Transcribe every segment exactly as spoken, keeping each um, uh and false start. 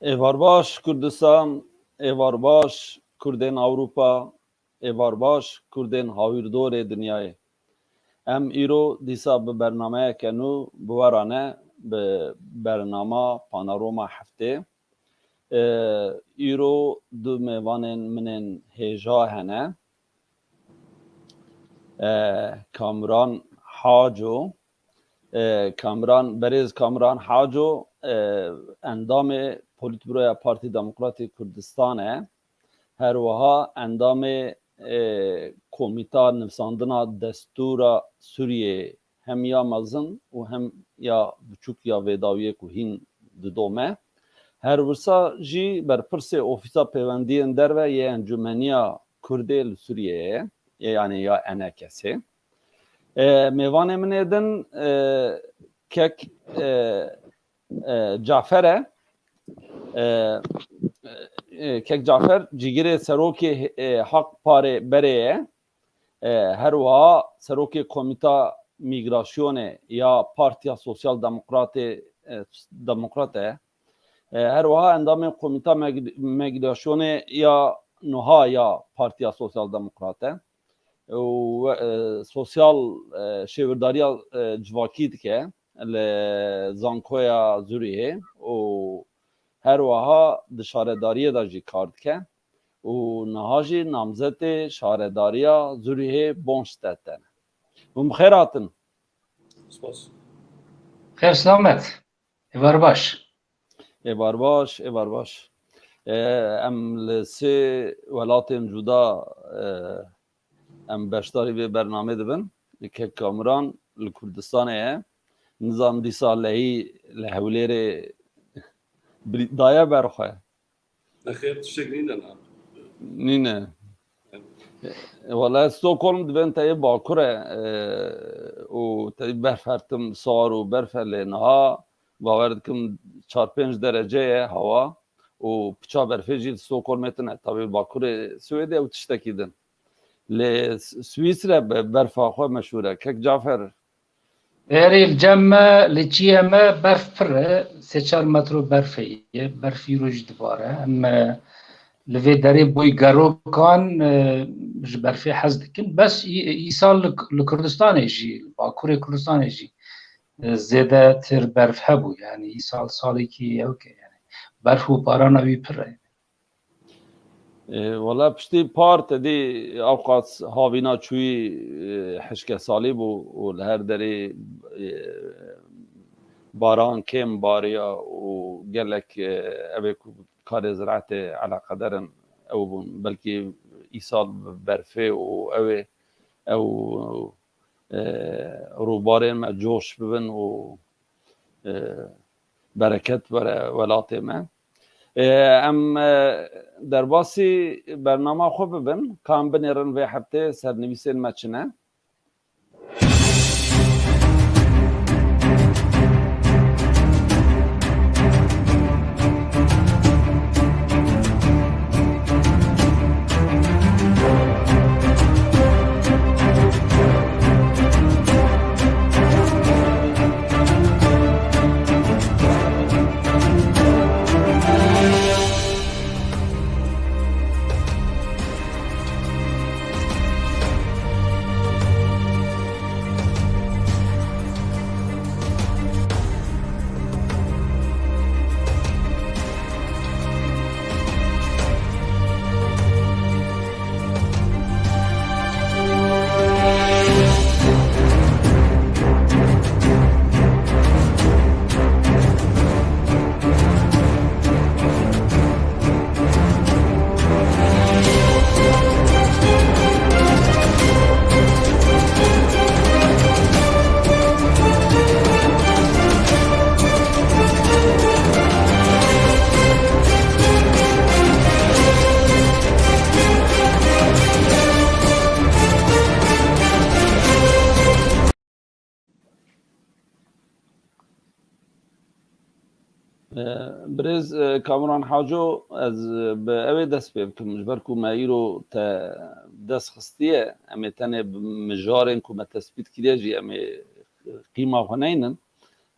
Êvar baş Kurdistan, êvar baş Kurdên Ewropa, êvar baş Kurdên hawîrdorê dinyayê. Em îro dîsa bi bernameyeke nû bi we re ne, bi bernama Panorama Heftê. Ee, îro du mêvanên min ên hêja hene. Ee, Kamran Haco, ee, Kamran, berêz Kamran Haco, ee, endamê Polîtburoya Partî Demokratî Kurdistan e. Her wiha endamê, ee, Komîta Nivsandina Destûra Sûriyeyê, hem ya mezin û hem ya biçûk ya vê dawiyê ku hîn didome. Her wisa jî berpirsê Ofîsa Pêwendiyên Derve yê Encûmeniya Kurdê li Sûriyeyê ye, yê, yanî ya E N K S'ê. E, mêvanê min ê din, e, kek, e, e, Cafer e. E, e, kek Cafer cîgirê serokê, e, Hak Parê Berê ye. E, her wiha serokê Komîta Mîgrasyonê ya Partiya Sosyal Demokratê, e, Demokrat e. E, her wiha endamê Komîta Meg-, Mîgrasyonê ya nuha ya Partiya Sosyal Demokrat e. Û, e, sosyal, e, şêwirdariya, e, civakî dike li Zankoya Zurîhê û her wiha di şaredariyê de jî kar dike û niha jî namzetê şaredariya Zurîhê Bonstetten e. Hûn bi xêr hatin. Spas. Xêr selamet. Êvar baş. Êvar baş, êvar baş. E, em li sê welatên cuda, e, em beşdarî vê bernamê dibin. Kek Kamran li Kurdistanê ye. Nizam dîsa lehî li Hewlêrê bri-, daye ber xwe. Nexêr, tiştek nîne na. Nîne. E, wala Stockholm dibên te yê bakur e, e, û te berf her tim sar û berf e, lê niha bawer dikim çar pênc derece ye hewa û piça berfê jî li Stockholmê tune. Tabî bakurê Swêdê ew tiştekî din. Lê S-, Swîsre bi berfa xwe meşhûr e. Kek Cafer, Erê, li cem me, li çiyê me berf pir e, sê çar metro berfê ye, berf îro jî dibare. Em, e, li vê derê boy gerokan, e, ji berfê hez dikin. Bes î-, îsal li, li Kurdistanê jî, li Bakurê Kurdistanê jî, e, zêdetir berf hebû. Yanî îsal salekî ewk e, yanî berf û barana wî pir e. E, wala piştî par te dî ewqas havîna çûyî, e, hişke salî bû û li her derê, e, baran kêm bariya û gelek, e, ew ê ku karê ziraetê eleqedar in ew bûn. Belkî îsal bi berfê û ew ê, ew, e, rûbarên me coş bibin û, e, bereket were welatê me. E, em, e, derbasî bernama xwe bibin, ka em binêrin vê heftê sernivîsên me çi ne? E, birêz, e, Kamran Haco, ez, e, bi ew ê dest pê bikim, ji ber ku me îro te dest xistiye, em ê tenê bi mijarên ku me tespît kiriye jî em ê qîma xwe neynin.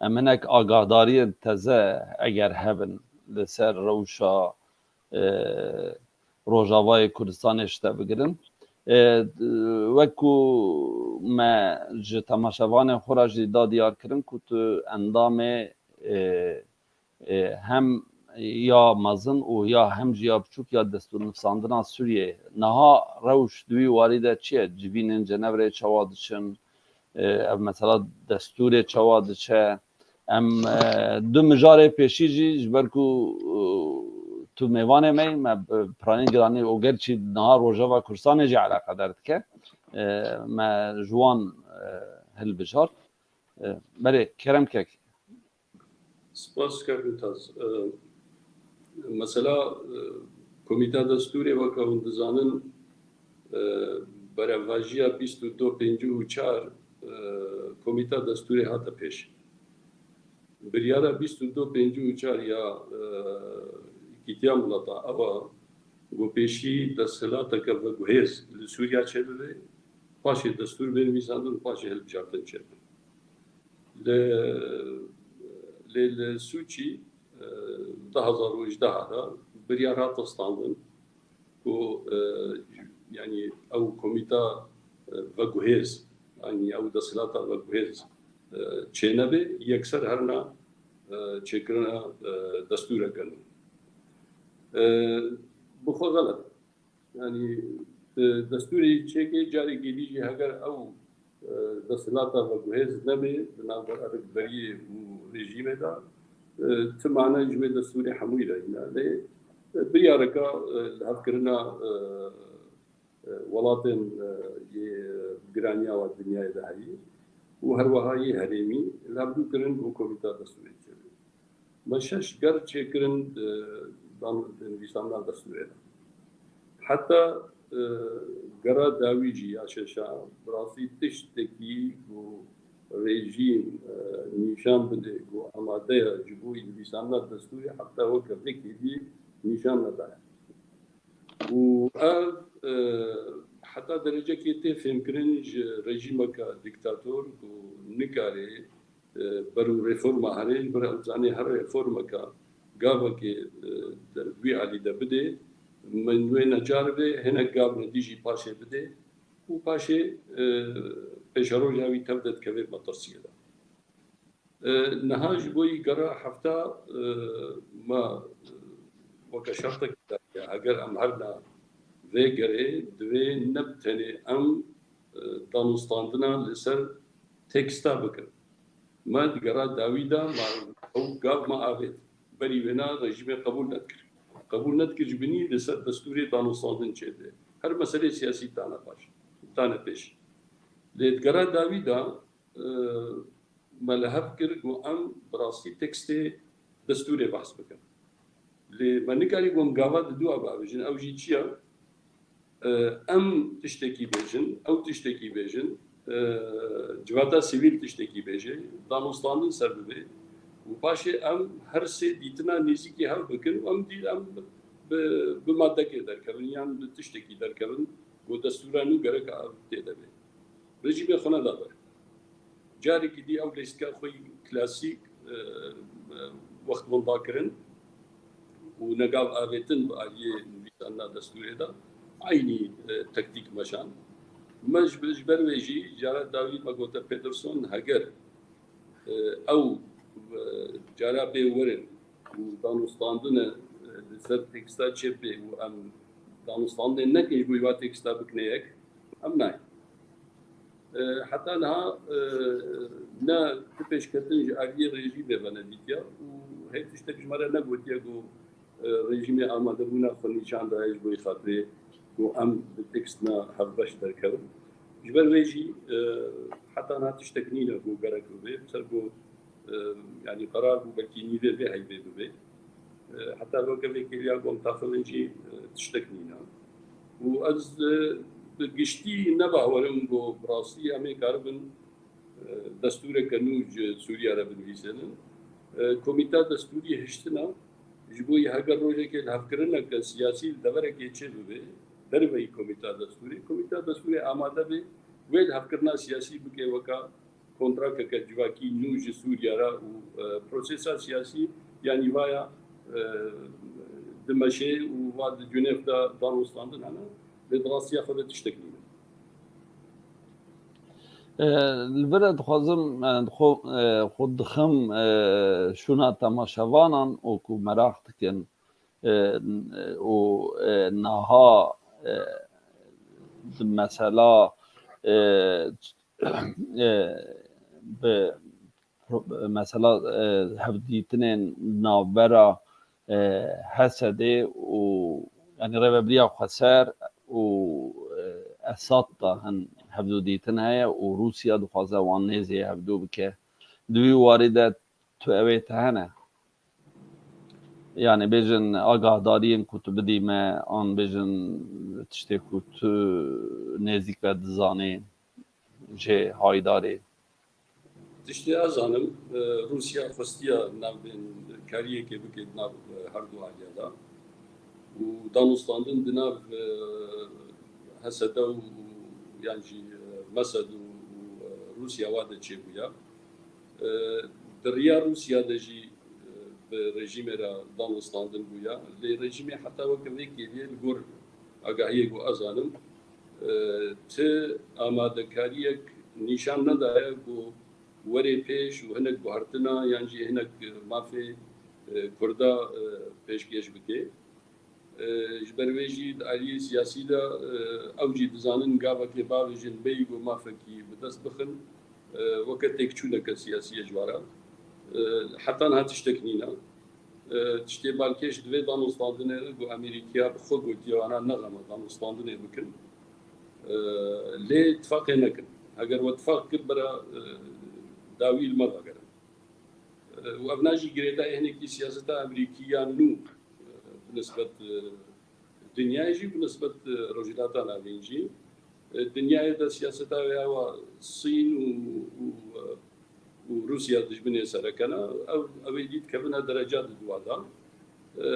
Em hinek agahdariyên teze eger hebin, li ser rewşa, e, Rojavayê Kurdistanê ji te bigirin. E, wek ku me ji temaşevanên xwe re jî da diyarkirin ku tu endamê, e, e, hem ya mezin û ya hem jî ya biçûk ya destûrnivîsandina Sûriyeyê. Niha rewş di wî warî de çi ye? Civînên Cenevreyê çawa diçin? E, ev mesela destûrê çawa diçe? Em, e, du mijarê pêşî jî ji ber ku, e, tu mêvanê me yî, me bi piranî giranî û gerçî niha Rojava Kurdistanê jî eleqedar dike. E, me ji wan, e, hilbijart. E, belê, kerem kek. Spas kek Mumtaz. E, mesela, e, Komîta Destûrê weke hûn dizanin, e, berevvajiya bîst û du pêncî û çar, e, Komîta Destûrê hate pêş. Biryara bîst û du pêncî û çar ya, e, Yekîtiya Mileta ew e ku pêşî desthilateke veguhêz li Sûriya çêbibe, paşê destûr bê nivîsandin, paşê hilbijartin çêbibe. Li, lê li Sûçî, e, du hazar û hejdeh de biryar hat standin ku, e, yanî ew komîta, e, veguhêz, yanî ew desthilata veguhêz, e, çênebe, yekser herna, e, çêkirina, e, destûreke nû. E, bi xwe xelet. Yanî, e, destûrê çêkê carekê dî jî heger ew, e, desthilata veguhêz nebe di navbera rikberiyê û rejîmê de, e, ti mane ji wê destûrê hemûyî re hîne. Lê, e, biryareka, e, lihevkirina, e, e, welatên, e, yê giraniya wa dinyayê de heyî û her wiha yê herêmî lihevdû kirin û komîta destûrê çêbû. Me şeş ger çêkirin, e, dan-, di nivîsandina destûrê de. Heta, e, gera dawî jî ya şeşa, bi rastî tiştekî ku rejîm, e, nîşan bide ku amade ye ji bo nivîsandina destûrê, heta weke vê kêliyê nîşan nedaye. Û ev, e, heta derecekê tê fêmkirin ji rejîmeke dîktator ku nikare, e, ber û reforma here, ji ber em zanê her reformeke gavekê, e, di wî alî de bide, min wê necar be, hinek gav min dî jî paşê bide û paşê, e, pêşeroja wî tev de dikeve metirsiyê de. E, niha ji bo yî gera hefta, e, me, e, weke şertek daye. Heger em herna vê gerê, divê ne bi tenê em, e, danûstandina li ser teksta bikin. Me di gera dawî de me ew gav me avêt. Berî wêna rejîmê qebûl nedikir. Qebûl nedikir ji binî li ser destûrê danûstandin çêbe. Her meselê siyasî tane paş, tane pêş. Lê di gera dawî de, e, me li hev kir ku em bi rastî tekstê destûrê behs bikin. Lê me nikarî ku em gava di dua bavêjin. Ew jî çi ye? E, em tiştekî bêjin, ew tiştekî bêjin, e, civata sivîl tiştekî bêje, danûstandin ser bibe û paşê em her sê dîtina nêzîkî hev bikin û em dî, em bi, bi madekê derkevin yan bi tiştekî derkevin ku destûra nû gerek ev tê de be. Rejîmê xwe neda ber. Carekî dî ew lîstika xwe yî klasîk, e, e, wext winda kirin û negav avêtin bi aliyê nivîsandina destûrê de eynî, e, tektîk meşand. Me ji, ji ber wê jî cara dawî me gote Pederson, heger, e, ew, e, cara bê werin û danûstandine, e, li ser teksta çêbê û em danûstandinê nekin ji bo wê teksta bikine yek, em nayên. E, heta niha, e, ne tu pêşketin ji aliyê rejîmê ve nedîtiye û hê tiştek ji me re negotiye ku, e, rejîmê amadebûna xwe nîşan daye ji bo xatirê ku em bi tekst ne hevbeş derkevin. Ji ber vê jî, e, heta niha tiştek nîne ku gerek bibe, ser ku, e, yanî qerar bû belkî nîvê vê heyvê bibe. E, heta weke vê kêliya ku em taxilin jî, e, tiştek nîne. Û ez, e, bi giştî ne bawer im ku bi rastî em ê karibin, e, destûreke nû ji Sûriye re binivîsînin. E, Komîta Destûrî hiştine ji bo yê heger rojekê lihevkirineke siyasî li deverekê çêbibe, derveyî Komîta Destûrê, Komîta Destûrê amade be wê lihevkirina siyasî bike weka kontrakteke civakî nû ji Sûriye re û, e, prosesa siyasî ya nîvaya, e, dimeşê û va di Cenêv de danûstandin hene, lê di rastiya xwe de tiştek nîne. E, li vir e dixwazim, e, xwe, e, xwe dixim, e, şûna temaşevanan û ku meraq dikin, e, û, e, naha, e, di mesela, e, e, bi pro-, mesela, e, hevdîtinên navbera, e, Hesedê û, yanî, rêvebiriya xweser û, e, Esad de hin hevdûdîtin heye û Rûsya dixwaze wan nêzî hevdû bike. Di wî warî de tu ewê te hene? Yanî bêjin agahdariyên ku tu bidî me, an bêjin tiştê ku tu nêzîk ve dizanî jê haydarî? Tiştê ez zanim, e, Rûsya xwestiya navbênkariyekê bike di nav, e, her du aliya de. Û danûstandin di nav, e, H S D û, û yan jî, e, Mesed û, û, e, Rûsya wa de çêbûya. E, di riya Rûsya de jî, e, bi rejîmê re danûstandin bûya. Lê rejîmê heta weke vê kêliyê li gor agahiyê ku ez zanim, e, ti amadekariyek nîşan nedaye ku werê pêş û hinek guhertina yan jî hinek mafê, e, Kurda, e, pêşkêş bike. E, ji ber wê jî di aliyê siyasî de, e, ew jî dizanin gavekê bavêjin bêyî ku mafekî bi dest bixin, e, weke têkçûneke siyasî ye ji we re. E, heta niha tiştek nîne. E, tiştê balkêş di vê danûstandinê de ku Amerîkiya bi xwe gotiye wana nexeme danûstandinê bikin. E, lê tifaqê nekin. Heger we tifaq kir, bira, e, dawî li me vegerin. E, û ev na jî girêdayê hinekî siyaseta Amerîkî ya nû, e, bi nisbet, e, dinyayê jî, bi nisbet, e, Rojhilata Navîn jî. E, dinyayê de siyaseta wê ewa Sîn û, û, e, û Rûsya dijminê sereke ne. Ew, ew ê dî dikevine dereca di duwa de. E,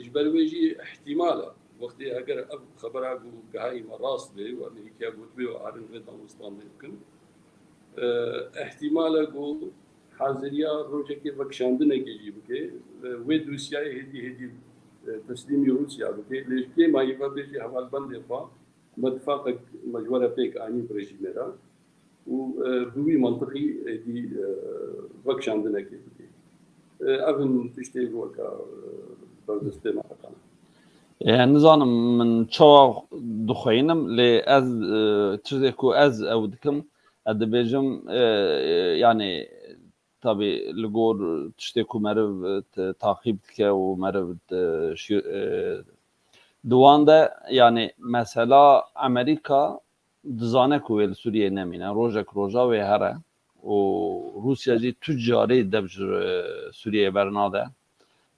ji ber wê jî ihtimal e. Wextê heger ev xebera ku gihayî me rast bê û Amerîkaya gotibê û arin vê danûstandinê bikin, e, ihtimal e ku haziriya rojekê vekişandinekê jî bike. E, wê dosyayê hêdî hêdî, e, teslîmî Rûsya bike. Lê ji kêmayî ve bêjî hevalbendê xwe me tifaqek me ji we re pêk anî bi rejîmê re. Û, e, bi wî mantiqî êdî, e, vekişandinekê bike. E, ev in tiştê weke, e, berdestê me hetan. E, nizanim min çawa dixweynim, lê ez, e, tiştê ku ez ew dikim, ez dibêjim, e, e, yanî, tabî li gor tiştê ku meriv, e, t-, taqîb dike û meriv, e, şi-, e, di wan de, yanî, mesela Amerîka dizane ku wê li Sûriyeyê nemîne, rojek roja wê here û Rûsya jî tu carî dev ji, e, Sûriyeyê bernade.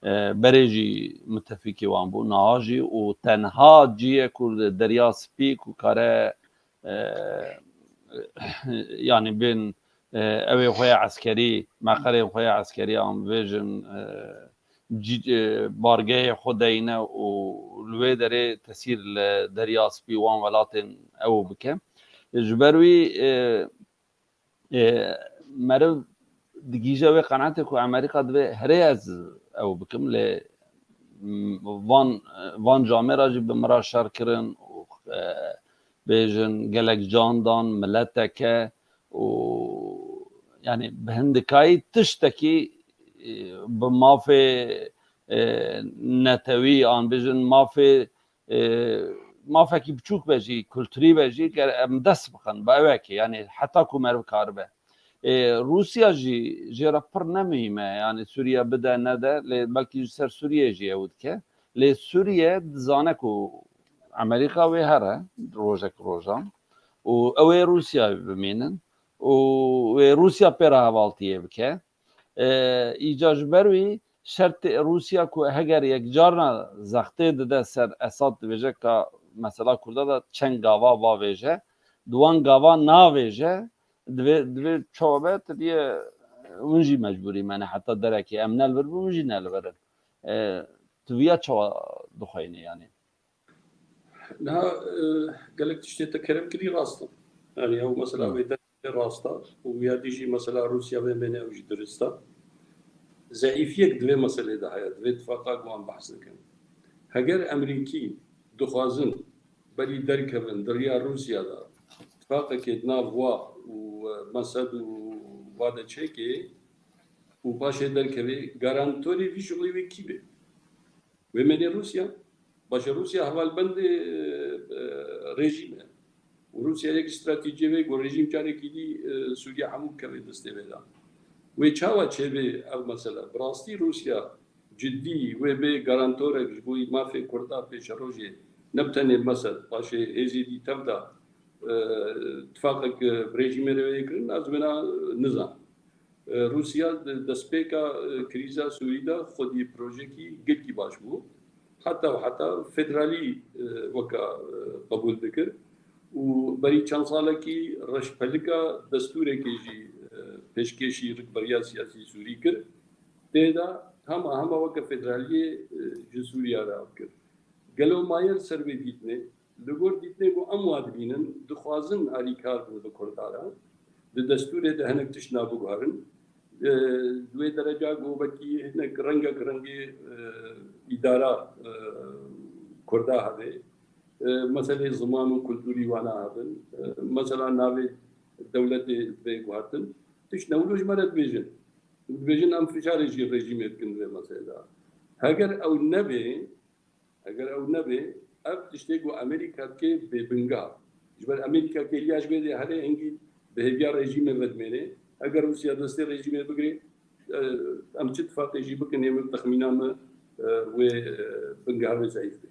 E, berê jî mutefîkî wan bû, niha jî û tenha cihê ku li Derya Spî ku kare, e, yanî bên, e, ewê xwe ya eskerî, meqerên xwe ya eskerî an bêjin, e, cî-, e, bargehê xwe deyne û li wê derê tesîr li Derya Spî wan welatên ew bike. Ji ber wî, e, e, meriv digihîje wê qenaetê ku Amerîka divê herê ez ew bikim, lê, m, van, van camêra jî bi min re şer kirin û, e, bêjin gelek can dan mileteke û, yanî, bi hindikayî tiştekî, e, bi mafê, e, netewî an bêjin mafê, e, mafekî biçûk be jî, kulturî be jî, ger em dest bixin bi ewekê, yanî heta ku meriv karibe. E, Rûsya jî jê re pir ne muhîm e, yanî Sûriye bide nede, lê belkî ji ser Sûriyê jî ew dike. Lê Sûriye dizane ku Amerîka wê here rojek rojan û ew ê Rûsyayê bimînin û wê Rûsya pê re hevaltiyê bike. E, îca ji ber wî şertê Rûsya ku heger yek carna zextê dide ser Esad, dibêje ka mesela Kurda de çend gava bavêje, di wan gava navêje, divê, divê çawa be, tu diye hûn jî mecbûrî me ne heta derekê, em ne li vir bin, hûn jî ne li vir in. E, tu viya çawa dixweyne yanî? Niha, e, gelek tiştê te kerem kirî rast in. Yanî ew mesela Hı. wê derê rast e û ya dî jî mesela Rûsya vê mêne ew jî dirist e. zeîfiyek di vê meselê de heye, di vê tifaqa ku em behs dikin. Heger Emerîkî dixwazin berî derkevin di riya Rûsya de tifaqekê di nav wa û, e, Mesed û wa de çêkê û paşê derkevê, garantorê vî şixulê wê kî be? Wê menê Rûsya? Baş e, Rûsya hevalbendê, e, rejîm e. Û Rûsya yek stratejiyê wê ku rejîm carekî dî, e, Sûriye hemû bikeve destê wê de. Wê çawa çêbê ev mesele? Bi rastî Rûsya cidî wê bê garantorek ji bo mafê Kurda pêşerojê, ne bi tenê Mesed, paşê hêzê dî tev de, e, tifaqek, e, bi rejîmê re wê kirin, ez wêna nizam. E, Rûsya di destpêka, e, krîza Sûrî de xwedî projekî gelkî baş bû. Heta û heta federalî, e, weka, e, qebûl dikir û berî çend salekî reşpelika destûrekê jî, e, pêşkêşî rikberiya siyasî Sûrî kir. Tê de hema hema weke federaliyê, e, ji Sûriya re ev kir. Gelo maye li ser vê dîtinê? Li gor dîtinê ku em wa dibînin, dixwazin alîkar bin bi Kurda re, di destûrê de hinek tiştna biguherin. E, di wê dereca ku wekî hinek rengek rengê, e, îdara, e, Kurda hebe, e, meselê ziman û kulturî wana hebin, e, mesela navê dewletê bê guhertin. Tişt ne wilo ji me re dibêjin. Dibêjin em fişarê jî rejîmê dikin di vê meselê de. Heger ew nebe, Heger ew nebe, ev tiştê ku Amerîka dike bê bingeha. Ji ber Amerîka kêliya ji vê dê herê hingî bi hêviya rejîmê vedimêne. Eger Rûsya destê rejîmê bigire, e, em çi tifaqê jî bikin, ê min texmîna min, e, wê, e, bingeha wê zeîf be.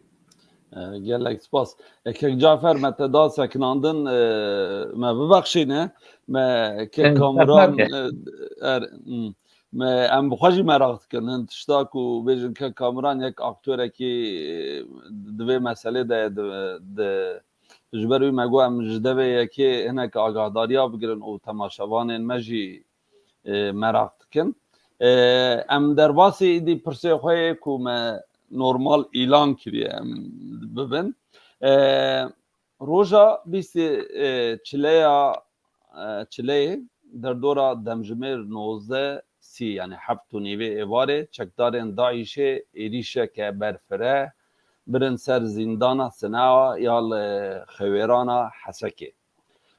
E, gelek spas. E, Kek Cafer, me te da sekinandin, e, me bibexşîne. Me Kek Kamuran, e, er, hmm. Me, em bi xwe jî meraq dikin. Hin tişta ku bêjin ke Kamuran yek aktorekî, e, di vê meselê de ye, di, di, ji ber wî me got em ji devê yekê hinek agahdariya bigirin û temaşevanên me jî, e, meraq dikin. E, em derbasî îdî pirsê xwe yê ku me normal îlan kiriye em bibin. E, Roja bîstê, e, çileya, e, çileyê derdora demjimêr nozdeh sî, yanî heft û nîvê êvarê, çekdarên DAIŞê êrîşeke berfireh birin ser zîndana Sinawa ya li Xewêrana Hesekê.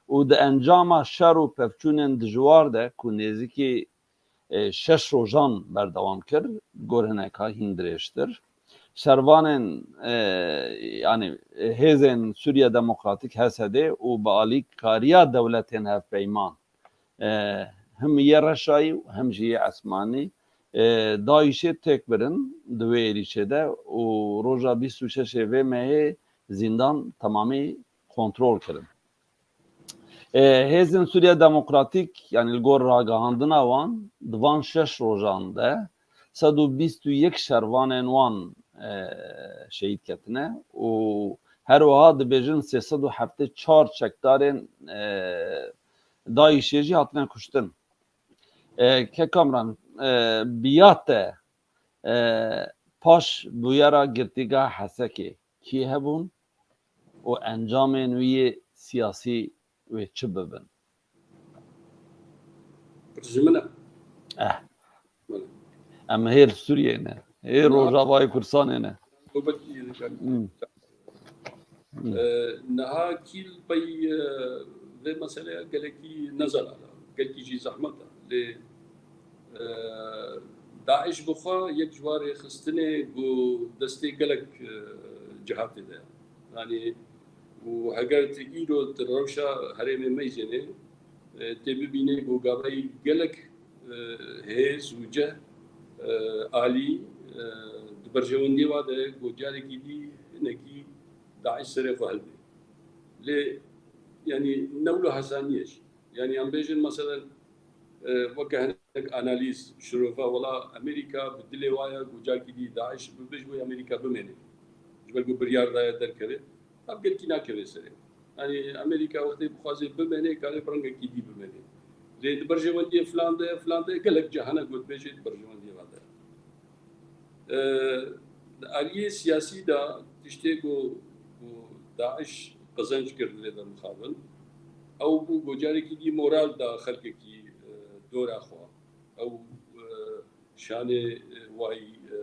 Û di encama şer û pevçûnên dijwar de ku nêzîkî e, şeş rojan berdewam kir, gor hineka hîn dirêjtir. Şervanên, e, yanî, e, hêzên Sûriye Demokratîk, H S D, û bi alîkariya dewletên hevpeyman, e, him yê reşayî û him jî yê esmanî, e, DAIŞê têk birin di wê êrîşê de û roja bîst û şeşê vê mehê zîndan temamî kontrol kirin. E, Hêzên Sûriye Demokratîk, yanî li gor ragihandina wan, di van şeş rojan de sed û bîst û yek şervanên wan, e, şehîd ketine û her wiha dibêjin sê sed û heftê çar çekdarên, e, DAIŞê jî hatine kuştin. E, Kek Kamran, e, bi ya te, e, paş bûyera girtîgeha Hesekê kî hebûn û encamên wî yê siyasî wê çi bibin? Pirs ji min e. Eh. Belê. Em hê li Sûriyeyê ne. Hê Niha Rojavayê Kurdistanê ne. Gurbetçî Hmm. Hmm. E, niha kî li pey, e, vê meseleya gelekî nezelal e. Gelkî jî zehmet e. Lê, e, DAIŞ bi xwe yek ji wa rêxistinê ku destê gelek, e, cihatê de ye. Yanî, û heger tu îro tu rewşa herêmê meyzênê, e, tê bibînê ku gavayî gelek, e, hêz û ceh, e, alî, e, di berjewendiyê wa de ku carekî dî hinekî DAIŞ serê xwe hilbê. Lê, yanî, ne wilo hesanî ye jî. Yanî, em bêjin, meselen, e, weke hinek analîz, şirove, wela Amerîka bi dilê wa ye ku carekî dî DAIŞ bibe, ji bo Amerîka bimêne. Ji ber ku biryar daye derkeve. Ev gelkî nakeve serê. Yanî Amerîka wextê bixwaze bimêne, kare bi rengekî dî bimêne. Lê di berjewendiyê filan de, filan de, gelek cahane gotbêjê di berjewendiyê ve de. E, di aliyê siyasî de tiştê ku, ku DAIŞ qezenc kir li vê de mixabin, ew bû ku carekî dî moral da xelkekî, e, dora xwe. Ew, e, şanê, e, wayî, e,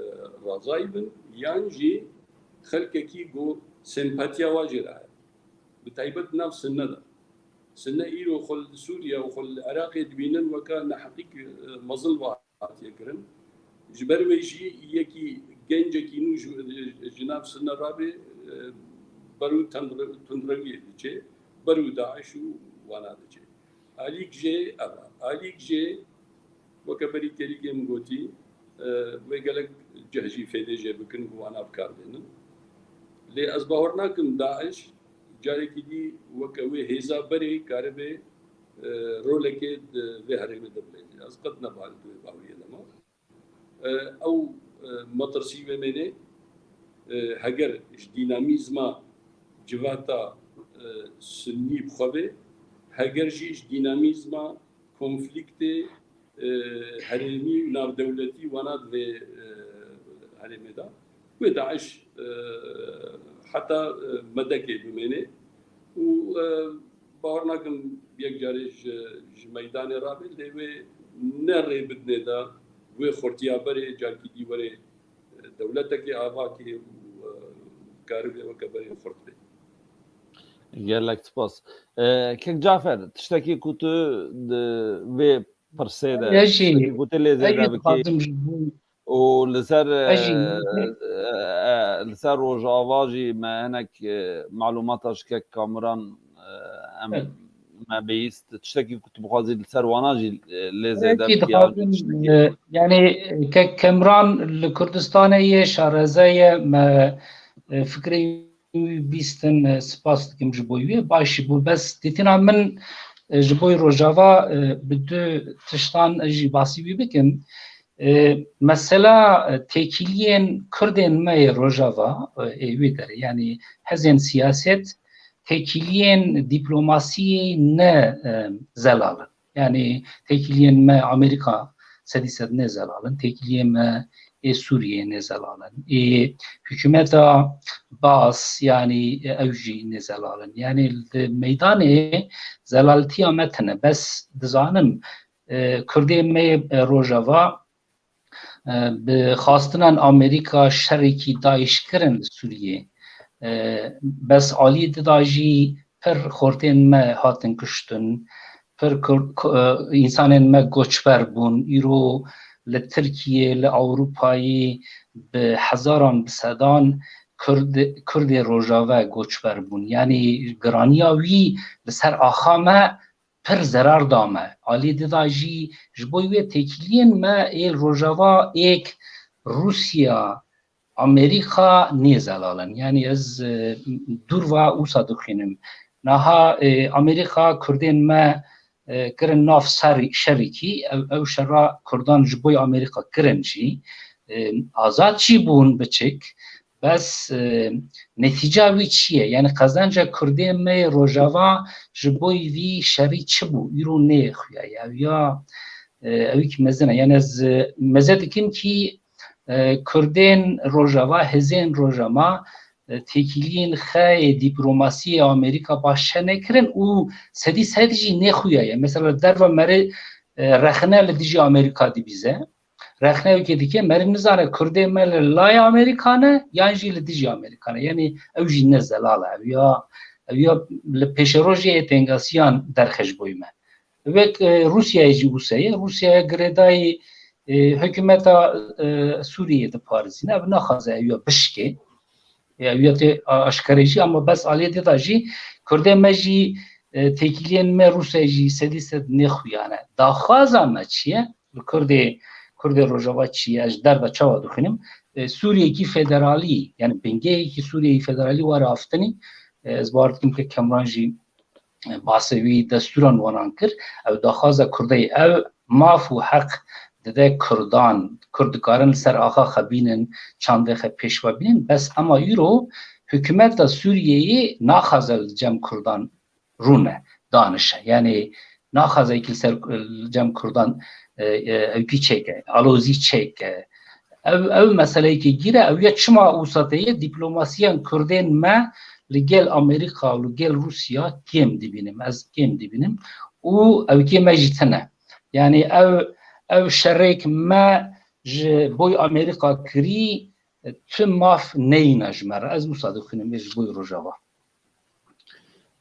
razayî bin, yan jî xelkekî ku sempatiya wa jê re heye. Bi taybet nav Sinne de. Sinne îro xwe li Sûriye û xwe li Iraqê dibînin weke neheqîk, e, mezin wa hatiye kirin. Ji ber wê jî yekî gencekî nû ji, ji nav Sinne rabê, e, ber û tundre-, tundrewiyê diçe, ber û DAIŞ û wana diçe. Alîk jê ev e. Alîk jê weke berî kerî kêm gotî, e, wê gelek cih jî fêdê jê bikin ku wana bi kar bênin. Lê ez bawer nakim DAIŞ carekî dî weke wê hêza berê karibe, e, rolekê di vê herêmê de bileyne. Ez qet ne bawer di wê baweriyê de me. E, ew, e, metirsî wê mênê, e, heger ji dînamîzma civata, e, sunnî bi xwe bê, heger jî ji dînamîzma konflîktê, e, herêmî û navdewletî wana di vê, e, herêmê de. Wê DAIŞ, e, heta, e, medekê bimêne û, e, bawer nakim yek carê ji, ji meydanê rabe, lê wê ne rê bidinê de wê xurtiya berê carkî dî were, e, dewletekê avakê û, e, karibê weke berê xurt bê. Gelek spas. E, Kek Cafer, tiştekî ku tu di vê pirsê de, Ejî, tiştekî ku tu lê zêde ejî bikî dixwazim ji bo û li ser, Ejî, e, e, e, li ser Rojava jî me hinek, e, malûmata ji Kek Kamuran, e, em Evet. me bihîst. Tiştekî ku tu bixwazî li ser wana jî, e, lê zêde Belkî bikî, yan dixwazim, tiştekî e, yanî, e, Kek Kemran li Kurdistanê ye, şareze ye, me, e, fikrê wî bîstin, e, spas dikim ji bo wî. Baş bû, bes dîtina min, e, ji bo Rojava, e, bi du tiştan ez jî basî wî bikim. E, mesela, e, têkiliyên Kurdên me yê Rojava, e, ê wî derê, yanî hezên siyaset têkiliyên dîplomasiyê ne, e, zelal in. Yanî têkiliyên me Amerîka sedî sed ne zelal in, têkiliyên me ê Sûriyê ne zelal in. Ê hikûmeta Baas, yanî ew jî ne zelal in. Yanî li meydanê zelaltiya me tune. Bes dizanim, e, Kurdê me yê, e, Rojava, e, bi xwastinan Amerîka şerekî DAIŞ kirin li Sûriyê. E, bes alî dida jî pir xortên me hatin kuştin, pir Kur-, Ku-, e, însanên me koçber bûn. Îro li Tirkiyê, li Ewropayê bi hezaran, bi sedan Kurd, Kurdê Rojava koçber bûn. Yanî giraniya wî li ser axa me pir zerar da me. Alî dida jî ji bo wê têkiliyên me ê li Rojava êk Rûsya, Amerîka nê zelal in. Yanî ez, e, dûr va wisa dixwînim. Naha, e, Amerîka Kurdên me, e, kirin nav ser-, şerîkî. Ew, ew şera Kurdan ji bo Amerîka kirin jî. E, azad jî bûn biçik. Bes, e, netîca wî çi ye? Yanî qezenca Kurdê me yê Rojava ji bo vî şerî çi bû? Îro nê xuya ye. Ew ya, e, ew ki mezin e. Yanî ez, e, meze dikim ki, e, Kurdên Rojava, hêzên Rojava, e, têkiliyên xwe yê dîplomasiyê Amerîka baş nekirin û sedî sed jî nê xuya ye. Mesela derva merê, e, rexne li dijî Amerîka dibîze. Rexneyekê dike, meriv nizane Kurdê me li laya Amerîka ne yan jî li dijî Amerîka ne. Yanî ew jî ne zelal e. Ew ya, ew ya li pêşerojê yê tengasiyan derxe ji bo me. Wek, e, Rûsyayê jî wisa ye. Rûsyaya girêdayî, e, hikûmeta, e, Sûriyeyê diparêzîne. Ev naxwaze ew ya bişkê. E, ew ya tê a-, aşkerê jî, ama bes aliyê dê de jî Kurdê me jî, e, têkiliyên me Rûsyayê jî sedî sed nêxuyane. Daxwaza me çi ye? Li Kurdê, Kurdê Rojava çi ye? Ez ji derve çawa dixwînim? E, Sûriyekî federalî, yani bingehekî Sûriyeyî federalî were aftinî. E, ez bawer dikim ke Kemran jî, e, basê wî destûran wanan kir. Ew daxwaza Kurdê ye. Ew maf û heq dide Kurdan. Kurd dikarin li ser axa xwe bînin, çandê xwe pêş ve bînin. Bes ema îro hikûmeta Sûriyeyê naxwaze li cem Kurdan rûne, danişe. Yani naxwaze ki li ser, li cem Kurdan, e, e, ewkî çêke, alozî çêke. Ev, ev meseleyekî gîr e, ew ya çima wisa tê ye, diplomasiyan Kurdên me li gel Amerîka û li gel Rûsya kêm dibînim, ez kêm dibînim û ewkê me jî tune. Yani ev, ev şerêk me ji boy Amerîka kirî, e, tu maf neyîne ji me re. Ez wisa dixwînim, ê ji boy Rojava.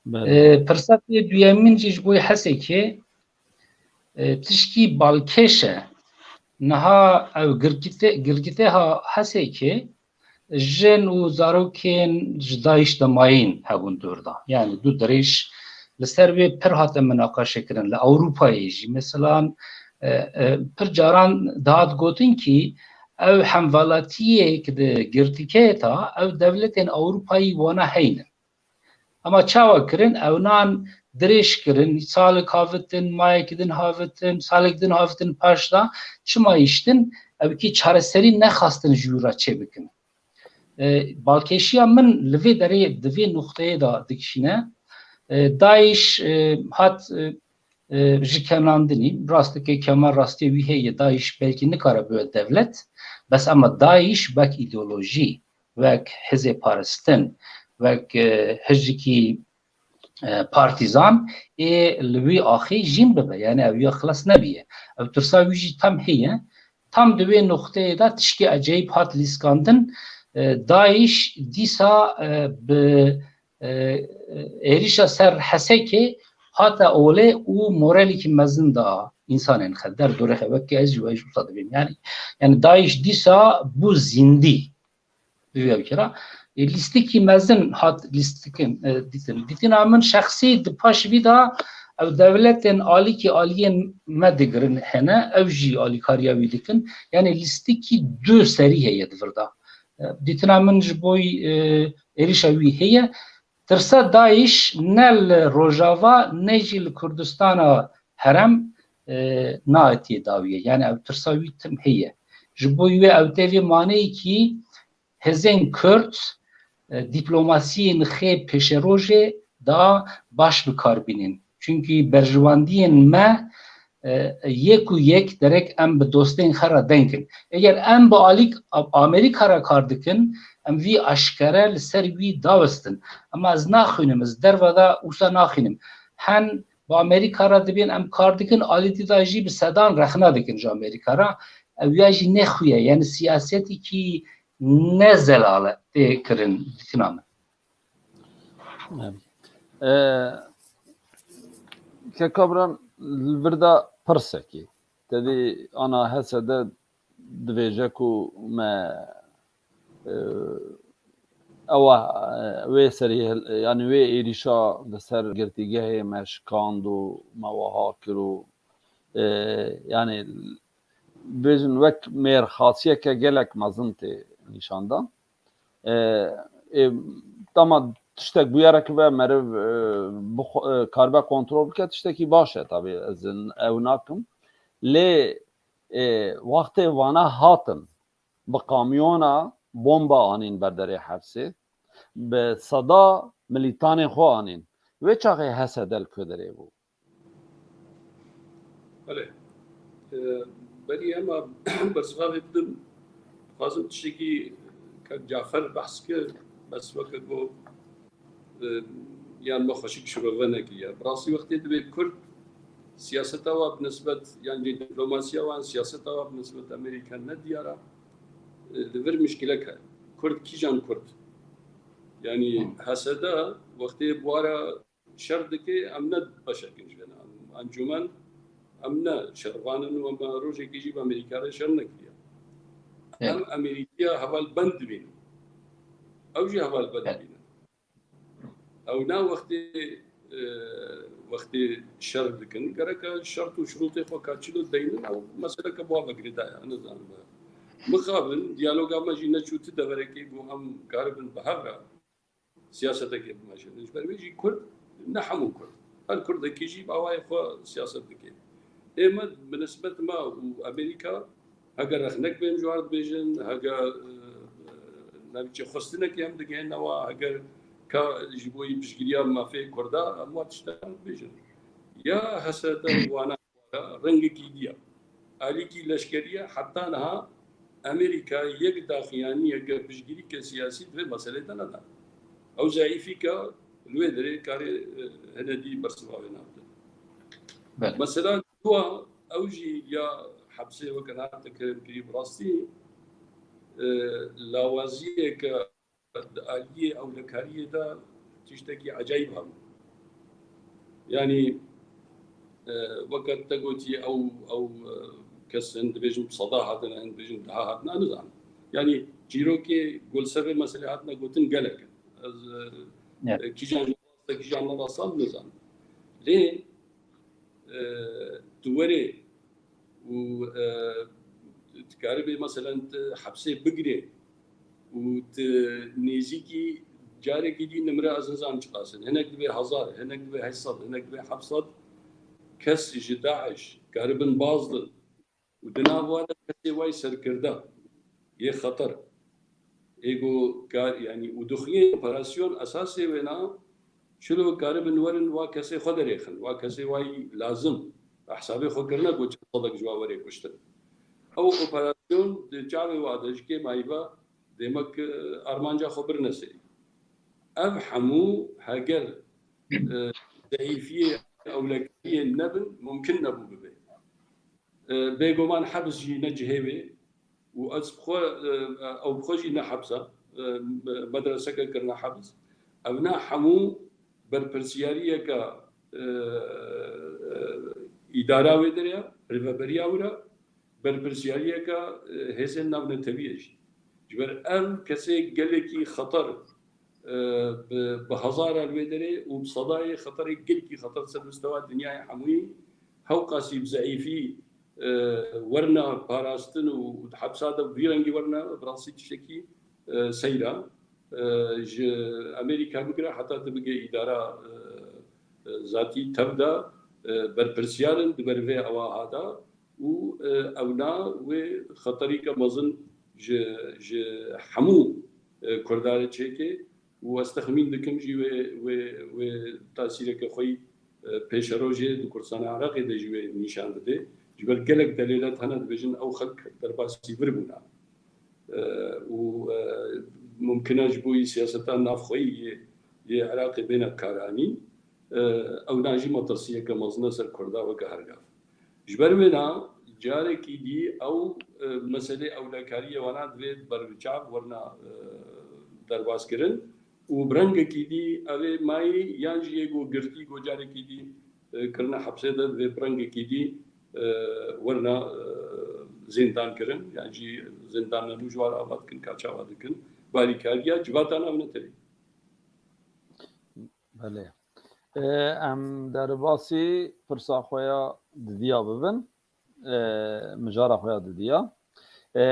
Belê. E, pirsa pê duyemîn jî ji boy Hesekê, e, tişkî balkêş e. Niha ew girgitê, girgitê ha Hesekê, jin û zarokên ji DAIŞ de mayîn hebûn dûr de. Yani du dirêj li ser wê pir hate minaqeşe kirin. Li Ewropayê jî, meselan, e, e, pir caran dihat gotin kî ew hemvelatiyê ki di girtîkeyê ta, ew dewletên Ewropayî wana heynin. Ema çawa kirin? Ewnan dirêj kirin, salek havitin, mayek din havitin, salek din havitin paş da, çima hiştin? Ew kî çareserî nexastin ji wî re çêbikin. E, balkêşiya min li vê derê, di vê nuqteyê de dikişîne. E, DAIŞ, e, hat, e, e, ji kemandinî, rasteke kema rastiyê wî heye, DAIŞ belkî nikare bibe dewlet, bes ema DAIŞ wek îdeolojî, wek hizê paristin, wek, e, hizikî, e, partîzan, ê li wî axê jîn bibe. Yani ew ya xilas nebiye. Ew tirsa wî jî tam heye. Tam di wê nuqteyê de tişkî ecayîb hat lîskandin. E, DAIŞ dîsa, e, bi, e, êrişa ser Hesekê hate olê û moralekî mezin da însanên xwe der dorê xwe, wek ez jî we jî wisa dibêm. Yani, yani DAIŞ dîsa bû zîndî. Bi vî awkê re, e, lîstikî mezin hat lîstikin, e, dîtin. Dîtina min şexsî di paş vî de ew dewletên alîkî aliyên me digirin hene, ew jî alîkariya wî dikin. Yani lîstikî du serî heye di vir de. E, dîtina min ji bo, e, êrişa wî heye. Tirsa DAIŞ ne li Rojava ne jî li Kurdistana herem, e, naetiye dawiyê. Yani ew tirsa wî tim heye. Ji bo wê ew tevî maneyekî hêzên Kurd, e, dîplomasiyên xê pêşerojê da baş bi kar bînin. Çunkî berjewendiyên me, e, yek û yek derek em bi dostên xwe re deng in. Eger em bi alîk Amerîka re kar dikin, em vî aşkere li ser wî dawestin. Ema ez naxwînim, ez derve de wisa naxwînim. Hen bi Amerîka re dibên em kar dikin, alî dî de jî bi sedan rexne dikin ji Amerîka re. Ew ya jî ne xwe ye, yani siyasetekî ne zelal e tê kirin dîtina min. E, Kek Kabran, li vir de pirsekê. Tevî ana H S D divêje ku me, e, ewa, e, wê serî hil-, yani wê êrîşa li ser girtîgehê me şikand û me wiha kir û, e, yani bêjin wek mêrxasiyeke gelek mezin tê nîşandan. E, e, dema tiştek bûyerek be meriv, e, bixwe-, e, karibe kontrol bike, tiştekî baş e, tabî ez ew nakim. Lê, e, wextê vana hatin, bi kamyona bomba anîn ber derê hefsê, bi seda milîtanên xwe anîn. Wê çaxê H S D li ku derê bû? Belê. E, berî ema bersivavê bidim, dixwazim tiştekî kek Cafer behs kir, bes weke ku, e, yan me xweşik şirove nekiriye. Bi rastî wextê divê Kurd siyaseta wa bi nisbet, yan jî diplomasiya wan siyaseta wa bi nisbet Amerîka ne diyar e. E, li vir mişkilek heye. Kurd kîjan Kurd? Yani H S D wextê bi wa re şer dike, em ne beşek in ji vê ne. Em encûmen, em ne şervan in û em rojekê jî bi Amerîka re şer nekiriye. Evet. Em Amerîkiya hevalbend dibînin. Ew jî hevalbend Evet. dibînin. Ew ne wextê, e, wextê şer dikin. Gereke şert û şirûtê xwe ka çilo deynin, ew meseleke bi wa ve girêdaye, ez nizanim. Mixabin, diyaloga me jî neçû ti deverekê ku em karibin bi hev re siyasetekê bimeşin. Ji ber wê jî Kurd, ne hemû Kurd. Her Kurdekî jî bi awayê xwe siyaset dike. Ê me bi nisbet me û Amerîka, heger rexnek bên ji wan dibêjin, heger, e, e, navîçe xwestinekê em digihêne wa, heger ka ji bo yî piştgiriya mafê Kurda, em wa tiştan dibêjin. Ya H S D wana rengekî dî ye. Alîkî leşkerî ye, heta niha Amerîka yek daxuyaniyeke piştgirîke siyasî di vê meselê de neda. Ew zeîfîka li wê derê karê, e, hine dî bersiva wê nabide. Belê. Mesela dua ew jî ya hepsê weke hate kirin kirî bi rastî, e, lawaziyeke di aliyê ewlekariyê de tiştekî ecayîb hebû. Yanî, e, weke te gotî ew, ew, e, kes hin dibêjin bi seda hatine, hin dibêjin deha hatine, nizanim. Yanî çîrokê ku li ser vê meselê hatine gotin gelek in. Ez, e, Evet. e, kîjan ji rast e, kîjan ne rast e, nizanim. Lê, e, tu werê û, e, dikaribê, meselen, tu hepsê bigirê û tu nêzîkî carekî dî nimre ez nizanim çiqas in. Hinek dibê hezar, hinek dibê heşt sed, hinek dibê heft sed kes ji DAIŞ karibin baz din. Û di nav wan de kesê wayî serkirda yê xeter. Ê ku kar, yanî, û dixuyê operasyon esasê wê na, çilo karibin werin wa kesê xwe derêxin, wa kesê wayî lazim. Hesabê xwe kirine ku çend sedek ji wa were kuştin. Ew operasyon di çavê wa de ji kêmayî ve demek, e, armanca xwe birine serî. Ev hemû heger, e, zeîfiyê ewlekariyê nebin, mumkin nebû bibe. E, bêguman hebs jî ne cihê wê û ez bi xwe, e, ew bi xwe jî ne hebs e, e, medreseke kirine hebs. Evna hemû berpirsiyariyeke, e, e, îdara wê derê ye, rêveberiya wî re, berpirsiyariyeke, e, hêzên navnetewî ye jî. Ji ber ev kesê gelekî xeter, e, bi, bi hezara li wê derê û bi sedayê xeterê gelkî xeter ser mistewa dinyayê hemûyî, hewqasî bi zeîfî, e, werna parastin û, û di hepsa de bi vî rengî werna, bi rastî tiştekî, e, seyr e. E, ji Amerîka bigire heta tu bigê îdara, e, e, zatî tev de, e, berpirsiyar in di ber vê ewa ha de. Û, e, ewna wê xeterîke mezin ji, ji hemû, e, Kurda re çêke û ez texmîn dikim jî wê, wê, wê tasîreke xwe yî, e, pêşerojê di Kurdistana Iraqê de jî wê nîşan dide. Ji ber gelek delêlet hene dibêjin ew xelk derbasî vir bûne. E, û, e, mumkin e ji bo yî siyaseta navxweyî yê, yê Iraqê bêne karanîn. E, ewna jî metirsiyeke mezin e ser Kurda weke her gav. Ji ber wê na carekî dî ew, e, meselê ewlekariyê wana divê berbiçav werna, e, derbas kirin û bi rengekî dî ev ê mayî yan jî yê ku girtî ku carekî dî, e, kirine hepsê de divê bi rengekî dî, e, werna, e, zîndan kirin, yan jî zîndanê nû ji wan ava dikin, ka çawa dikin, barîkariya civata navnetewî. Belê. E, em derbasî pirsa xwe ya didiya bibin. E, mijara xwe ya didiya. E,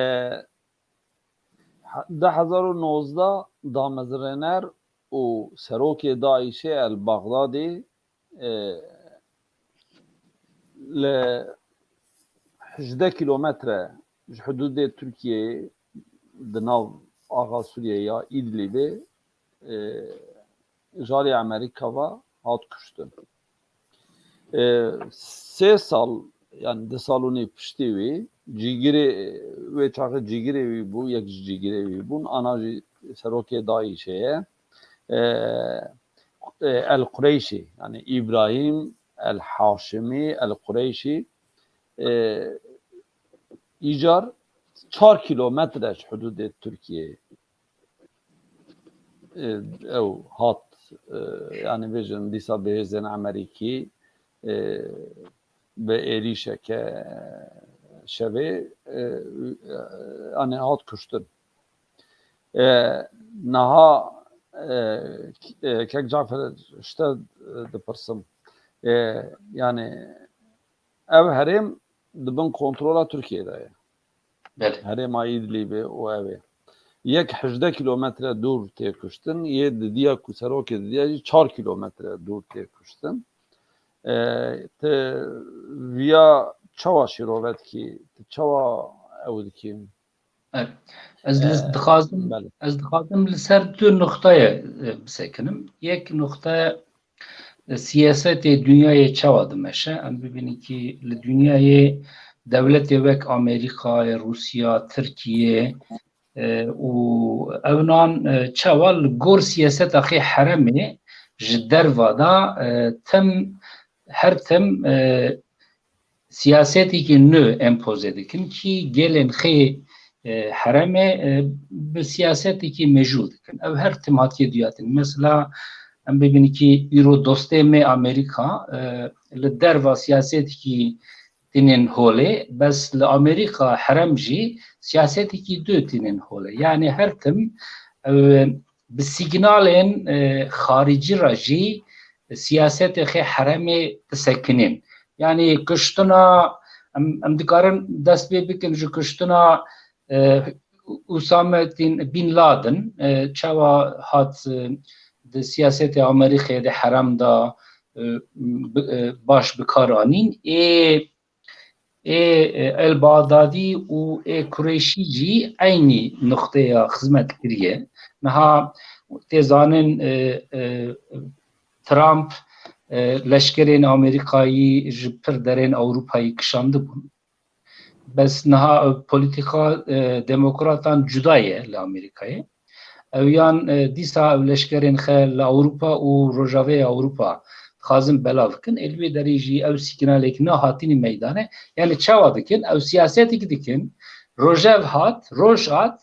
he-, du hezar û nozdeh damezrêner û serokê DAIŞê El Baxdadî, e, li hejdeh kîlometre ji hudûdê Tirkiyeyê di nav axa Sûriyeyê ya Îdlîbê, e, ji alî Amerîka ve hat kuştin. E, sê sal, yani du sal û nîv piştî wî, cîgirê, wê çaxê cîgirê wî bû, yek ji cîgirê wî bûn, ana jî serokê DAIŞê ye. E, e, El Qureyşî, yani Îbrahîm El Haşimî El Qureyşî, e, îcar çar kîlometre ji hudûdê Tirkiyeyê, e, ew hat, e, yani bêjin dîsa bi hêzên Amerîkî, e, bi êrîşeke şevê, e, e, yani hat kuştin. E, niha, e, k-, e, kek Cafer, ji te, e, dipirsim. E, yani ev herêm di bin kontrola Tirkiyê de ye. Belê. Herêma Îdlîbê û ev ê. Yek hejdeh kîlometre dûr tê kuştin, yê didiya ku serokê didiya jî çar kîlometre dûr tê kuştin. E, tu viya çawa şîrove dikî? Tu çawa ew dikî? Evet. Ez li, e, dixwazim, belê. Ez dixwazim li ser du nuqtayê, e, bisekinim. Yek nuqte, e, siyasetê dinyayê çawa dimeşe? Em bibînin ki li dinyayê dewletê wek Amerîkayê, Rûsya, Tirkiye, e, û ewnan, e, çawa li gor siyaseta xê heremê ji derva da, e, tim, her tim, e, siyasetekî nû empoze dikin kî gelên xê, e, heremê, e, bi siyasetekî mejûl dikin. Ew her tim hatiye duyatin. Mesela, em bibînin kî îro dostê me Amerîka, e, li derva siyasetekî tînin holê, bes li Amerîka herem jî siyasetekî dû tînin holê. Yani her tim, e, bi sîgnalên, e, xaricî re jî siyasetê xê heremê disekinin. Yani kuştina, em, em dikarin dest pê bikin ji kuştina, e, Usame Tin-, Bin Laden, e, çawa hat, e, di siyasetê Amerîkayê de herem de, e, bi, e, baş bi kar anîn. Ê, ê, e, El Baghdadî û ê Kureyşî jî eynî nuqteya xizmet kiriye. Niha tê zanin, e, e, Trump, e, leşkerên Amerîkayî ji pir derên Ewropayê kişandibûn. Bes niha ew polîtîka, e, demokratan cuda ye li Amerîkayê. Ew yan, e, dîsa ew leşkerên xwe li Ewropa û Rojavayê Ewropa dixwazin belav bikin. Ê li wê derê jî ew sîgnalek nehatînî meydane. Yani çawa dikin? Ew siyasetek dikin. Rojev hat, roj hat,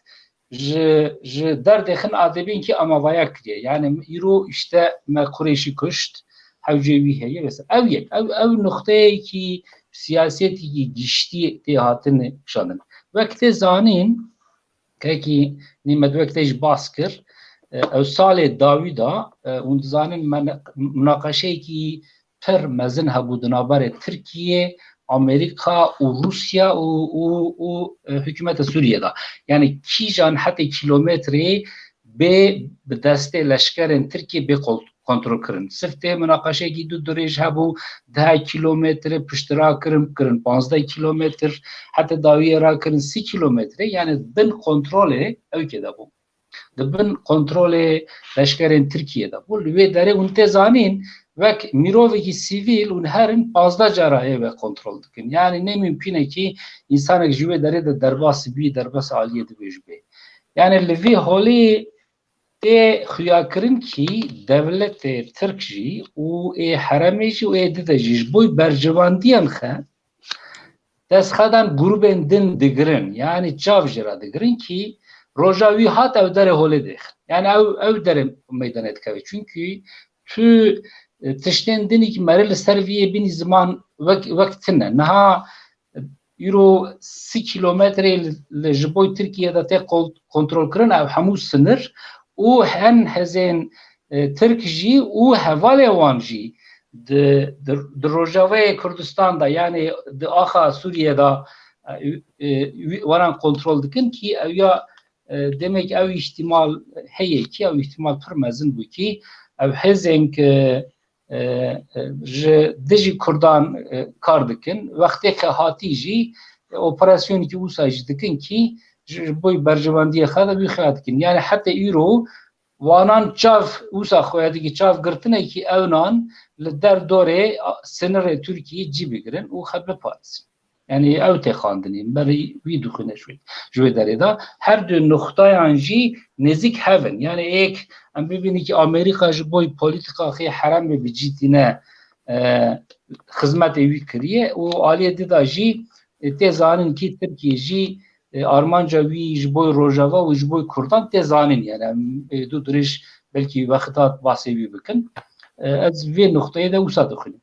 ji, ji derdê xin adebên kî amavaya kiriye. Yani îro işte me Kureyşî kuşt, hewcê wî heye vesaire. Ew yek, ew, ew nuqteyekî siyasetekî giştî tê hatin kişandin. Wek tê zanîn, kekî Nîmet wek tê jî bas kir, e, ew salê dawî de, e, hûn dizanin men-, munaqeşeyekî pir mezin hebû di navberê Tirkiye, Amerîka û Rûsya û, û, û, e, hikûmeta Sûriyê de. Yani kîjan hetê kîlometrê bê bi destê leşkerên Tirkiyê bê kol-, kontrol kirin. Siftê munaqeşeyekî du dirêj hebû, deh kîlometre piştira kirin, kirin panzdeh kîlometr, heta dawiyê ra kirin sî kîlometre, yani bin kontrolê ew kê de bû. Di bin kontrolê leşkerên Tirkiyê de bû. Li wê derê hûn tê zanîn, wek mirovekî sivîl hûn herin panzdeh cara ê ve kontrol dikin. Yani ne mimkun e kî însanek ji wê derê de derbas bî, derbas aliyê dibêj bê. Yani li vî holî tê xuyakirin kî dewletê Tirk jî û ê heremê jî û ê dide jî ji bo berjewandiyan xe dest xwe dan grûbên din digirin, yani çav jê re digirin kî roja wî hat ew derê holê dêxin. Yani ew, ew derê meydanê dikeve. Çunkî tu, e, tiştên din kî merê li ser vî yê bînî ziman wek, wek tune. Niha îro sî kîlometrê li, li ji bo Tirkiye de tê kol-, kontrol kirin, ev hemû sinir û hen hezên, e, Tirk jî û hevalê wan jî di, di, di Rojavayê Kurdistan de, yani di axa Sûriye de, e, e, wî-, waran kontrol dikin kî ew ya, e, demek ew îhtimal heye kî, ew îhtimal pir mezin bû kî ew hêzên ku, e, e, ji dijî Kurdan, e, kar dikin, wextê ke hatî jî, e, operasyonekî wisa jî dikin kî ji, ji bo berjewendiyê xwe de wî xuya dikin. Yani heta îro wanan çav wisa xuya dikî çav girtinekî ewnan li der dorê, a, sinirê Tirkiyê cî bigirin û xwe biparêzin. Yani ew tê xwendinê, berî wî dixwîne ji wê, ji wê derê de. Her du nuxtayan jî nêzîk hev in. Yani êk em bibînin kî Amerîka ji bo polîtîka xê heremê bi cî tîne, e, xizmetê wî kiriye û aliyê dida jî, e, tê zanin kî Tirkiye jî, e, armanca wî ji bo Rojava û ji bo Kurdan tê zanin. Yani em, e, du dirêj belkî wexta basê wî bikin. E, ez vê nuxteyê de wisa dixwînim.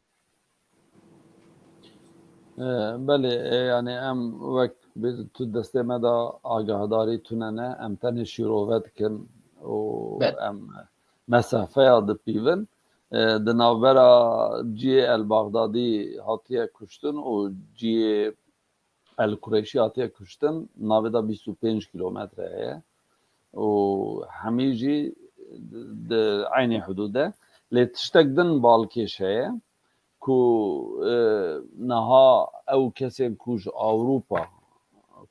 E, belê, e, yani em wek bêjin tu destê me de agahdarî tune ne, em tenê şîrove dikin û Belê. em mesafeya dipîvin. E, di navbera cihê El Baghdadî hatiye kuştin û cihê El Kureyşî hatiye kuştin, navê de bîst û pênc kîlometre heye û hemî jî di eynî hudûd e. Lê tiştek din balkêş heye ku, e, niha ew kesên ku ji Ewropa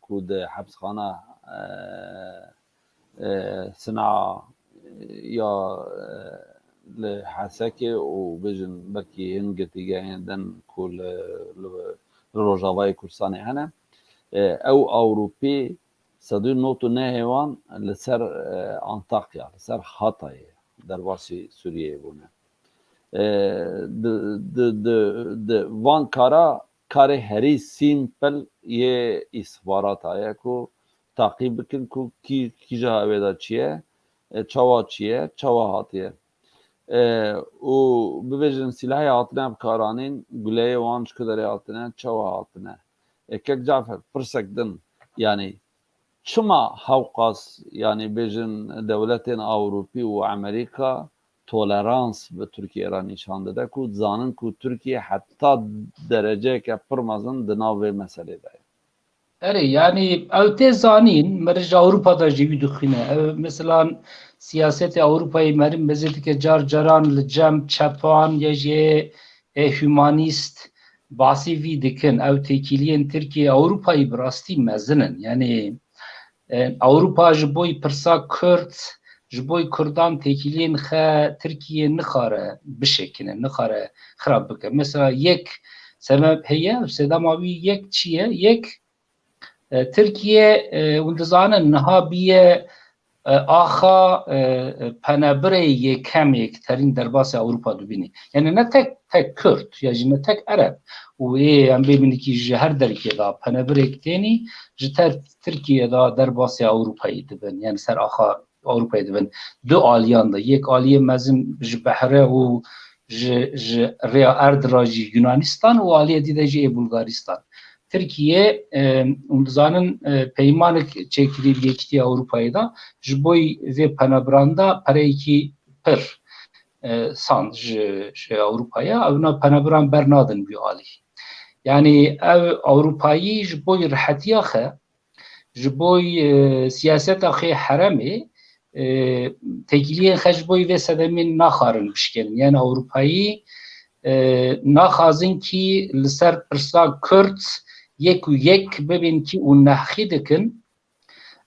ku di hepsxana, e, e, Sina, e, ya, e, li Hesekê û bêjin belkî hin girtîgehên din ku li, li, li Rojavayê Kurdistanê hene. E, ew Ewropî sedî nod û nehê wan li ser, e, Antakya, li ser Hatayê derbasî Sûriyeyê bûne. E, di, di, di, di van kara karê herî simpel yê îstixbarata ye ku taqîb bikin ku kî, kîja ew ê de çi ye, e, çawa çi ye, çawa hatiye. E, û bibêjin sîlehê hatine bikaranîn, guleyê wan ji ku derê hatine, çawa hatine. E, Kek Cafer, pirsek din, yanî çima hewqas, yanî bêjin dewletên Ewropî û Amerîka tolerans bi Tirkiyê re nîşan dide ku dizanin ku Tirkiye heta dereceyeke pir mezin di nav vê meselê de ye? Erê, yanî ew tê zanîn, meriv ji Ewropa de jî wî dixwîne. Ew, mesela, siyasetê Ewropayê meriv mezê dike car caran li cem çepan ya jî, e, humanîst basî vî dikin. Ew têkiliyên Tirkiye Ewropayê bi rastî mezin in. Yanî, e, Ewropa ji bo pirsa Kurd, ji bo Kurdan têkiliyên xwe Tirkiye nixare bişekine, nixare xirab bike. Mesela yek sebeb heye, sedema wî yek çi ye? Yek, e, Tirkiye, e, hûn dizanin niha bûye, e, axa, e, e, penebirê yekem yê terîn derbasê Ewropa dibînî. Yanî ne tek, tek Kurd, ya jî ne tek Ereb. Û ê em bêbînî kî ji her derkê de penebirêk tênî, ji ter Tirkiye de derbasê Ewropayê dibin. Yanî ser axa Ewropayê dibin. Du aliyan de, yek aliyê mezin ji behre û ji, ji rêya erd re jî Yunanistan û aliyê dî de jî ê Bulgaristan. Tirkiye, e, hûn dizanin, e, peymanek çêkirî bi Yekîtiya Ewropayê de, ji bo vê penebiran de pereyekî pir, e, sand ji, ji Ewropaya. Ew na penebiran bernadin wî alî. Yanî ev Ewropayî ji bo rihetiya xwe, ji bo, e, siyaseta xwe heremê, e, têkiliyên xwe ji bo vê sedemê naxarin bişkênin. Yanî Ewropayî, e, naxazin kî li ser pirsa Kurd yek û yek bibin kî û nehxî dikin,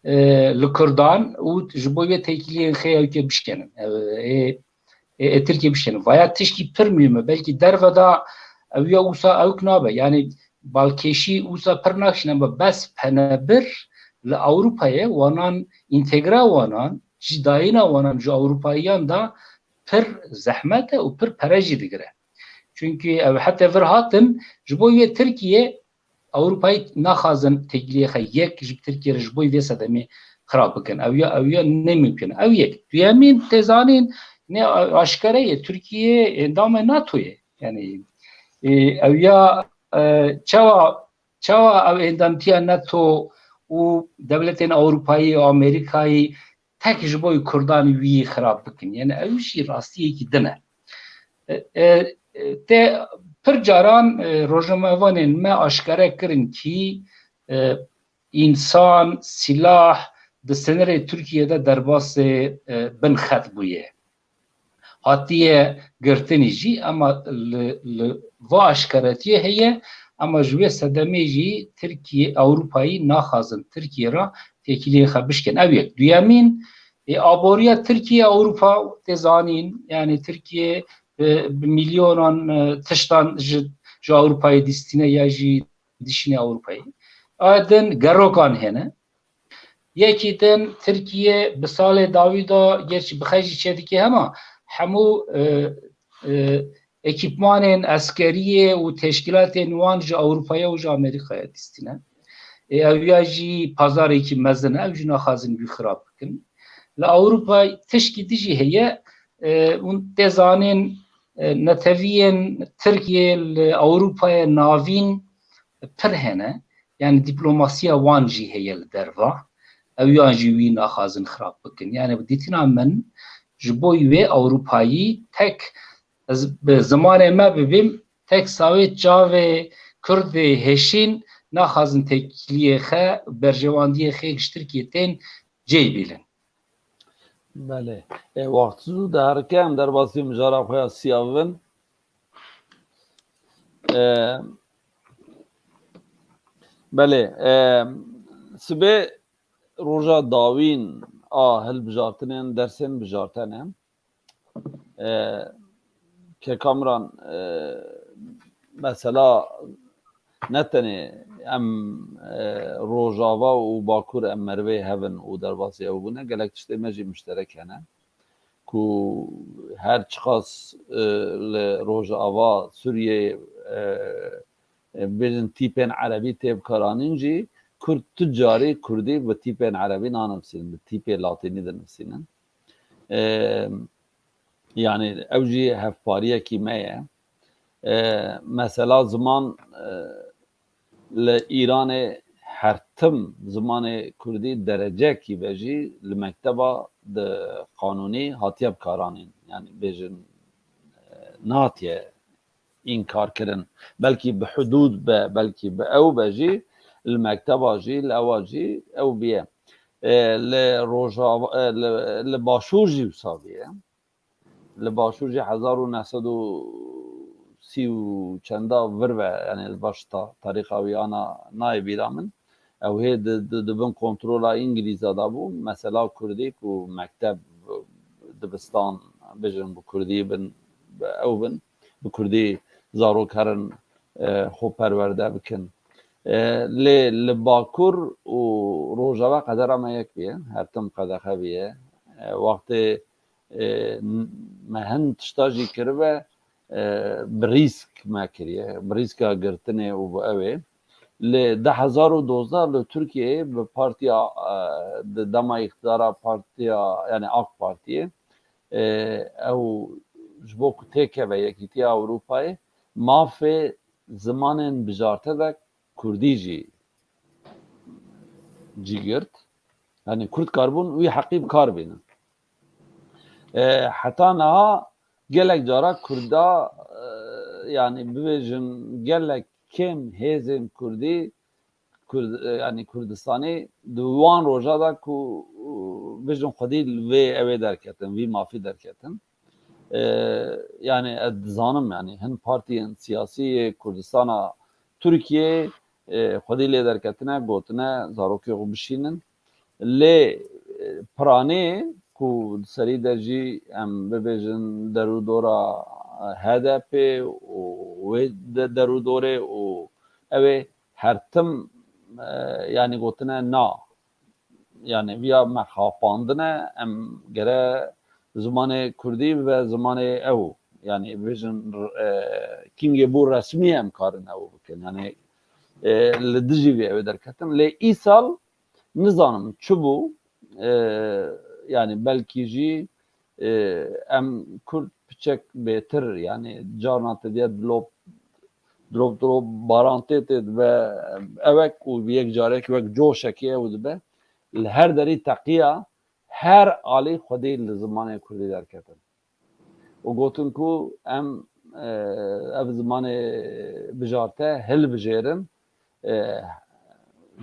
e, li Kurdan û ji bo vê têkiliyên xwe ew kê bişkênin. E, ê, ê, ê Tirkiye bişkênin. Vaya tişkî pir muhîm e. Belkî derve de ew ya wisa ewk nabe. Yanî balkêşî wisa pir nakişîne, ama bes penebir li Ewropayê wanan, întegra wanan, cîdayîna wanan ji Ewropayiyan de pir zehmet e û pir pere jî digire. Çunkî ew hete vir hatin, ji bo yê Tirkiye Ewropayî naxazin têkiliyê xwe yek ji Tirkiye re ji bo vê sedemê xirab bikin. Ew ya, ew ya ne mimkun e. Ew yek. Duyemîn tê zanîn, ne a-, aşkere ye, Tirkiye endamê NATO ye. Yanî, e, ew ya, e, çawa, çawa ew endamtiya NATO û dewletên Ewropayî û Amerîkayî tek ji bo Kurdan wî xirab bikin. Yanî ew jî rastiyekî din e. E, e, te pir caran, e, rojnamevanên me aşkere kirin kî, e, însan, sîlah di sinirê Tirkiye de derbasê, e, bin xet bûye. Hatiye girtinî jî, ama li, li va aşkeretiyê heye, ama ji wê sedemê jî Tirkiye, Ewropayî naxazin Tirkiye re têkiliyên xwe bişkên. Ew yek. Duyemîn, ê, aboriya Tirkiye Ewropa tê zanîn, yanî Tirkiye, e, bi milyonan, e, tiştan ji, ji Ewropayê dîstîne ya jî dişîne Ewropayê. A din gerokan hene. Yekî din Tirkiye bi salê dawî de gerçî bi xwe jî çêdike hema hemû, e, e, ekîpmanên eskeriyê û teşkîlatên wan ji Ewropaya û ji Amerîkaya dîstîne. Ê, ew ya jî pazarekî mezin e, ew jî naxwazin wî xirab bikin. Li Ewropa tişkî dijî heye, e, hûn tê zanên, e, netewiyên Tirkiye li Ewropaya Navîn pir hene. Yanî diplomasiya wan jî heye li derva. Ew yan jî wî naxwazin xirab bikin. Yanî bi dîtina min ji bo wê Ewropayî tek, ez bi zimanê me bibîm, tek sawê çavê Kurdê hêşîn naxwazin têkiliyê xwe, berjewendiyê xwe ji Tirkiye tên cêbîlin. Belê. E, wext zû diherike, em derbasî mijara xwe ya siya bibin. E, belê. E, sibê roja dawîn a hilbijartinên dersên bijartene. E, Kek Kamran, e, mesela ne tenê em, e, Rojava û Bakur em merivê hev in û derbasî ew bûne, gelek tiştê me jî mişterek hene. Ku her çiqas, e, li Rojava Sûriyeyê, e, e, bêjin tîpên erebî tê bikaranîn jî, Kurd tu carî Kurdî bi tîpên erebî nanivîsînin, bi tîpê latînî dinivîsînin. E, yanî ew jî hevpariyekî me ye. E, mesela ziman, e, li Îranê her tim zimanê Kurdî derecekî ve jî li mekteba di qanûnî hatiye bikaranîn. Yanî bêjin, e, nehatiye înkar kirin. Belkî bi hudûd be, belkî bi ew be jî, li mekteba jî, li ewa jî ew biye. E, li Rojava, e, li, li Başûr jî wisa biye. Li Başûr jî hezar û neh sed û sî û çenda vir ve, yanî ez baş ta-, tarîxa wî ana nayê bîra min. Ew hê di, di, di bin kontrola Îngilîza de bû. Mesela Kurdî ku mekteb, dibistan, bêjin bi Kurdî bin, bi ew bin, bi Kurdî zarok herin, e, xwe perwerde bikin. E, lê li Bakur û Rojava qedera me yek bûye, her tim qedexe bûye. E, wextê, e, n-, me hin tişta jî kiribe, e, bi rîsk me kiriye, bi rîska girtinê û bi ew ê. Li du hezar û dozdeh li Tirkiyeyê bi partiya, e, di dema îqtidara partiya, yanî AK Partiyê, e, ew ji bo ku têkeve Yekîtiya Ewropayê, mafê zimanên bijarte de Kurdî jî cî girt. Yanî Kurd karibûn wî heqî bi kar bînin. E, heta niha gelek cara Kurda, e, yanî bibêjin gelek kêm hêzên Kurdî, Kurd-, e, yanî Kurdistanê di wan roja de ku, e, bêjin xwedî li vê ew ê derketin, vî mafî derketin. E, yanî ez dizanim, yanî hin partiyên siyasî yê Kurdistana Tirkiyê, e, xwedî lê derketine, gotine zarokê xwe bişînin. Lê, e, piranê ku di serî de jî em bibêjin derûdora, e, H D P û wê de-, derûdorê û ew ê her tim, e, yanî gotine na. Yanî viya me xapandine, em gere zimanê Kurdî ve zimanê ew, yanî bêjin, e, kîngê bû resmî em karin ew bikin. Yanî, e, li dijî vê ew ê derketin. Lê îsal nizanim çi bû, e, yanî belkî jî, e, em Kurd piçek bêtir, yanî carna te diye dilop, dilop, dilop baran tê tê dibe, ewek û yek carek wek coşekê ew dibe. Li her derî teqiya her alî xwedî li zimanê Kurdî derketin. Û gotin ku em, e, ev zimanê bijarte hilbijêrin. E,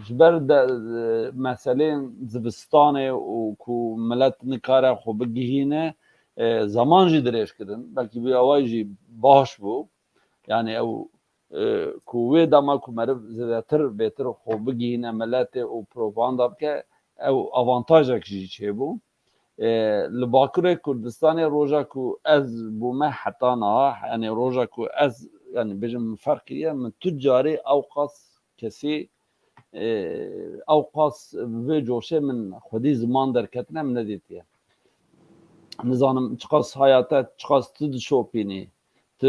ji ber de, e, meselên zivistanê û ku milet nikare xwe bigihîne, e, zeman jî dirêj kirin. Belkî bi awayî jî baş bû. Yanî ew, e, ku wê dema ku meriv zêdetir bêtir xwe bigihîne miletê û propaganda bike, ew avantajek jî çêbû. E, li Bakurê Kurdistanê roja ku ez bûme heta niha, yanî roja ku ez, yanî bêjim min ferq kiriye, min tu carî ew qas kesî, e, ew qas vê coşê min xwedî ziman derketine min nedîtiye. Nizanim çiqas haya te, çiqas tu dişopînî. Tu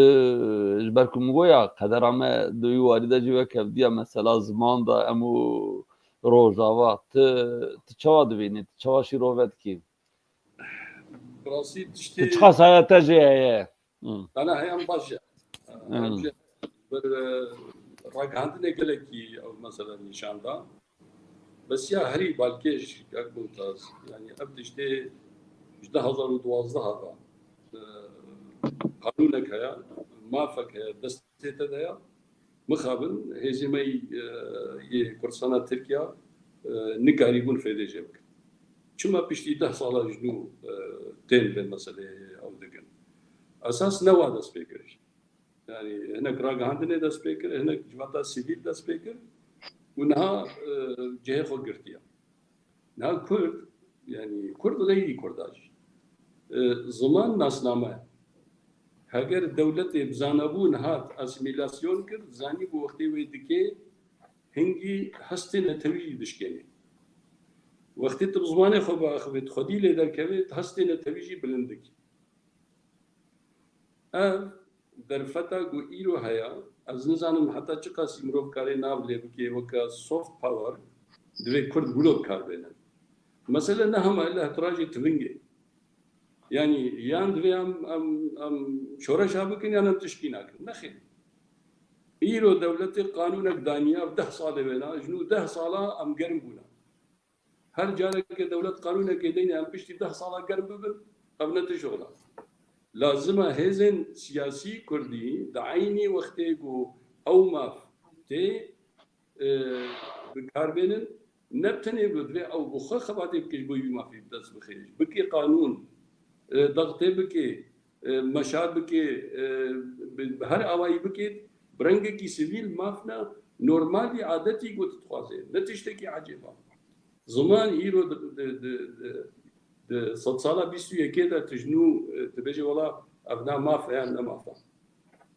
ji ber ku min goya qedera me di wî warî de jî wek hevdiya mesela ziman de em û Rojava. Tu, tu çawa dibînî? Tu çawa şîrove dikî? Bi rastî tiştê Tu çiqas haya te jê heye? Hı. Ana heyam baş e. Hı. Ber, e, ragihandinê gelekî ew mesela nîşan da. Bes ya herî balkêş, Kak Mumtaz, yanî ev tiştê ji du hazar û duwazdeh de, e, qanûnek heye, mafek heye, destê te de ye. Mixabin hêzê me yî, e, yê Kurdistana Tirkiya, e, nikarîbûn fêdê jê bikin. Çima piştî deh sala ji nû, e, tên vê meseleyê ew dikin? Esas ne wa dest pê kir. Yanî hinek ragihandinê dest pê kir, hinek civata sivîl dest pê kir û niha, e, cihê xwe girtiye. Niha Kurd, yanî Kurd û xeyrî Kurda jî, e, ziman nasname. Heger dewletê bi zanabûn hat asîmîlasyon kir, zanîbû wextê wê dike hingî hestê netewî jî dişkêne. Wextê tu bi zimanê xwe biaxivî, tu xwedî lê derkevê, tu hestê netewî jî bilind dikî. Ev derfeta ku îro heye, Ez nizanim heta çiqasî mirov karê nav lê bike, weke soft power, divê Kurd wilo bi kar bêne. Mesele ne hema li ihtiracê tivingê. Yanî yan divê em, em, em şoreşa bikin yan em tişkî nakin. Nexêr. Îro dewletê qanûnek daniya, deh salê wêna, ji nû deh sala em germ bûne. Her careke dewlet qanûnekê deyne em piştî deh sala germ bibin, ev ne tişt ola. Lazim e hêzên siyasî kurdî di eynî wextê ku ew maf tê, e, bi kar bênin, ne bi tenê ku divê ew bi xwe xebatê bike ji bo wî mafî bi dest bixe. Bike qanûn, e, dextê bike, e, meşa bike, e, bi, bi her awayî bike, bi rengekî sivîl maf ne, normalî adetî ku tu dixwazê. Ne tiştekî ecêba. Ziman îro di, di, di, di, di sedsala bîst û yekê de tu ji nû, e, tu bêjî wela ev ne maf e yan ne maf e.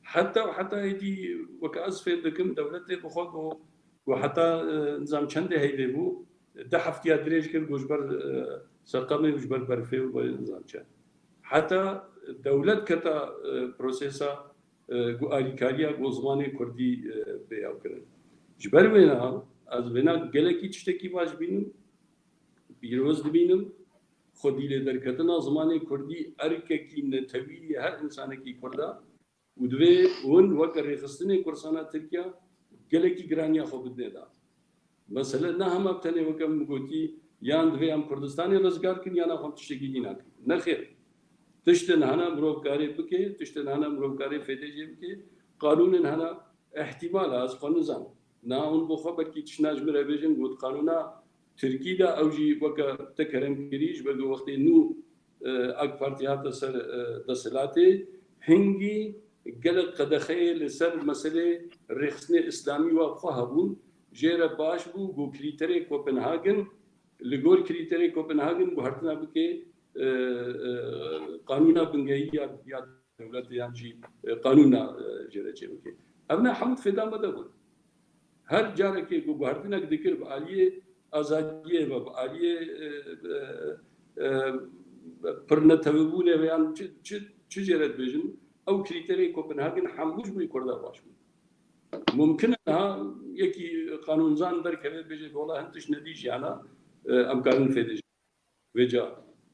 Heta, heta êdî weke ez fêm dikim, dewletê bi xwe ku, ku heta, e, nizam çendê heyvê bû, deh heftiya dirêj kir, ku ji ber, e, seqemê û ji ber berfê û ber nizam çend. Heta dewlet keta, e, prosesa, e, ku alîkariya ku zimanê kurdî, e, bê ew kirin. Ji ber wêna, ez wêna gelekî tiştekî baş bînim, pîroz dibînim. Xwedî lê derketina zimanê kurdî erkekî netewî ye her însanekî kurda. Û divê hûn weke rêxistinê kursana Tirkiya gelekî giraniya xwe bidinê da. Mesele ne hema tenê weke min gotî, yan divê em Kurdistanê rizgar kin, yan axwe em tiştekî dî nakin. Nexêr. Tiştin hene mirov karê bike, tiştin hene mirov karê fêdê jê bike. Qanûnin hene, ihtimal e, ez xwe nizanim. Na hûn bo xwe belkî tiştna ji min re bêjin, got qanûna Tirkî de ew jî weke te kerem kirî, ji ber ku wextê nû, e, AK Partî hate ser, e, desthilatê, hingî gelek qedexeyê li ser meselê rêxistinê îslamî wa bi xwe hebûn, jê re baş bû ku krîterê Kopenhagen, li gor krîterê Kopenhagen guhertina bike, e, e, qanûna bingehî ya, ya dewletê yan jî, e, qanûna, e, jê re çêbike. Ev ne hemû fêda me de bûn. Her carekê ku guhertinek dikir bi aliyê azadiyê ve, bi aliyê, e, e, e, pirnetewibûnê ve yan çi, çi, çi jê re dibêjin, ew krîterê Kopenhagen hemû ji bo Kurda baş bûn. Mumkin e niha yekî qanûnzan derkeve bêje, wela hin tişt nedî jiyana, e, em karin fêdê jî. Vêca,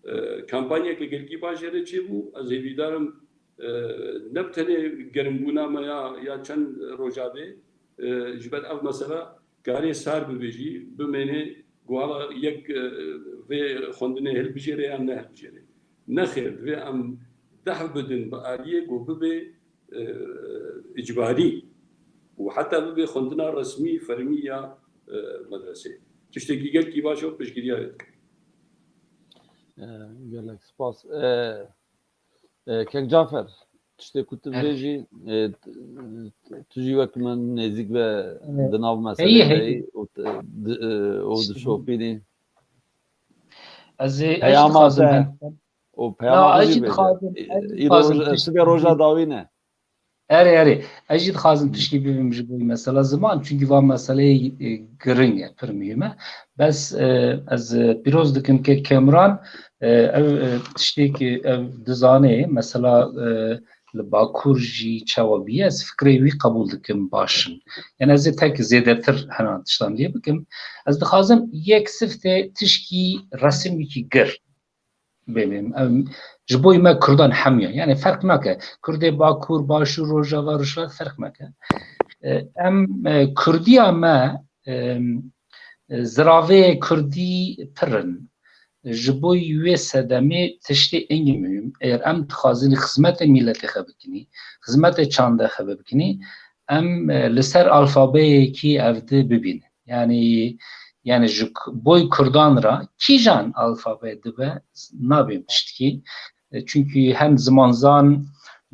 e, kampanyeke gelkî baş jê re çêbû. Ez hêvîdar im, e, ne bi tenê germbûna me ya, ya çend roja bê, e, ji ber ev mesele karê sar bibe jî, bimêne ku hala yek, e, vê xwendinê hilbijêre yan ne hilbijêre. Nexêr, divê em dehf bidin bi aliyê ku bibe, e, îcbarî û heta bibe xwendina resmî, fermî ya, e, medresê. Tiştekî gelkî baş e û piştgiriya wê dikim. E, gelek spas. E, e, Kek Cafer, tiştê ku tu bêjî, e, t-, tu jî wek min nêzîk ve di nav meselê de yî û t-, di, e, û dişopînî. Ez ê, ez jî dixwazim te û peyama xwe jî bêje. Îro roj-, sibê roja dawî ne. Erê, erê. Ez jî dixwazim tişkî bibim ji bo mesela ziman, çunkî van meseleyê, e, giring e, pir muhîm e. Bes, e, ez, e, pîroz dikim kek Kemran, e, ev, e, tiştê ku ev dizane, mesela, e, li Bakur jî çawa bûye, ez fikrê wî qebûl dikim, baş in. Yani ez ê tek zêdetir hena tiştan lê bikim. Ez dixwazim yek siftê tişkî resimekî gir bimînim. Em, ji bo me Kurdan hemiya. Yani ferq nake. Kurdê Bakur, Başûr, Rojava, Rojhilat ferq nake. E, em, e, Kurdiya me, e, ziravê Kurdî pir in. Ji bo wê sedemê tiştê engî muhîm. Eger em dixwazin xizmetê miletê xwe bikinî, xizmetê çandê xwe bikinî, em, e, li ser alfabeyekî evdi bibînin. Yani, yani ji k-, boy Kurdan ra kîjan alfabe dibe, nabên tiştkî. E, çünkü hem zimanzan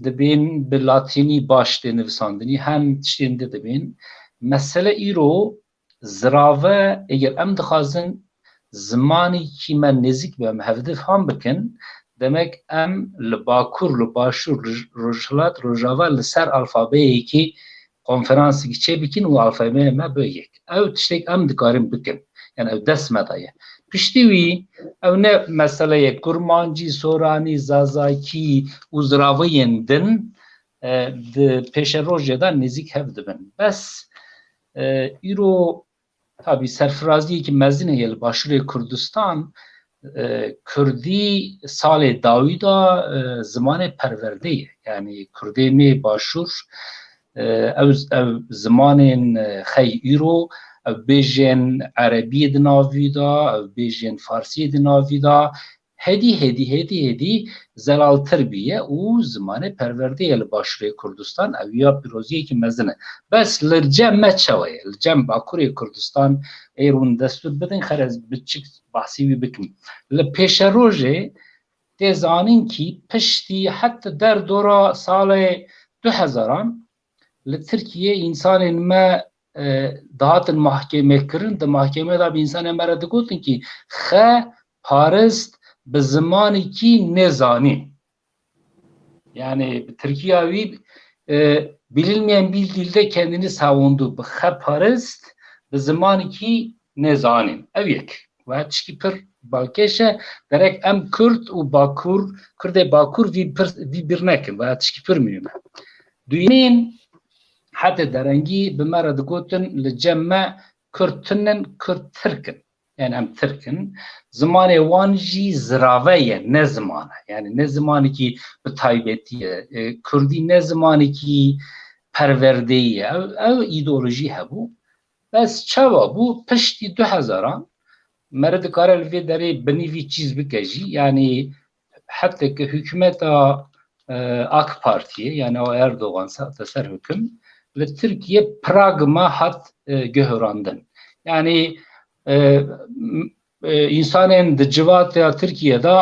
dibên bi latînî baş tê nivisandinî, hem tiştên di dibên. Mesele îro zirave, eger em dixwazin zimanîkî me nêzîk be, em hevdi fam bikin, demek em li Bakur, li Başûr, li Rojhilat, Rojava li ser alfabeyekî konferansekî çêbikin û alfabeyê me bi yek. Ew tiştek em dikarin bikin. Yani ew dest me de ye. Piştî wî ew ne meseleyê Kurmancî, Soranî, Zazakî û ziraveyên din, e, di pêşerojê de nêzîk hev dibin. Bes, e, îro tabî serfiraziyekî mezin heye li Başûrê Kurdistan, e, Kurdî salê dawî de, e, zimanê perwerdê ye. Yanî Kurdê me Başûr, e, ew, ew zimanên, e, xey îro, ew bêjên erebiyê di navî de, ew bêjên farsiyê di navî de, hêdî, hêdî, hêdî, hêdî zelaltir bûye û zimanê perwerdê ye li Başûrê Kurdistan, ew ya pîroziyekî mezin e. Bes li cem me çawa ye? Li cem Bakurê Kurdistan, ê hûn destûr bidin, xêr ez biçik behsî wî bikim. Li pêşerojê tê zanîn kî piştî heta derdora salê du hezaran li Tirkiyê însanên me, e, dihatin mahkeme kirin, di mahkeme de bi însanên me re digotin kî xe parist bi zimanekî nêzanîn. Yani bi Tirkiya wî, e, bilinmeyen bir dilde kendini savundu. Bi xe parist, bi zimanekî nêzanîn. Ev yek. Ve tişkî pir balkêş e, derek em Kurd û Bakur, Kurdê Bakur vî pir, vî bir nekin. Ve tişkî pir mühim e. Duyemîn, heta derengî bi me re digotin li cem me Kurd tinin, Kurd Tirk in. Yani em Tirk in. Zimanê wan jî zirave ye, ne ziman e. Yani ne zimanekî bi taybetî ye. E, Kurdî ne zimanekî perwerdeyî ye. Ew, ew îdeolojî hebû. Bes çawa bû? Piştî du hezaran, meriv dikare li vê derê binî vî çîz bike jî. Yani heta ke hikûmeta, e, AK Partiyê, yani o Erdogan sa-, te ser hikûm, li Tirkiye pragma hat, e, guherandin. Yani, e, m-, e, însanên di civata Tirkiye de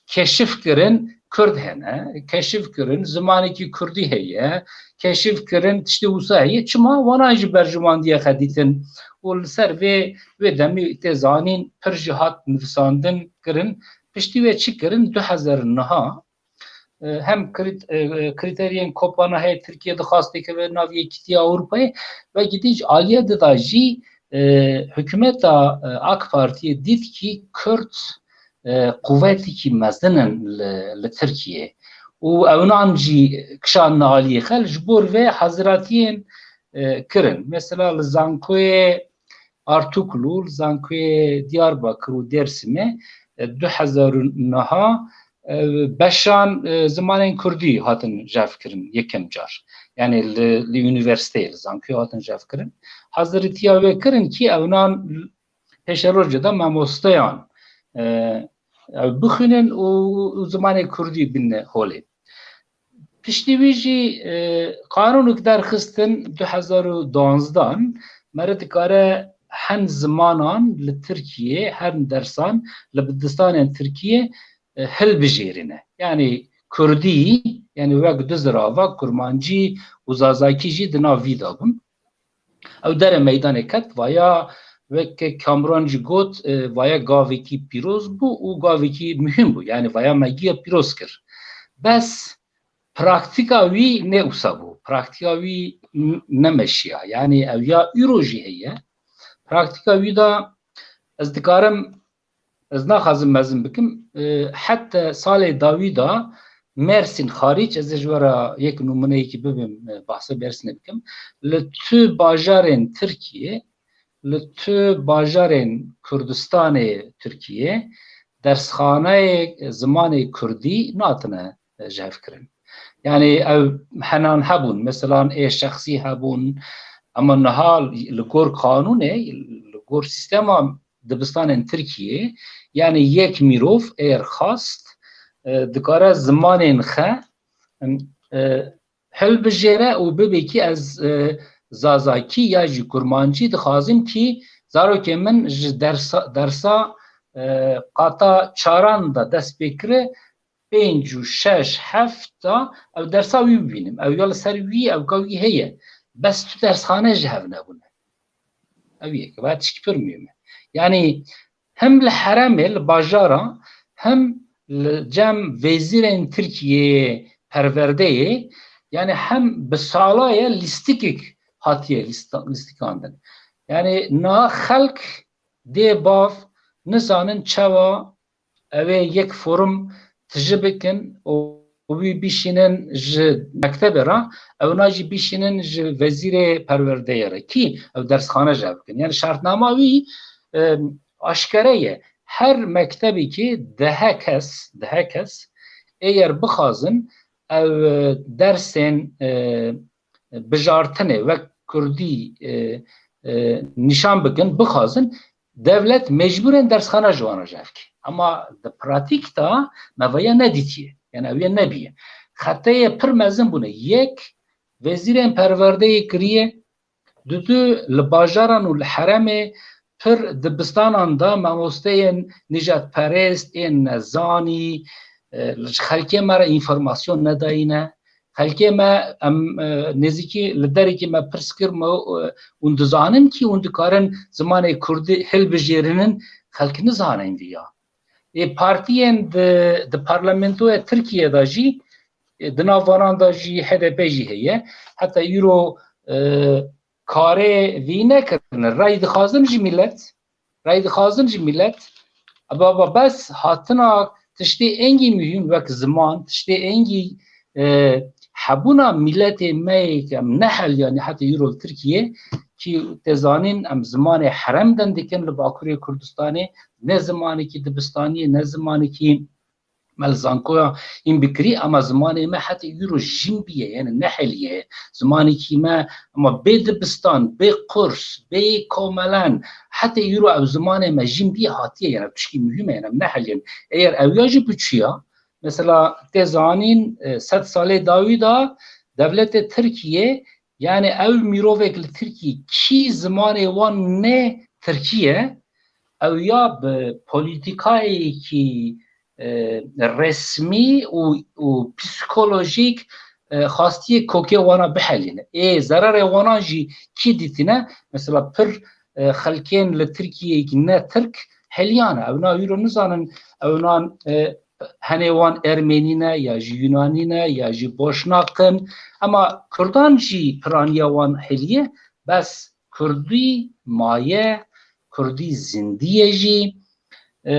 keşif kirin Kurd hene, keşif kirin zimanekî Kurdî heye, keşif kirin tiştê wisa heye. Çima? Wana jî berjumandiye xedîtin û li ser vê, wê demî tê zanîn pir jî hat nivîsandin kirin. Piştî wê çi kirin? Du hezar û neh, e, hem krit-, e, e, krîteriyên Kopenhagê Tirkiye dixwast têkeve nav Yekîtiya Ewropayê, ve gidî ji aliyê dida jî, e, hikûmeta, e, AK Partiyê dît kî Kurd, e, quwetekî mezin in li, li Tirkiye. Û ewnan jî kişandine aliyê xelk ji bo vê haziratiyên, e, kirin. Mesela li zankoyê Artuklu, li zankoyê Diyarbakir û Dêrsimê, e, du hezar û neh, e, beşan, e, zimanên Kurdî hatin jevkirin yekem car. Yani li, li unîversîteyê, li zankoyê hatin jevkirin. Hazirîtiya wê kirin kî ewnan pêşerojê de mamosteyan, e, ew bixwînin û, û zimanê Kurdî bîne holê. Piştî wî jî, e, qanûnek derxistin du hezar û duwazdeh, meriv dikare hin zimanan li Tirkiye, hin dersan li dibistanên Tirkiye, e, hilbijêrine. Yani Kurdî, yani wek du zirava, Kurmancî û Zazakî jî di nav vî de bûn. Ew dere meydanê ket, vaya weke Kamran jî got, e, vaya gavekî pîroz bû û gavekî muhim bû. Yani vaya me giya pîroz kir. Bes praktîka wî ne wisa bû. Praktîka wî n-, nemeşiya. Yani ew ya îro jî heye. Praktîka wî de ez dikarim, ez naxwazim mezin bikim. E, heta salê dawî de Mersîn xarîc, ez ê ji we re yek nûmuneyekî bibim, e, behsa Mersînê bikim. Li tu bajarên Tirkiyê, li tu bajarên Kurdistanê Tirkiyê, dersxaneyê zimanê Kurdî natine, e, jevkirin. Yani ew henan hebûn, meselan ê şexsî hebûn, ama niha li gor qanûnê, li gor sîstema dibistanên Tirkiyê, yani yek mirov eger xwast, e, dikare zimanên xe, e, hilbijêre û bibê kî ez, e, Zazakî ya jî Kurmancî dixwazim kî zarokê min ji dersa, dersa, e, qata çaran de dest pê kire, pênc û şeş, heft de ew dersa wî bibînim. Ew ya li ser wî, ewka wî heye. Bes tu dersxane ji hev nebûne. Ev yek, va tişkî pir muhim e. Yani hem li heremê, li bajara, hem li cem wezîrên Tirkiyeyê perwerdeyê, yani hem bi sala ye lîstikek hatiye lîsta-, lîstikandin. Yani niha xelk dê bav nizanin çawa ew ê yek forum tije bikin û, wî bişînin ji mektebê re, ewna jî bişînin ji wezîrê perwerdeyê re, kî ew dersxane ji hev bikin. Yani şartnama wî, e, aşkere ye. Her mektebekî dehe kes, dehe kes, eger bixwazin ew, e, dersên, e, bijartinê wek kurdî, e, e, nîşan bikin, bixwazin, dewlet mecbûr in dersxana ji wan re ji hev ke. Ama di pratîk de me vaya nedîtiye. Yani ew ye nebiye. Xeteyê pir mezin bûne. Yek, wezîrên perwerdeyê kiriye, dudu li bajaran û li heremê pir dibistanan de mamosteyên nijadperest, ên nezanî, e, ji xelkê me re înformasyon nedayîne. Xelkê me, em, e, nêzîkî li derekî me pirs kir me, e, hûn dizanin kî hûn dikarin zimanê kurdî hilbijêrinin, xelk nizanin viya. Ê partiyên di, di parlamentoya Tirkiye de jî, e, di nav vanan de jî H D P jî heye. Heta îro, e, karê vî nekirine. Rey dixwazin ji milet, rey dixwazin ji milet, baba bes hatina tiştê engî muhîm wek ziman, tiştê engî, e, hebûna miletê me yê ke em neheliyanî heta îro li Tirkiye, kî tê zanîn em zimanê herem dendikin li Bakurê Kurdistanê, ne zimanekî dibistaniyê, ne zimanekî me li zankoya hîn bikirî, ama zimanê me heta îro jîn biye, yani neheliye. Zimanekî me, ama bê dibistan, bê kurs, bê komelen, heta îro ew zimanê me jîn biye hatiye, yani tişkî muhîm e, yani em neheliyin. Eger ew ya jî biçûya, mesela tê zanîn, e, sed salê dawî de dewletê Tirkiye, yani ew mirovek li Tirkiye kî zimanê wan ne Tirkiye, ew ya bi polîtîkayekî, e, resmî û, û psîkolojîk, e, xastiye kokê wana bihelîne. Ê zerarê wana jî kî dîtine? Mesela pir, e, xelkên li Tirkiyeyekî ne Tirk heliyane. Ewna îro nizanin, ewnan, e, henê wan Ermenî ne, ya jî Yunanî ne, ya jî Boşnak in. Ema Kurdan jî piraniya wan heliye, bes Kurdî maye, Kurdî zindî ye jî. E,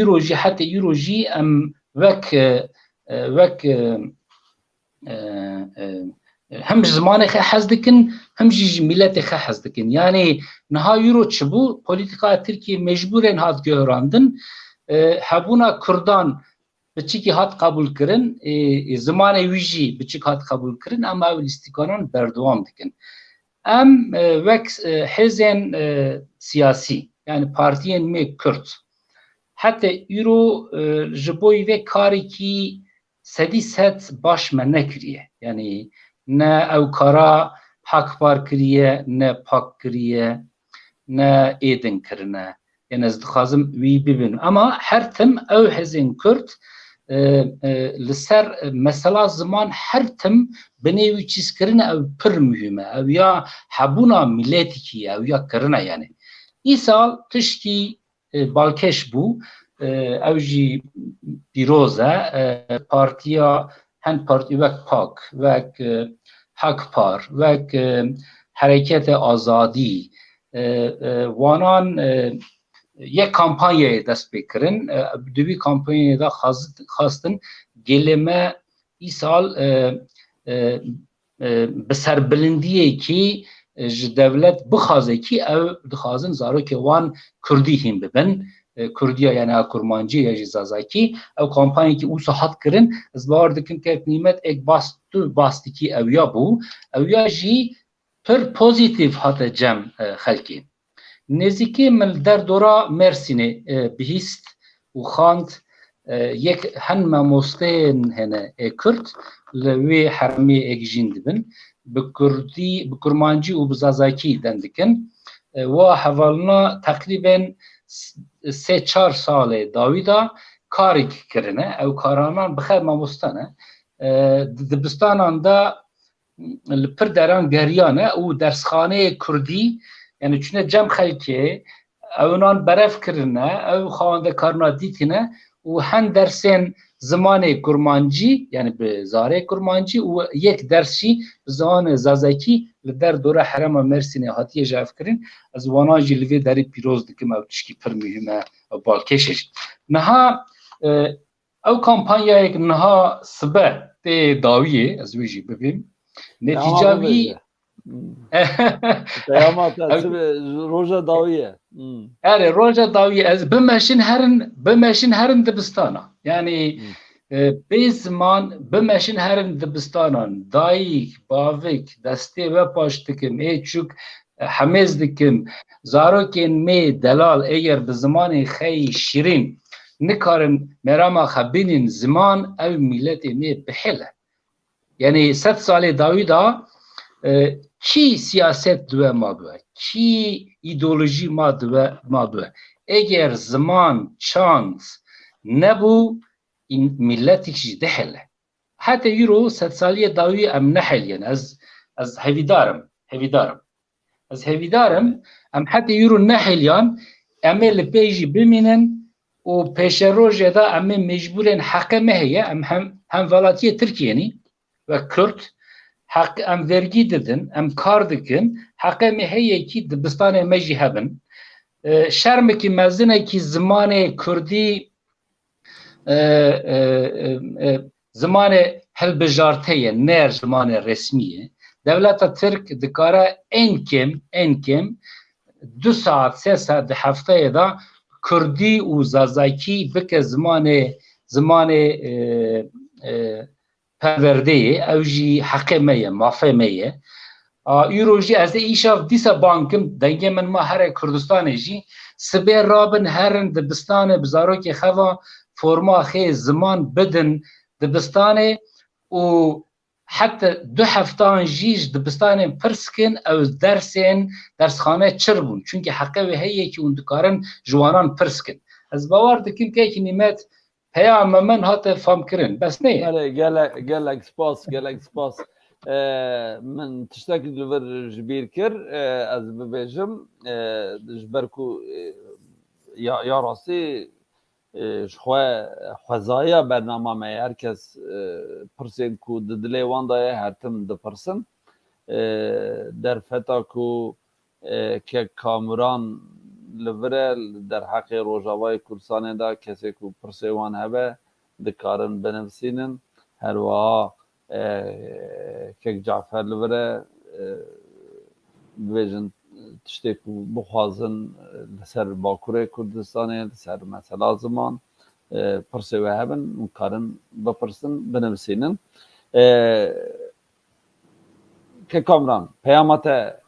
îro jî, hetê îro jî em wek, e, e, wek, e, e, e, hem ji zimanê xwe hez dikin, hem jî ji miletê xwe hez dikin. Yani niha îro çi bû? Polîtîkaya Tirkiyê mecbûrên hat guherandin. E, hebûna Kurdan biçikî hat qebûlkirin, ê, ê, zimanê wî jî biçik hat qebûlkirin, em ew lîstîkanan berdewam dikin. Em, e, wek, e, hêzên, e, siyasî, yani partiyên me Kurd, heta îro, e, ji bo vê karekî sedî sed baş me nekiriye. Yani ne ew kara Hak Par kiriye, ne Pak kiriye, ne ê din kirine. Yani ez dixwazim wî bibin. Ama her tim ew hêzên Kurd, e, e, li ser, e, mesela ziman her tim binê wî çîz kirine, ew pir muhîm e. Ew ya hebûna miletikî, ew ya kirine yani. Îsal tişkî, e, balkêş bû, e, ew jî pîroz e, e, partiya, hend partî wek Pak, wek, e, Hak Par, wek, e, Hereketê Azadî, e, e, wanan, e, yek kampanyayê dest pê kirin. E, di wî kampanyayê de xwast-, xwestin gelê me îsal, e, e, e, bi serbilindiyekî, e, ji dewlet bixwaze kî ew dixwazin zarokê wan kurdî hîn bibin. E, kurdiya yani ha kurmancî ya jî zazakî. Ew kampanyekî wisa hat kirin. Ez bawer dikim ke nîmet ek bas tu bas dikî ew ya bû. Ew ya jî pir pozîtîf hate cem, e, xelkê. Nêzîkî min li derdora Mersînê, e, bihîst û xwend, e, yek hen mamosteyên hene ê Kurd li wê herêmê êk jîn dibin. Bi Kurdî, bi Kurmancî û bi Zazakî den dikin. E, wa hevalina teqrîben s-, sê çar salê dawî de karek kirine. Ew karanan bi xev mamoste ne. E, di dibistanan de li pir deran geriyane û dersxaneyê kurdî, yani çûne cem xelkê, ewinan berev kirine, ew xawendekarina dîtine û hen dersên zimanê kurmancî, yani bi zarê kurmancî û yek ders jî bi zimanê zazakî li derdora herêma Mersînê hatiye ji hev kirin. Ez wanan jî li vê derê pîroz dikim, ew tişkî pir muhîm e, ew balkêş e jî. Niha, e, Ew kampanyayek niha sibe tê dawiyê, ez wê jî bibêm. Netîca wî Peyama te çi be, roja dawiyê. Hmm. Erê, roja dawiyê, ez bimeşin herin, bimeşin herin dibistana. Yani e, bê ziman bimeşin herin dibistanan. Dayik, bavik, destê we paş dikim, ê çûk, e, hemêz dikim. Zarokên me delal, eger bi zimanê xeyî şîrîn nikarin merama xwe bînin ziman, ew miletê me bihêle. Yani sed salê dawî da e, çi siyaset diwe ma biwe, çi îdeolojî ma diwe ma biwe. Eger ziman, çand nebû, miletik jî dihêle. Heta îro sedsaliyê dawî em nehêliyen. Ez, ez hevîdar im, hevîdar im. Ez hevîdar im, em heta îro nehêliyan, em ê li pê jî bimînin û pêşerojê de em ê mecbûrên heqê me heye, em hem, hemwelatiyê Tirkiyê nî, wek Kurd, heq, em vergî didin, em kar dikin, heqê me heye kî dibistanê me jî hebin. E, şermekî mezinekî zimanê Kurdî e, e, e, e, zimanê hilbijarte ye, ne zimanê resmî ye. Dewleta Tirk dikare en kêm, en kêm du saet, sê saet di hefteyê de Kurdî û Zazakî bike zimanê, zimanê e, e, perwerdeyê, ew jî heqê me ye, mafê me ye. A, îro jî ez ê îşav dîsa bang kim, dengê min ma here Kurdistanê jî, sibê rabin herin dibistanê bi zarokê xeva forma xê ziman bidin dibistanê û heta du heftan jî ji dibistanên pirs kin, ew dersên dersxane çir bûn. Çunkî heqê wê heye kî hûn dikarin ji wanan pirs kin. Ez bawer dikim kekî Nîmet peyama min hate famkirin. Bes neye. Belê, gelek, gelek spas, gelek spas. E, min tiştekî li vir ji bîr kir, e, ez bibêjim, e, ji ber ku, e, ya, ya rastî, e, ji xwe xwezaya bernama me ye. Her kes, e, pirsên ku di dilê wan de ye, her tim dipirsin. E, derfeta ku e, kek Kamuran li vir e, li derheqê Rojavayê Kurdistanê de kesê ku pirsê wan hebe, dikarin binivîsînin. Her wiha, e, kek Cafer li vir e, e, bibêjin tiştê ku bixwazin, e, li ser Bakurê Kurdistanê, li ser mesela ziman, e, pirsê we hebin, hûn karin bipirsin, binivîsînin. E, Ke Kamran, peyama te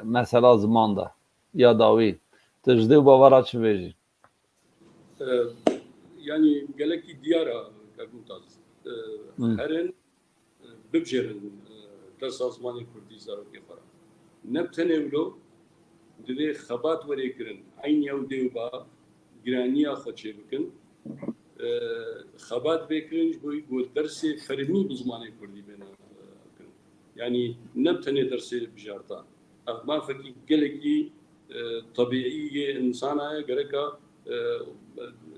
mesela ziman de ya dawî, tu ji dê û bavara çi bêjî? E, yanî gelekî diyar e, Kak Mumtaz. E, herin, e, bibjêrin, e, dersa zimanê kurdî zarokê xwe re. Ne bi tenê wilo, divê xebat were kirin, eynî ew dê û bav giraniya xwe çêbikin. E, xebat vê kirin ji bo ku dersê fermî bi zimanê kurdî bêne, e, kirin. Yanî ne bi tenê dersê bijarta. Ev mafekî gelekî, e, tebîî yê insana ye, gereka, e,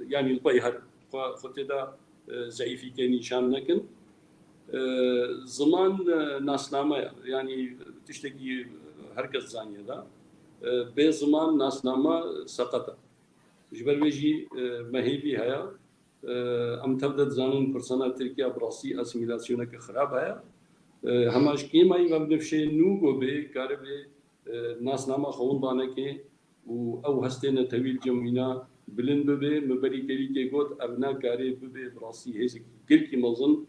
yanî li pey her xwe, xwe tê de, e, zeîfîkê nîşan nekin. E, ziman, e, nasname ye. Yanî tiştekî her kes zaniye de. E, bê ziman nasname seqet e. Ji ber vê jî, e, me hêvî heye. E, em tev de dizanin pirsana Tirkiye bi rastî asîmîlasyoneke xirab heye. E, hema ji kêmayî ve binivşê nû go bê, karibe, e, nasnama xwe winda neke û ew hestê netewî li cem wîna bilind bibe. Min berî kerîkê got, ev nakare bibe bi rastî hêzekî gelkî mezin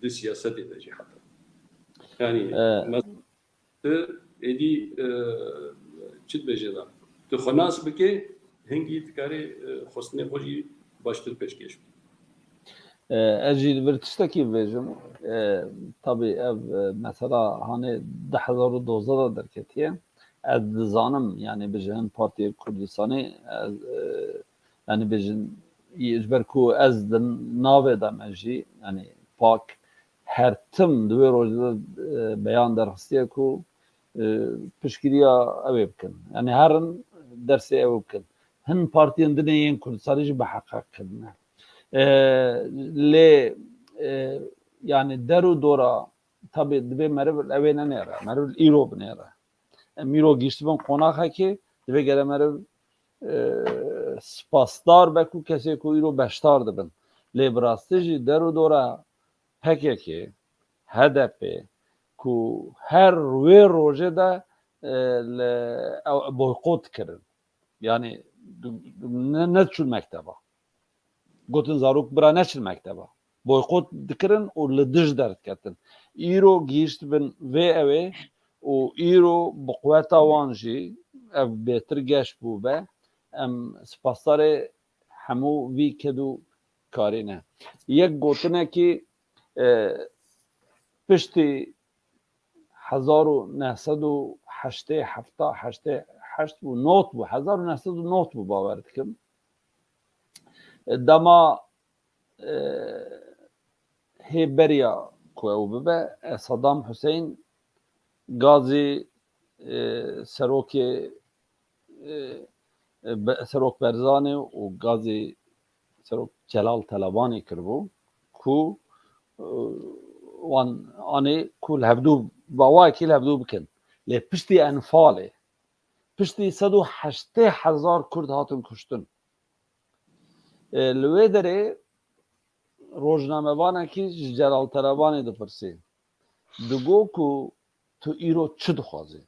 di siyasetê de jî heta. Yanî, e, mes-, tu êdî, e, çi dibêje de? Tu xwe nas bike, hingî dikarê, e, xwestinê xwe jî baştir pêşkêş bike. E, ez jî li vir tiştekî bibêjim. E, tabî ev, e, mesela hanê du hezar û dozdeh de derketiye. Ez dizanim, yanî bêjin Partiyê Kurdistanê, ez, e, yanî bêjin, ji ber ku ez di navê de me jî, yanî pak her tim di wê rojê de, e, beyan derxistiye ku, e, piştgiriya ew ê bikin. Yanî herin dersê ew ê bikin. Hin partiyên din ê yên Kurdistanê jî biheqeq kirine. E, lê, e, yanî der û dora, tabî divê meriv li ewê nenêre, meriv li îro binêre. Em îro gihiştibin qonaxekê, divê gere meriv, e, spasdar be ku kesê ku îro beşdar dibin. Lê bi rastî jî der û dora P K K, H D P ku her wê rojê de e, li, ew, boykot dikirin. Yani du- du- ne, neçûn mekteba. Gotin zarok bira neçin mekteba. Boykot dikirin û li dij derdiketin. Îro gihiştibin vê ewê û îro bi quweta wan jî ev bêtir geş bû be. Em spasdarê hemû vî ked û karî ne. Yek gotinekî e, piştî hezar û neh sed û heştê heft, heştê heşt bû, not bû, hezar û neh sed û not bû, bawer dikim. Dema e, hê beriya ku ew bibe, e, Saddam Hussein gazî e, serokê e, e, Be- Serok Berzanî û gazî Serok Celal Telebanî kiribû ku e, wan anê ku li hevdû bi awayekî li hevdû bikin. Lê piştî enfalê, piştî sed û heştê hezar Kurd hatin kuştin. E, li wê derê rojnamevanekî ji Celal Telebanê dipirsî. Digo ku tu îro çi dixwazî?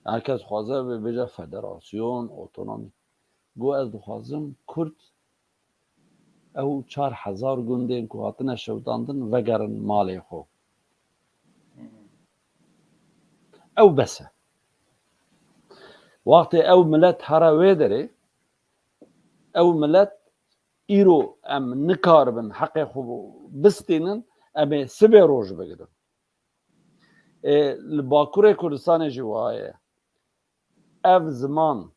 Her kes dixwaze bê-, bêje federasyon, otonomî. Got, ez dixwazim Kurd ew çar hezar gundên ku hatine şewitandin vegerin malê xwe. Ew bes e. Wextê ew milet here wê derê, ew milet îro em nikaribin heqê xwe bistînin, em ê sibê roj bigirin. Ê, li Bakurê Kurdistanê jî wiha ye. Ev ziman,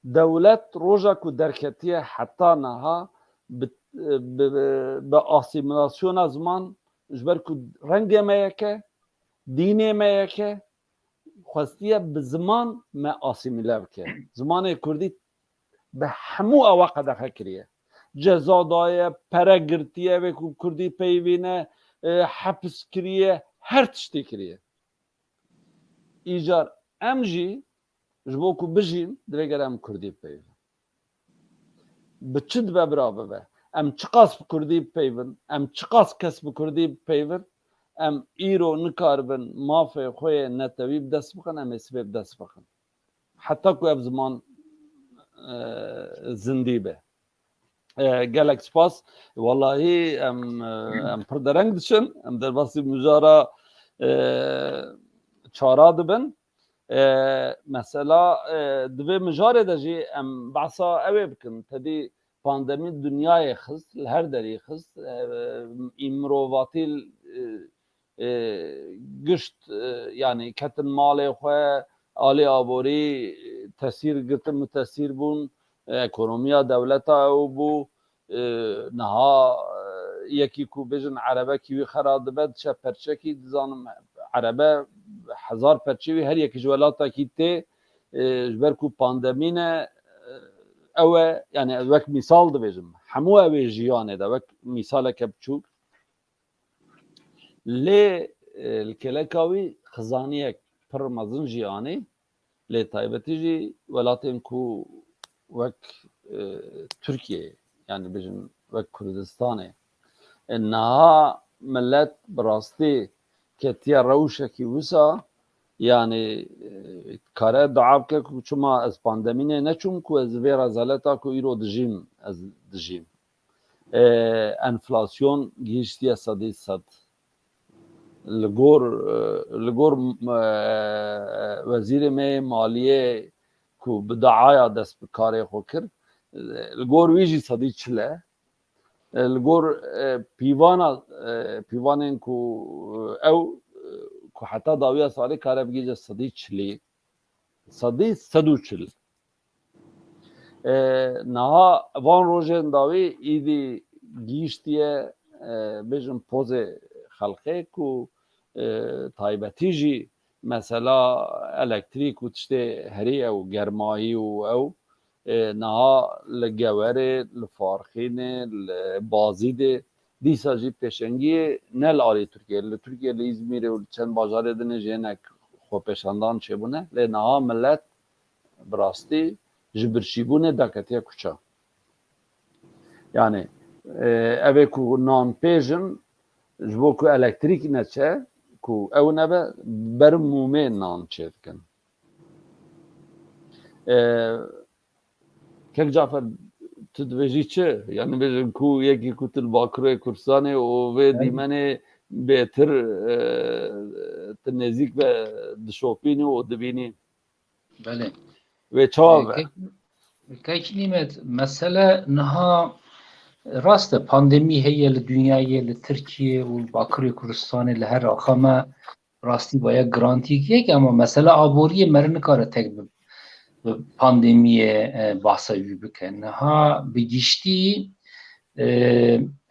dewlet roja ku derketiye heta niha bi, bi, bi asîmîlasyona ziman ji ber ku rengê me yek e, dînê me yek e, xwestiye bi ziman me asîmîle bike. Zimanê kurdî bi hemû awa qedexe kiriye. Ceza daye, pere girtiye, vê ku kurdî peyivîne, e, hepis kiriye, her tiştî kiriye. Îcar em jî ji bo ku bijîn, divê gere em kurdî bipeyivin. Bi çi dibe bira bibe? Em çiqas bi kurdî bipeyivin, em çiqas kes bi kurdî bipeyivin, em îro nikaribin mafê xwe yê netewî bi dest bixin, em ê sibê bi dest bixin. Heta ku ev ziman, e, zindî be. E, gelek spas. Wallahî em, e, em pir dereng diçin. Em derbasî mijara, e, çara dibin. E, mesela, e, di vê mijarê de jî em behsa ew ê bikin. Tedî pandemî dinyayê xist, li her derî xist. E, î mirovatî, e, e, gişt, e, yanî ketin malê xwe, alî aborî, e, tesîr girtin, mitesîr bûn, e, ekonomiya dewleta ew bû, e, niha, e, yekî ku bêjin erebekî wî xera dibe, diçe perçekî, dizanim erebe hezar perçe wî, her yekî ji welatekî tê, e, ji ber ku pandemî ne, e, ew e, yanî wek mîsal dibêjim, hemû ew ê jiyanê de, wek mîsaleke biçûk, Lê, e, li kêleka wî xizaniyek pir mezin jî anî, lê taybetî jî welatên ku wek, e, Tirkiye, yanî bêjin wek Kurdistanê, e, niha milet bi rastî ketiye rewşekî wisa, yanî, e, kare dua bike ku çima ez pandemînê neçûm ku ez vê rezaleta ku îro dijîm, ez dijîm. E, enflasyon gihiştiye sedî sed. Li gor, e, li gor, e, wezîrê me yê maliyê ku bi daaya dest bi karê xwe kir, e, li gor wî jî sedî çil e. E, li gor, e, pîvana, e, pîvanên ku, e, ew, e, ku heta dawiya salê kare bigihîje sedî çilî. Sedî sed û çil. E, niha van rojên dawî îdî gihîştiye, e, bêjin pozê xelkê ku, e, taybetî jî mesela elektrîk û tiştê herî ew germayî û ew, e, niha li Gewerê, li Farxînê, li Bazîdê, dîsa jî pêşengiyê ne li alî Tirkiyê, li Tirkiyê, li Îzmîrê û li çend bajarê din jî hinek xwepêşandan çêbûne, lê niha milet bi rastî ji birçîbûnê daketiye kuça. Yanî, e, ev ê ku nan pêjin, ji bo ku elektrîk neçe, ku ew nebe, ber mûmê nan çêdikin. E, Kek Cafer, tu dibêjî çi? Yani bêjin ku yekî ku tu li Bakurê Kurdistanê û vê Evet. dîmenê bêtir, e, tu nêzîk be dişopînî û dibînî. Belê. Wê çawa E, be? Kek, Kek Nîmet, mesele niha rast e, pandemî heye li dinyayê, li Tirkiyê û li Bakurê Kurdistanê li her axa me rastî vaya girantî kek, ama mesela aboriyê meri nikare tek bi, bi pandemiyê, e, bahsa wî bike. Niha bi giştî, e,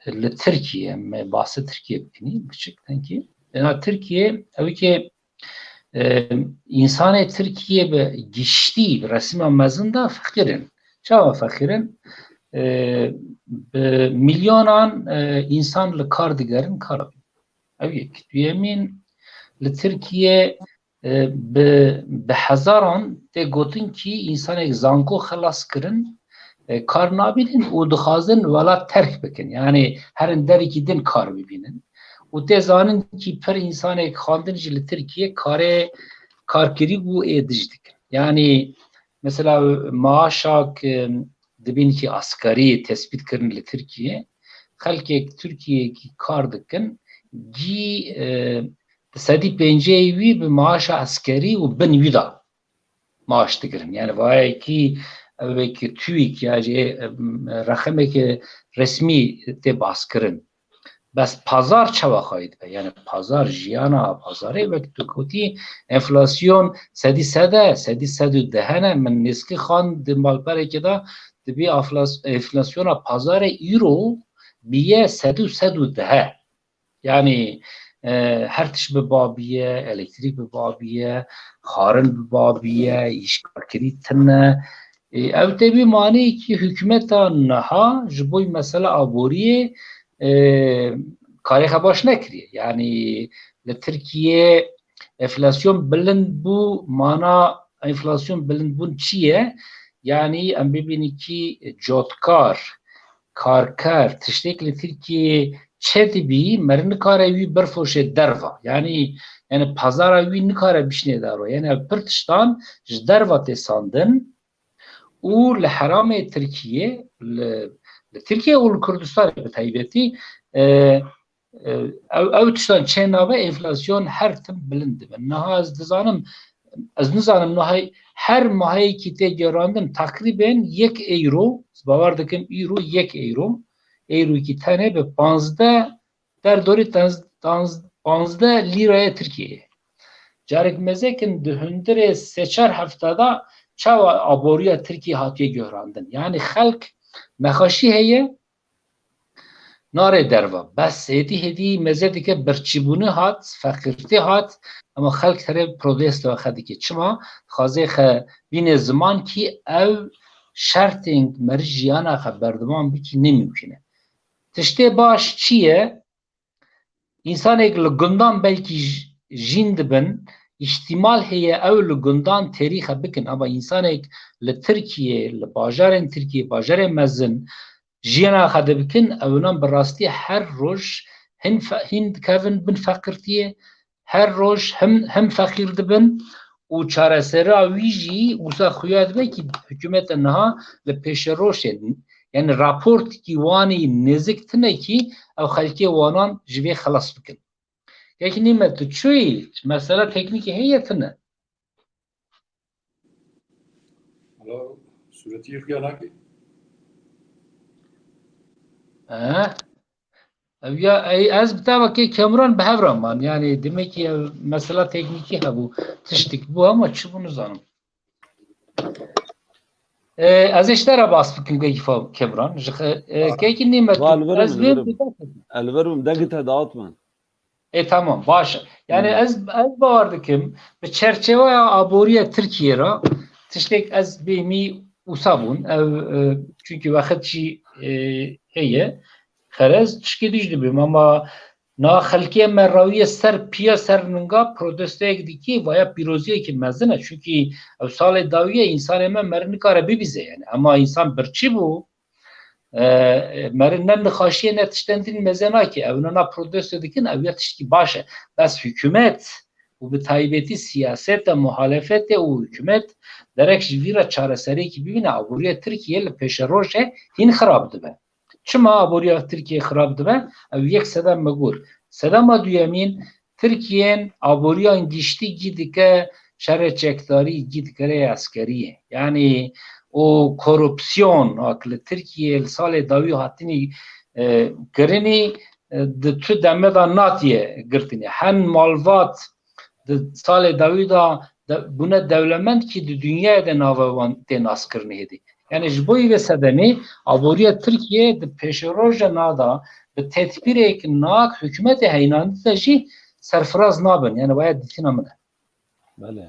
li Tirkiye, me bahsê Tirkiye bikinî, biçik tenkî. Niha Tirkiye, ew ke, e, însanê Tirkiye bi giştî, bi resîma mezin de feqîr in. Çawa feqîr in? E, bi milyonan, e, însan li kar digerin, kar Ew yek. Duyemîn, li Tirkiye, e, bi, bi hezaran tê gotin kî însanek zanko xelas kirin, e, kar nabînin û dixwazin welat terk bikin. Yani herin derekî din kar bibînin. Û tê zanin kî pir însanek xwendin jî li Tirkiye karê karkirî û êdiş dikin. Yani mesela maaşak, e, dibîn kî asgarî tespît kirin li Tirkiye. Xelkek Tirkiyeyekî kar dikin, cî, e, sedî pêncî wî bi maaşa eskerî û bin wî de maaş digirin. Yani vayekî ew wekî TÜİK ya jî, e, rexemeke resmî tê baskirin. Bes pazar çawa xwayî dibe? Yani pazar, jiyana pazarê, wek tu gotî, enflasyon sedî sed e, sedî sed û deh ne. Min nêzkî xan di malperekê de dibî aflas-, enflasyona pazarê îro biye sed û sed û deh. Yani, e, her tişt bi babiye, elektrîk bi babiye, xwarin bi babiye, îşkarkirî tune. E, ew tevî maneyekî hikûmeta niha ji bo mesela aboriyê, e, karê xwe baş nekiriye. Yani li Tirkiye enflasyon bilind bû, mana enflasyon bilind bûn çi ye? Yani em bibînin kî cotkar, karker, tiştek li Tirkiyeyê çêdibî, meri nikare wî berfoşê derva. Yani, yani pazara wî nikare bişnê daro. Yani ev pir tiştan ji derva tê sandin û li heramê Tirkiye, li, li Tirkiye û li Kurdistanê bi taybetî, e, e, ew, ew tiştan çê nabe, enflasyon her tim bilind dibe. Niha ez dizanim, ez nizanim niha her maheyekî tê gerandin teqrîben yek euro, ez bawer dikim îro yek euro, euro kî tenê bi panzdeh, derdorî tanz-, tanz-, panzdeh lîraya Tirkiyeyê. Carek mezekin di hundirê sê çar hefte de çawa aboriya Tirkiyê hatiye guherandin. Yani xelk nexweşî heye, nare derva. Bes hêdî hêdî meze dike birçîbûnê hat, feqîrtî hat, ama xelk here protesto xwe dike. Çima? Dixwaze xwe bîne ziman kî ev şertên meri jiyana xwe berdiman bikî ne mimkun e. Tiştê baş çi ye? Însanek li gundan belkî j-, jîn dibin, îhtimal heye ew li gundan têrî xwe bikin, ama însanek li Tirkiyê, li bajarên Tirkiyê, bajarên mezin, jiyana xwe dibikin, ewinan bi rastî her roj hin fe-, hin dikevin bin feqirtiyê, her roj him, him feqîr dibin û çaresera wî jî wisa xuya dibe kî hikûmeta niha li pêşerojê, yani raportekî wanî nêzik tine kî ew xelkê wanan ji vê xelas bikin. Kek Nîmet, tu çûyî, mesela teknîkê heye tine. Hala sûretî xuya nakê. He? Ev ya, ey, ez bi tevekê Kemran bi hev re man. Yani demek ki ev mesela teknîkî hebû, tiştik bû ama çi bû nizanim. E, ez ê ji te re bas bikim, kekî fa-, Kemran. Ji xe-, e, kekî Nîmet, Val verim, ez vê verim. El verim, dengê te dağıtma. E, tamam, baş e. Yani Hmm. ez, ez bawer dikim, bi çerçeveya aboriya Tirkiye re tiştek ez bêmî wisa bûn. Ev, e, çünkü wexit jî, e, heye. Xerez tişkê dî jî dibêm, ama na xelkê me rawiye ser piya ser ninga protesteyek dikî, vaya pîroziyekî mezin e. Çünkü ew salê dawiye însanê me meri nikare bibîze yani. Ama însan birçî bû, E, meriv ne nixaşiyê ne tiştên din meze nake. Ew nana protesto dikin, ew ya tiştkî baş e. Bes hikûmet û bi taybetî siyaseta muhalefetê û hikûmet derek ji vî re çareseriyekî bibîne, aboriya Tirkiyê li pêşerojê hîn xirab dibe. Çima aboriya Tirkiyê xirab dibe? Ew yek sedem me got. Sedema duyemîn, Tirkiyên aboriyan giştî gî dike şerê çekdarî, gî dike rê eskeriyê. Yanî û korupsiyon, ak li Tirkiyê li salê dawî hatinî, e, kirinî, e, di tu deme de natiye girtinî. Hen malvat di salê dawî de de, bûne dewlemend kî di dinyayê de nava wan tê naskirinê hêdî. Yani ji bo vê sedemê aboriya Tirkiye di pêşeroja nada bi tedbîrek nak hikûmetê heynandî de jî serfiraz nabin. Yani waya dîtina min e. Belê.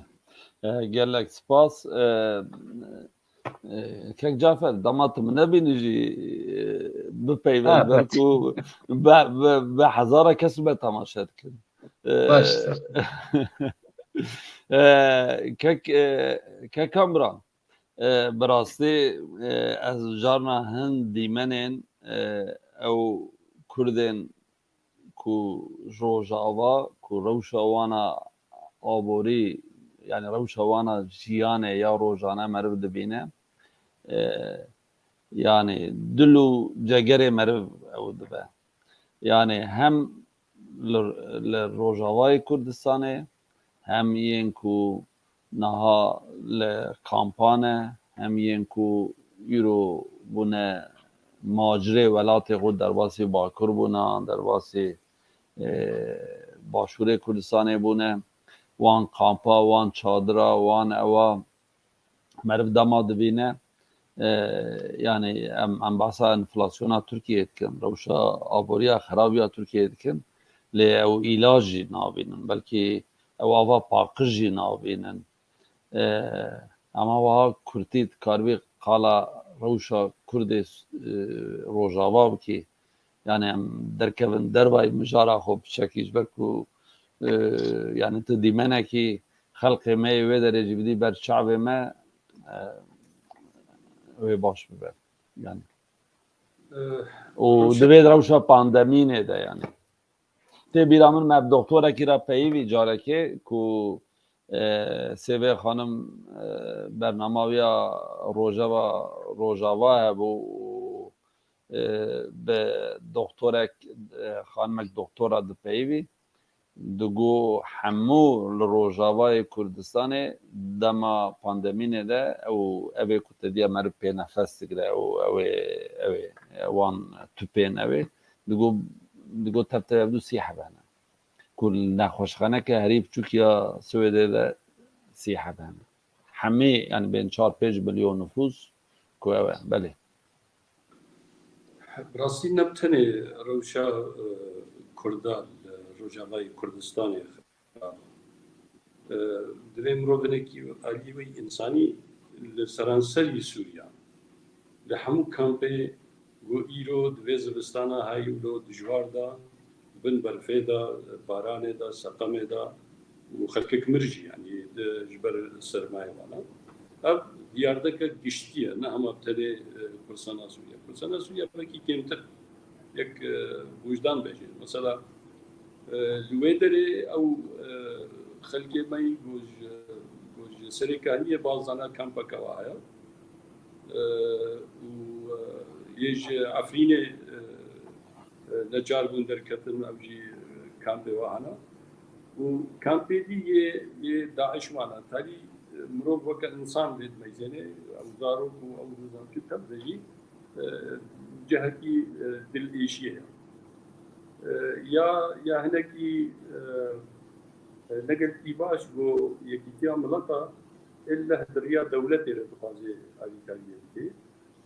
E, gelek spas. E, e, Kek Cafer, dema tu min nebînî jî, e, bipeyve, ha, belkû bi, bi, bi hezara kes me temaşe dikin. E, baş. E, Kek Kamran, e, bi rastî, e, ez carna hin dîmenên, e, ew Kurdên ku Rojava, ku rewşa wana aborî, yani rewşa wana jiyanê ya rojane meriv dibîne, e, yani dil û cegerê meriv ew dibe. Yani hem li, li Rojavayê Kurdistanê, hem yên ku niha li kampa ne, hem yên ku îro bûne macirê welatê xwe, derbasî Bakur bûne, derbasî, e, Başûrê Kurdistanê bûne, wan kampa, wan çadira, wan ewa meriv dema dibîne. E, yani em, em behsa enflasyona Tirkiyeyê dikin, rewşa aboriya xerabiya Tirkiyeyê dikin, lê ew îlac jî nabînin, belkî ew ava paqij jî nabînin. E, Ema wiha kurtî dikaribî qala rewşa Kurdê, e, Rojava bikî. Yani em derkevin dervayî mijara xwe piçekî, ji ber ku, e, yani tu dîmenekî xelkê me yê wê derê jî bidî ber çavê me, e, wê baş bibe. Yani. E, û rewşa- di vê rewşa pandemînê de yani. Tê bîra min me bi doktorekî re peyivî carekê ku, e, sêvê xanim, e, bernama wî ya Rojava, Rojava hebû û, e, bi doktorek, e, xanimek doktora dipeyivî. Digo hemû li Rojavayê Kurdistanê dema pandemînê de ew, ev ê ku te diya meriv pê nefes digire, ew, ew ê, ew ê, wan tupên ew ê. Digo, digo tev tev ev du sî heb hene. Ku li nexweşxaneke herî biçûk ya Swêdê de sî heb hene. Hemî, yani bên çar pênc milyon nifûs ku ew e. Belê. Bi rastî ne bi tenê rewşa, e, Kurda li Rojavayê Kurdistanê xirab e. E, divê mirov hinekî aliyê wê însanî li seranserî Sûriya, li hemû kampê ku îro di vê zivistana hay û lo dijwar de, bin berfê de, baranê de, seqemê de û xelkek mir jî, yanî di, ji ber sermayê wana. Ev diyardeke giştî ye, ne hema tenê, e, Kurdistana Sûriye. Kurdistana Sûriye belkî kêmtir, yek, e, wijdan bejê. Mesela, e, li wê derê ew, e, xelkê me yî ku ji, ku ji Serê Kahniyê baz dana kampeke wa heye. E, û, e, yê ji Efrînê, e, e, necar bûn derketin, ev jî, e, kampê wa hene. Û kampê dî yê, yê DAIŞ wana. Talî, e, mirov weke însan lê dimeyzêne, ew zarok û ew rozankî tev de jî, e, cihekî, e, dilêşiyê ye. E, ya, ya hinekî, e, e, ne gelkî baş bo Yekîtiya Mileta, êleh di riya dewletê re dixwaze alîkariyê bike.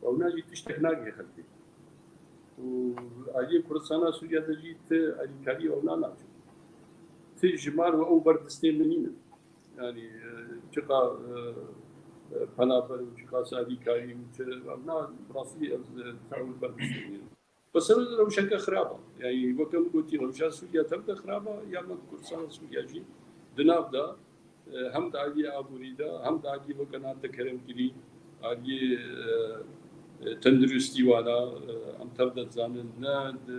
Ewna jî tiştek nagihê xelkê. Û aliyê Kurdistana Sûriye de jî ti alîkariyê ewna naçin. Ti ji mar û ew ber distê min nînin. Yanî, e, çiqa, e, e, penaber û çiqa alîkarî û çi, ewna bi rastî ez, e, ti ew li ber distê min nînin. Bi ser rewşeke xirab e. Yanî weke min gotî, rewşa Sûriye tev de xirab e, ya me Kurdistana Sûriye jî di nav de, e, hem di aliyê aborî de, hem di aliyê weke nate keremkirî, aliyê, e, tenduristî wana, e, em tev de dizanin, ne di,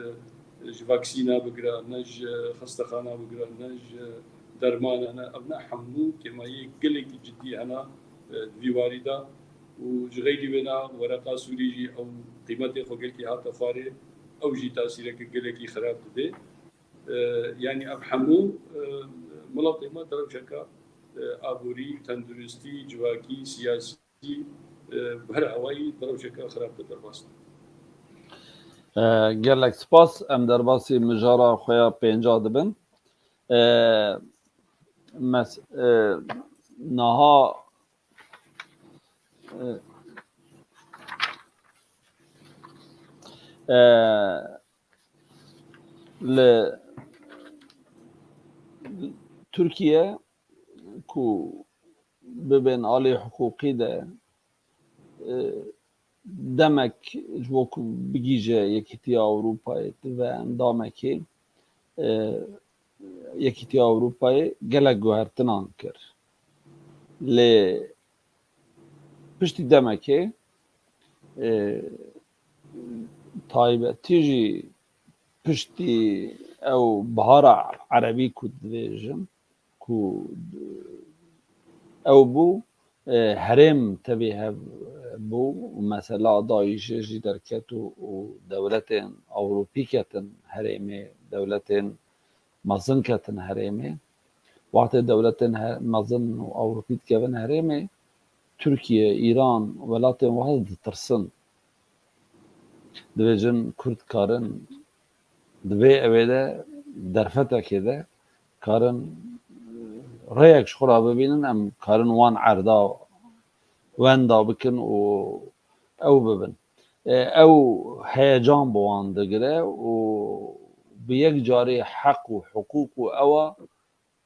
ji vaksîna bigire, ne ji xestexana bigire, ne ji dermana, ne, ev ne hemû kêmayiyê gelekî cidî hene, e, di vî warî de û ji xeyrî wêna wereqa Sûrî jî ew qîmetê xwe gelkî hate xwarê, ew jî tasîreke gelekî xirab dide. E, yanî ev hemû, e, miletê me di rewşeke, e, aborî, tenduristî, civakî, siyasî, e, bi her awayî di rewşeke xirab de derbas dibe. E, gelek spas. Em derbasî mijara xwe ya pênca dibin. E, mes, e, naha, e, e, li Tirkiye ku bibên alî hiqûqî de, e, demek ji bo ku bigihîje Yekîtiya Ewropayê, dibe endamekê, e, Yekîtiya Ewropayê gelek guhertinan kir. Lê piştî demekê, e, taybetî jî piştî ew bihara erebî ku dibêjin, ku ew bû, e, herêm tevî hev bû û mesela DAIŞê jî derket û, û dewletên Ewropî ketin herêmê, dewletên mezin ketin herêmê. Wextê dewletên he-, mezin û Ewropî dikevin herêmê, Tirkiye, Îran, welatên wiha ditirsin. Dibêjin Kurd karin di vê evê de, derfetekê de karin rêyek ji xwe re bibînin, em karin wan erda wenda bikin û ew bibin. E, ew heyecan bi wan digire û bi yek carê heq û hiqûq û ewa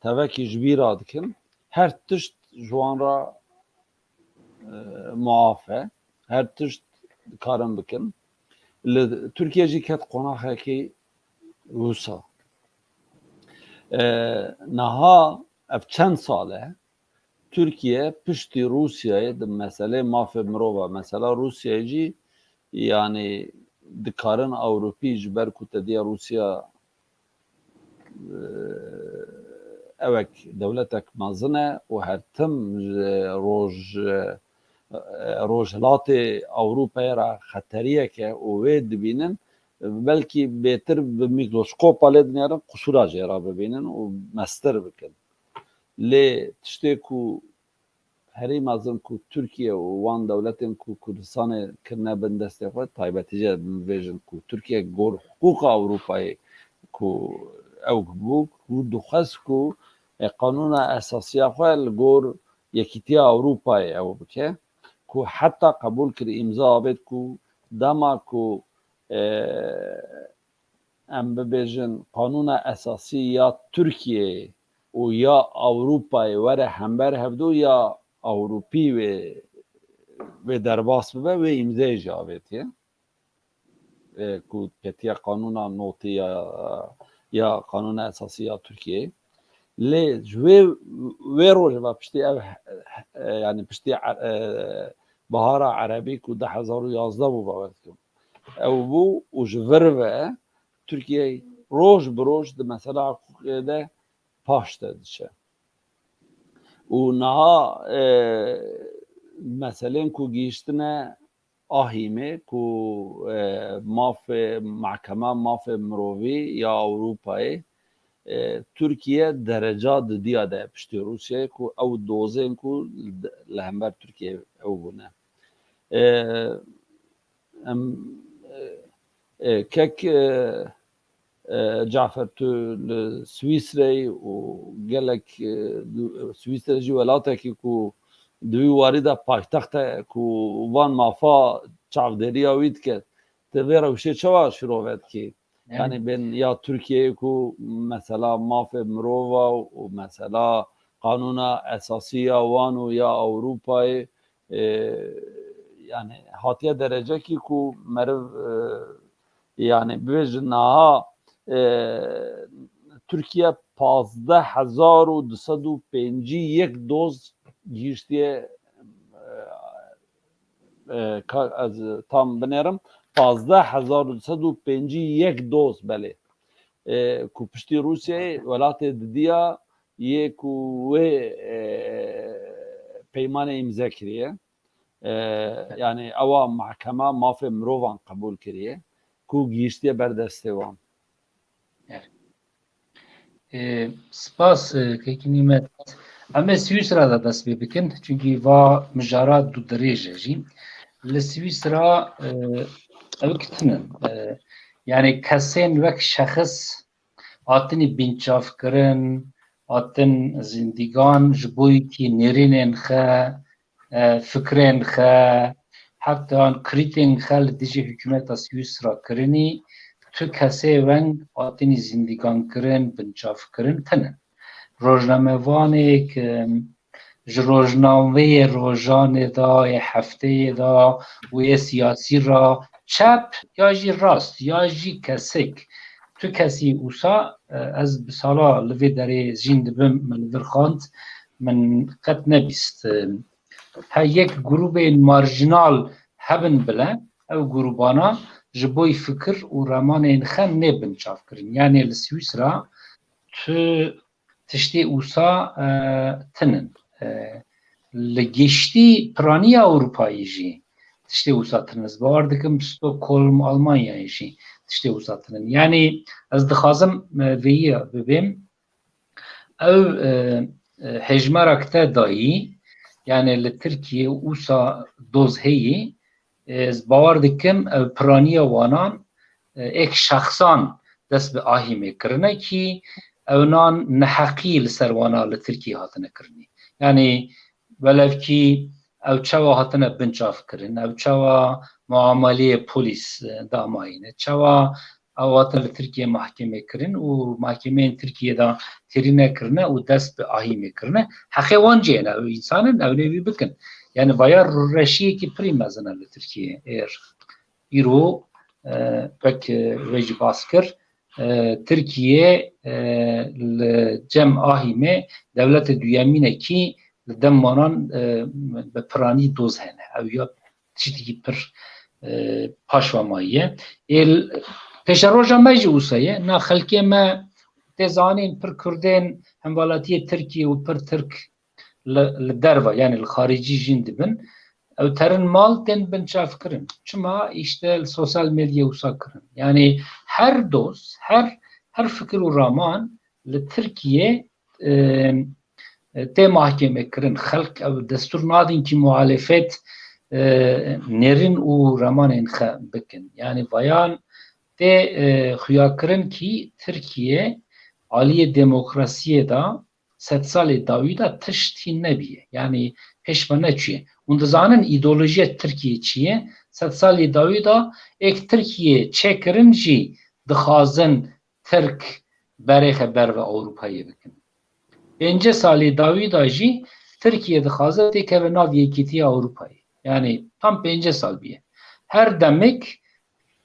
tevekî ji bîra dikin. Her tişt ji wan re, e, muaf e. Her tişt dikarin bikin. Li Tirkiye jî ket qonaxekî wisa. E, niha ev çend sal e Tirkiye piştî Rûsyayê di meselê mafê mirov e. Mesela Rûsyayê jî, yanî dikarin Ewropî ji ber ku te diya Rûsya, e, ewek dewletek mezin e û her tim ji roj, e, rojhilatê Ewropayê re xeteriyek e û wê dibînin, belkî bêtir bi mîkroskopa lê dinêrin, qusûra jê re bibînin û mestir bikin. Lê tiştê ku herî mezin ku Tirkiye û wan dewletên ku Kurdistanê kirine bin destê xwe, taybetî jî em bibêjin ku Tirkiye gor hiqûqa Ewropayê ku ew bû, ku dixwest ku, e, qanûna esasiya xwe li gor Yekîtiya Ewropayê ew bike, ku heta qebûl kir, îmza avêt ku dema ku, e, em bibêjin, qanûna esasî ya Tirkiyeyê û ya Ewropayê were hember hevdû, ya Ewropî wê, wê derbas bibe, wê îmzeyê jî avêtiye. E, ku ketiye qanûna notî ya, ya qanûna esasî ya Tirkiyeyê. Lê ji wê, wê rojê ve piştî ev, e, yanî piştî, e, Bihara Erebî ku du hezar û yazdeh bû, bawer dikim. Ew bû û ji vir ve Tirkiye roj bi roj di mesela hiqûqê de paş de diçe. Û niha, e, meselên ku gihîştine ahîmê ku, e, mafê, Mahkema Mafê Mirovî ya Ewropayê, e, Tirkiye dereca didiya de piştî Rûsyayê ku ew dozên ku li hember Tirkiye ew bûne. E, em, e, e, kek, e, e, Cafer, tu li Swîsreyê û gelek, e, du-, Swîsre jî welatekî ku di wî warî de paytext e ku van mafa çavdêriya wî dike. Tu vê rewşê çawa şirove dikî? Yanî bên ya Tirkiyeyê ku mesela mafê mirova û mesela qanûna esasî ya wan û ya Ewropayê, e, yanî hatiye derecekî ku meriv, e, yanî bibêjin niha, e, Tirkiye pazdeh hezar û du sed û pêncî yek doz gihîştiye, e, e, ka-, ez tam binêrim, pazdeh hezar û du sed û pêncî yek doz belê. E, ku piştî Rûsyayê welatê didiya yê ku wê, e, peymanê îmze kiriye. E, yani ewa mahkema mafê mirovan qebûl kiriye ku gihîştiye ber destê wan. E, spas, e, kekî Nîmet. Em ê Swîsra de dest pê bikin, çunkî va mijara dûdirêj e jî. Li Swîsra, e, ew kitin in. E, yani kesên wek şexis hatinî binçavkirin, hatin zindîgan ji bo yekî nêrînên xe, e, fikrên xe, heta krîtên xe li dijî hikûmeta Swîsra kirinî, tu kesê weng hatinî zindîgan kirin, binçav kirin tinin. Rojnamevanêk, em, ji rojnameyê rojanê de, yê hefteyê de û yê siyasî re çep ya jî rast ya jî kesik. Tu kesî wisa, e, ez bi sala li vê derê jîn dibim, min li vir xwend, min qet nebîst. He yek grûbên marjinal hebin bile, ew grûbana ji bo fikir û remanên xe nê binçavkirin. Yanê li Swîsra tu tiştê wisa, e, tinin. E, li giştî piraniya Ewropayê jî tiştê wisa tinin. Ez bawer dikim Stockholm, Almanyayê jî tiştê wisa tinin. Yanî ez dixwazim, e, vêyî bibêm. Ew, e, e, hejmara ku te dayî, yani li Tirkiyê wisa doz heyî, e, ez bawer dikim ew piraniya wanan, e, êk şexsan dest bi ahîmê kirine kî ewnan neheqî li ser wana li Tirkiyê hatine kirinê. Yani welevkî ew çawa hatine binçav kirin, ew çawa muameleyê polîs, e, damayîne, çawa ew hatin li Tirkiyê mahkemê kirin û mahkemeyên Tirkiyê de têrîne kirine û dest bi ahîmê kirine. Heqê wan jê ne, ew însan in, ew nê wî bikin. Yani vaya rûreşiyekî pirî mezin e li Tirkiyê. Êr îro, e, wek, e, wê jî bas kir, e, Tirkiye, e, li cem ahîmê dewletê duyemînekî li dem wanan, e, bi piranî doz hene. Ew ya tiştekî pir, e, paşva mayiye. Ê, pêşeroja me jî wisa ye. Na xelkê me tê zanîn pir Kurdên hemwelatiyê Tirkiyê û pir Tirk li, li derve, yani li xaricî jîn dibin. Ew terin mal tên binçavkirin. Çima? Îşte li sosyal medyayê wisa kirin. Yani her doz, her, her fikir û raman li Tirkiye, e, e, tê mahkeme kirin. Xelk ew destûr nadin ki muhalefet, e, nêrin û remanên xe bikin. Yani vayan tê, e, xuya kirin ki Tirkiye aliyê demokrasiyê de sed salê dawî de tişt hîn nebiye. Yani pêş ve neçûye. Hûn dizanin îdeolojiya Tirkiyê çi ye? Sed salê dawî de êk Tirkiye çêkirin jî dixwazin Tirk berê xwe ber ve Ewropayê bikin. Pêncî salê dawî de jî Tirkiye dixwaze têkeve nav yekîtiya Ewropayê. Yani tam pêncî sal biye. Her demek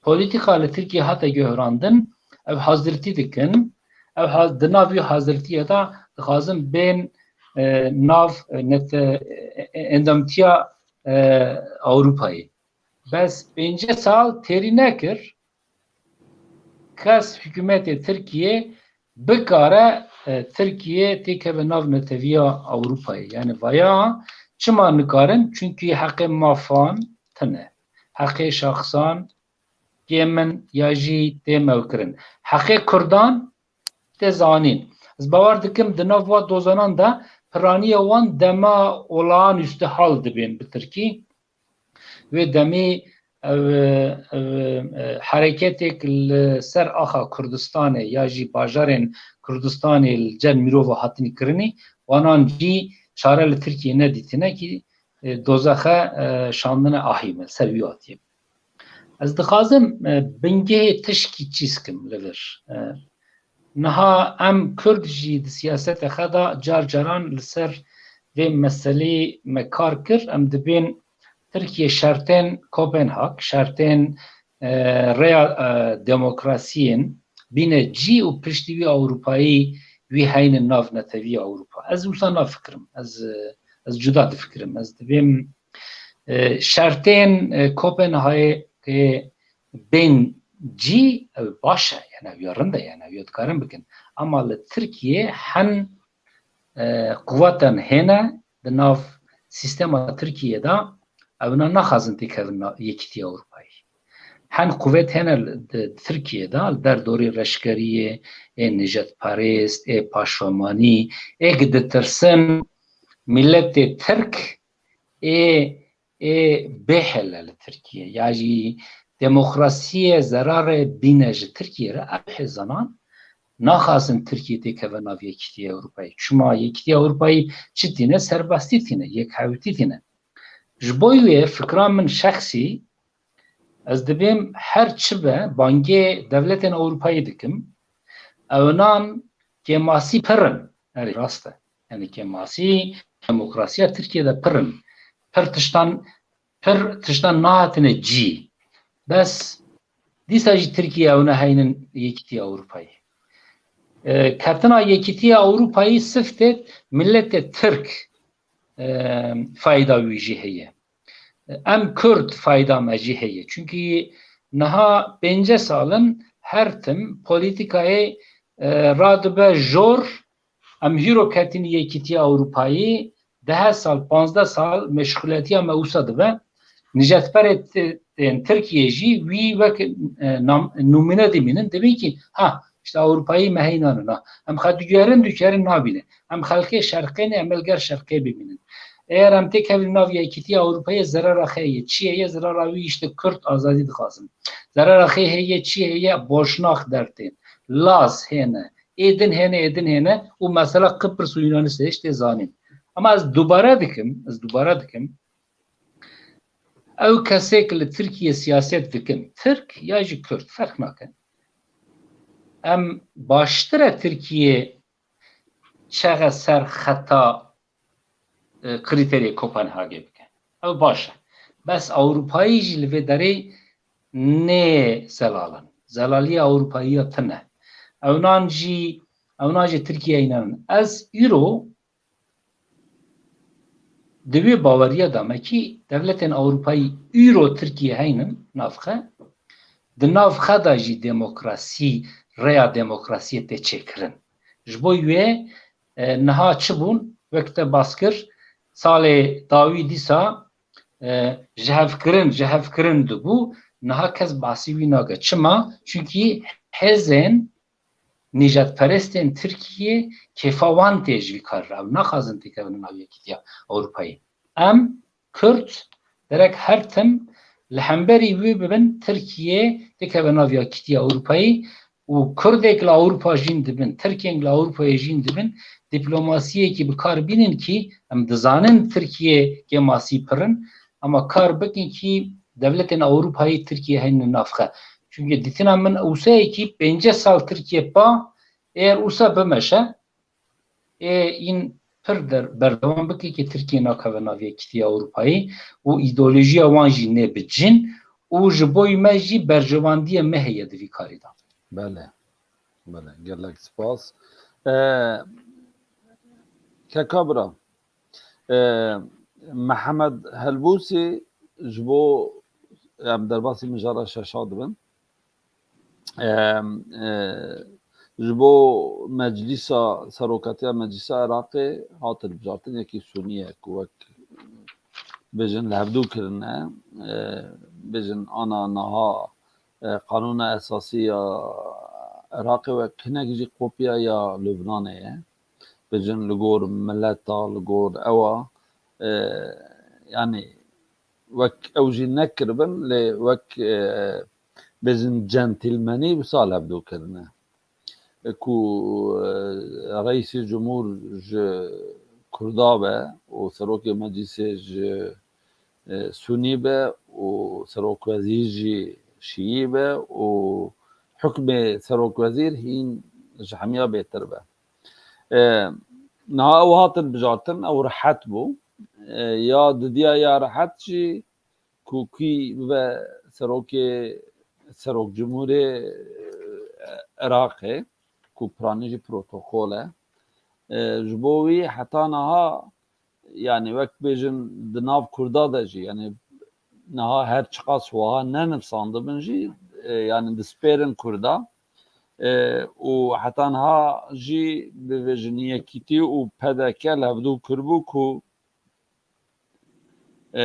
polîtîka li Tirkiye hate guherandin, ev hazirtî dikin, ew ha-, di nav wî hazirtiyê de dixwazin bên, e, nav, e, nete-, e, e, endamtiya, e, Ewropayê. Bes pêncî sal têrî nekir, kes hikûmetê Tirkiye bikare, e, Tirkiye têkeve nav neteviya Ewropayê. Yani vaya çima nikarin? Çunkî heqê mafan tine. Heqê şexsan kêm in ya jî tê mewkirin. Heqê Kurdan tê zanîn. Ez bawer dikim di nav va dozanan de piraniya wan dema olağanüstü hal dibên bi Tirkî. Wê demê ev, ev, e, hereketêk li ser axa Kurdistanê ya jî bajarên Kurdistanê li cem mirova hatinî kirinî, wanan jî çare li Tirkiyê nedîtine kî, e, doza xe, e, şandine ahî me, ser wî hatiye. Ez dixwazim, e, bingehê tişkî çîz kim li vir. E, niha em Kurd jî di siyaseta xe de car caran li ser vê meseleyê me kar kir. Em dibên Tirkiye şertên Kopenhag, şertên, e, rêya, e, demokrasiyên bîne cî û piştî wî Ewropayî wî heyne nav neteviya Ewropa. Ez wisa nafikirim. Ez, e, ez cuda difikirim. Ez dibêm E, şertên, e, Kopenhayê tê bên cî, ew baş e, yani ew ya rind e, yani ew ya dikarin bikin. Ama li Tirkiye hen, e, quweten hêne di nav sîstema Tirkiye de, ewna naxwazin têkevin na-, Yekîtiya Ewropayê. Hen quwet hene li, di Tirkiye de, li derdorê reşkeriyê, ê nijadperest, ê paşvemanî, ê ki ditirsin miletê Tirk, ê, ê bêhele li Tirkiye, ya jî demokrasiyê zerarê bîne ji Tirkiye re, ev hêzanan naxwazin Tirkiye têkeve nav Yekîtiya Ewropayê. Çima Yekîtiya Ewropayê çi tîne? Serbestî tîne, yekhewtî tîne. Ji bo wê fikra min şexsî, ez dibêm her çi be, bangê dewletên Ewropayê dikim. Ewnan kêmasî pir in. Erê, rast e. Yani kêmasî, demokrasiya Tirkiye de pir in. Pir tiştan, pir tiştan nehatine cî. Bes dîsa jî Tirkiye ewna heynin Yekîtiya Ewropayê. E, ketina Yekîtiya Ewropayê sifte miletê Tirk, e, fayda wî jî heye. Em Kurd fayda me jî heye. Çunkî niha pêncî sal in her tim polîtîkayê, e, radibe jor, em hîro ketin Yekîtiya Ewropayê, deh sal, panzdeh sal meşxuletiya me wisa dibe. Nijadperê t-, tên Tirkiye jî wî wek, e, nam-, numûne dimînin. Dibên kî, ha, işte Ewropayê me heynanin, ha. Em xwe diguherin, diguherin nabîne. Em xelkê şerqê ne, em li ger şerqê bimînin. Eger em têkevin nav Yekîtiya Ewropayê, zerara xê heye. Çi heye? Zerara wî işte Kurd azadî dixwazin. Zerara xê heye, çi heye? Boşnak dertên. Laz hêne. Ê din hêne, ê din hêne û mesela Qipris û Yunanistê işte zanîn. Ama ez dubare dikim, ez dubare dikim. Ew kesê ki li Tirkiye siyaset dikin, Tirk ya jî Kurd, ferq nake. Em baştir e Tirkiye çaxe ser xeta, e, krîterê Kopenhagê bike. Ew baş e. Bes Ewropayî jî li vê derê nê zelal in. Zelaliya Ewropayiya tune. Ewnan jî, ewnan jî Tirkiye înan in. Ez îro di wê baweriya de me kî dewletên Ewropayî îro Tirkiye heynin navxe, di navxe de jî demokrasî, rêya demokrasiyê tê çêkirin. Ji bo wê, e, niha çi bûn? Wek te bas kir, salê dawî dîsa, e, jihevkirin, jihevkirin dibû, niha kes basî wî nake. Çima? Çunkî hêzên nîjadperestên Tirkiyê kêfa wan tê ji vî karî re. Ew naxwazin têkevin nav Yekîtiya Ewropayê. Em Kurd derek her tim li hemberî wî bibin, Tirkiye dikeve nav Yekîtiya Ewropayê û Kurdek li Ewropa jîn dibin, Tirkên li Ewropayê jîn dibin, dîplomasiyekî bi kar bînin kî em dizanin Tirkiye kêmasî pir in, ama kar bikin kî dewletên Ewropayê Tirkiye heynin navxe. Çunke dîtina min ûseyekî pêncî sal Tirkiye pa, eger ûsa bimeşe, ê în pir der-, berdewam bike ki Tirkiye nakeve nav Yekîtiya Ewropayê û îdeolojiya wan jî nê bi cin û ji bo me jî berjewendiyê me heye di vî karî de. Bele. Bele. Gelek spas. E, Keka bira. E, Mihemed Helbûsî ji bo em derbasî mijara şeşa dibin. Em, e, ji bo Meclîsa, Serokatiya Meclîsa Iraqê hat hilbijartin, yekî Sûnî ye ku wek bêjin li hevdû kirine, e, bêjin ana niha, e, Qanûna Esasî ya Iraqê wek hinek jî kopya ya Lubnanê ye. Bêjin li gor mileta, li gor ewa, e, yanî wek ew jî nekiribin, lê wek, e, bêjin centîlmenî wisa li hevdû kirine. Ku, e, Reîsê Cumhur ji Kurda be û Serokê Meclîsê ji, e, Sûnî be û Serokwezîr jî Şîî be û hukmê Serokwezîr hîn ji hemiya bêtir be. E, niha ew hatin bijartin, ew rehet bû. E, ya didiya ya rehet jî ku kî bibe serokê, serok cumhurê, e, Iraqê, ku piranî jî protokol e. E, ji bo wî heta niha yani wek bêjin di nav Kurda de jî, yani niha her çiqas wiha nenivsandibin jî, e, yani dispêrin Kurda. E, û heta niha jî bivêjin Yekîtî û P D K li hevdû kiribû ku, e,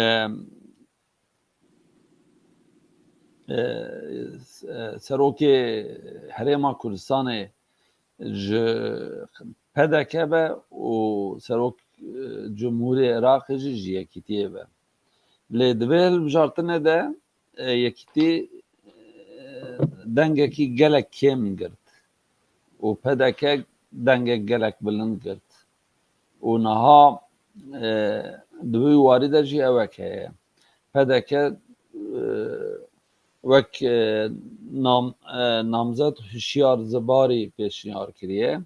e, s-, e, serokê Herêma Kurdistanê ji P D K be û serok, e, Cumhurê Iraqê jî ji Yekîtiyê be. Lê di vê hilbijartinê de, e, Yekîtî, e, dengekî gelek kêm girt û P D K dengek gelek bilind girt. Û niha, e, di wî warî de jî ewek heye. P D K, e, wek, e, nam-, e, namzet Hişyar Zibarî pêşniyar kiriye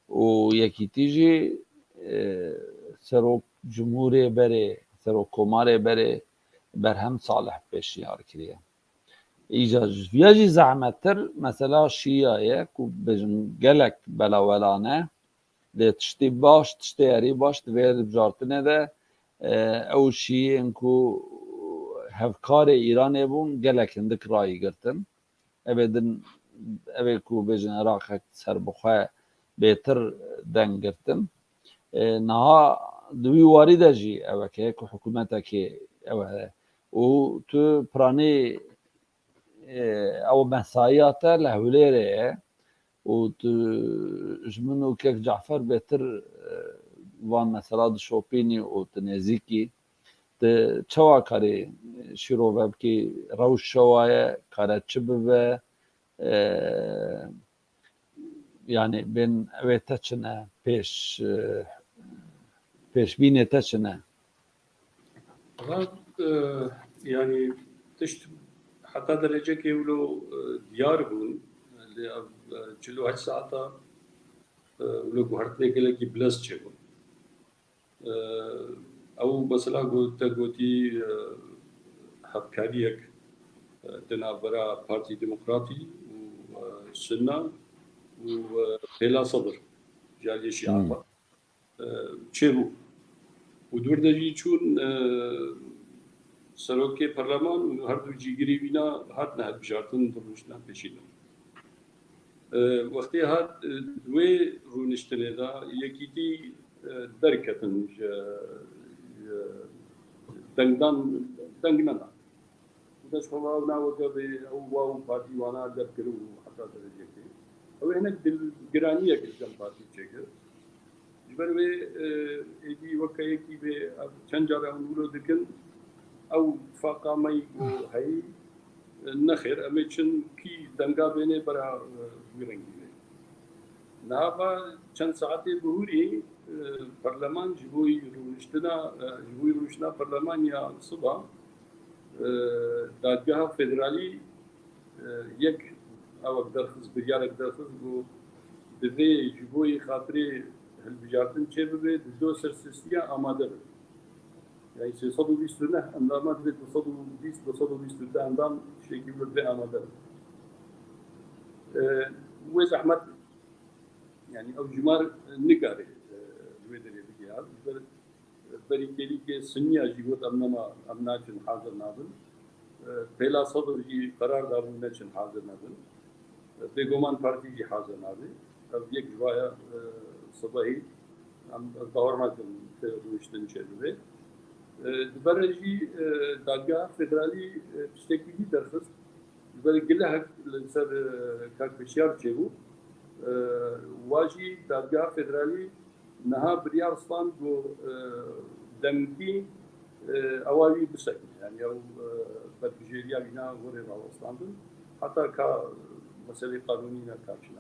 û Yekîtî jî, e, Serok Cumhurê berê, Serok Komarê berê Berhem Salih pêşniyar kiriye. Îca ji viya jî zehmettir mesela Şiya ye ku bêjin gelek belawelane. Lê tiştê baş, tiştê herî baş di vê hilbijartinê de, e, ew Şiyên ku hevkarê Îranê bûn gelek hindik rayî girtin. Ev ê din, ev ê ku bêjin Iraqek serbixwe bêtir deng girtin. E, niha di wî warî de jî ewek heye ku hikûmetekê ew heye. Û tu piranî, e, ew mesayiya te li Hewlêrê ye û tu ji min û kek Cafer bêtir, e, van mesela dişopînî û tu nêzîkî. Tu çawa karî şîrove bikî, rewş çawa ye, kare çi bibe, e, yani bên wê te çi ne, pêş, e, pêşbînê te çi ne? Valla, e, yani tişt heta derecekê wilo, e, diyar bûn. Lê ev, e, çil û heşt saeta, e, wilo guhertinê gelekî bilez çêbûn. E, ew mesela got, te gotî, e, hevkariyek, e, di navbera Partî Demokratî û, e, Sunna û, e, Pêla Sedr ji aliyê Şîa Hmm. Parti, e, çêbû. Û di wir de jî çûn, e, serokê perleman û her du cîgirê wîna hatine hilbijartin di rûniştina pêşî de. E, wextê hat, e, wê rûniştinê de Yekîtî, e, derketin ji, ji dengdan, deng nedan. Û dest xwe va ew na weke vê ew wa û partî wana leb kirin û heta derecekê. Ew ê hinek dilgiraniyek li gel partî çêkir. Ji ber wê, e, êdî weke yekî vê ev çend cara hûn wilo dikin, ew tifaqa me yî ku heyî, e, nexêr, em ê çin kî denga bênê bera, e, wî rengî bê. Niha va çend saetê bihûrî, e, perleman ji bo yî rûniştina, e, ji bo yî rûniştina perleman ya siba, e, Dadgeha Federalî, e, yek awek derxist, biryarek derxist, got, divê ji bo yî xatirê hilbijartin çêbibe, di do sersestiya amade be. Yani sê sed û bîst û neh endama divê du sed û bîst, du sed û bîst û du endam tiştekî wilo divê amade be. E, wê zehmet, yani ew cimar nikare, e, li wê derê bigihand. Ji ber Berî kêlîkê Sunniya jî got, em nema, em naçin, hazir nabin. E, Pêla Sedr jî qerar dabû neçin, hazir nebin. E, bêguman partî jî hazir nabe. Ev yek ji vaya, e, sibehî em, ez bawer nakim tê rûniştin çêbibe. E, di ber re jî, e, Dadgeha Federalî, e, tiştekî dî derxist. Ji ber gilehek li ser, e, Kak Hişyar çêbû. E, wa jî Dadgeha Federalî niha biryar stand ku, e, demkî, e, ewa wî bisekine. Yani ew, e, bergijêriya wîna gorê rawestandin. Heta ka meselê qanûnî ne ka çina.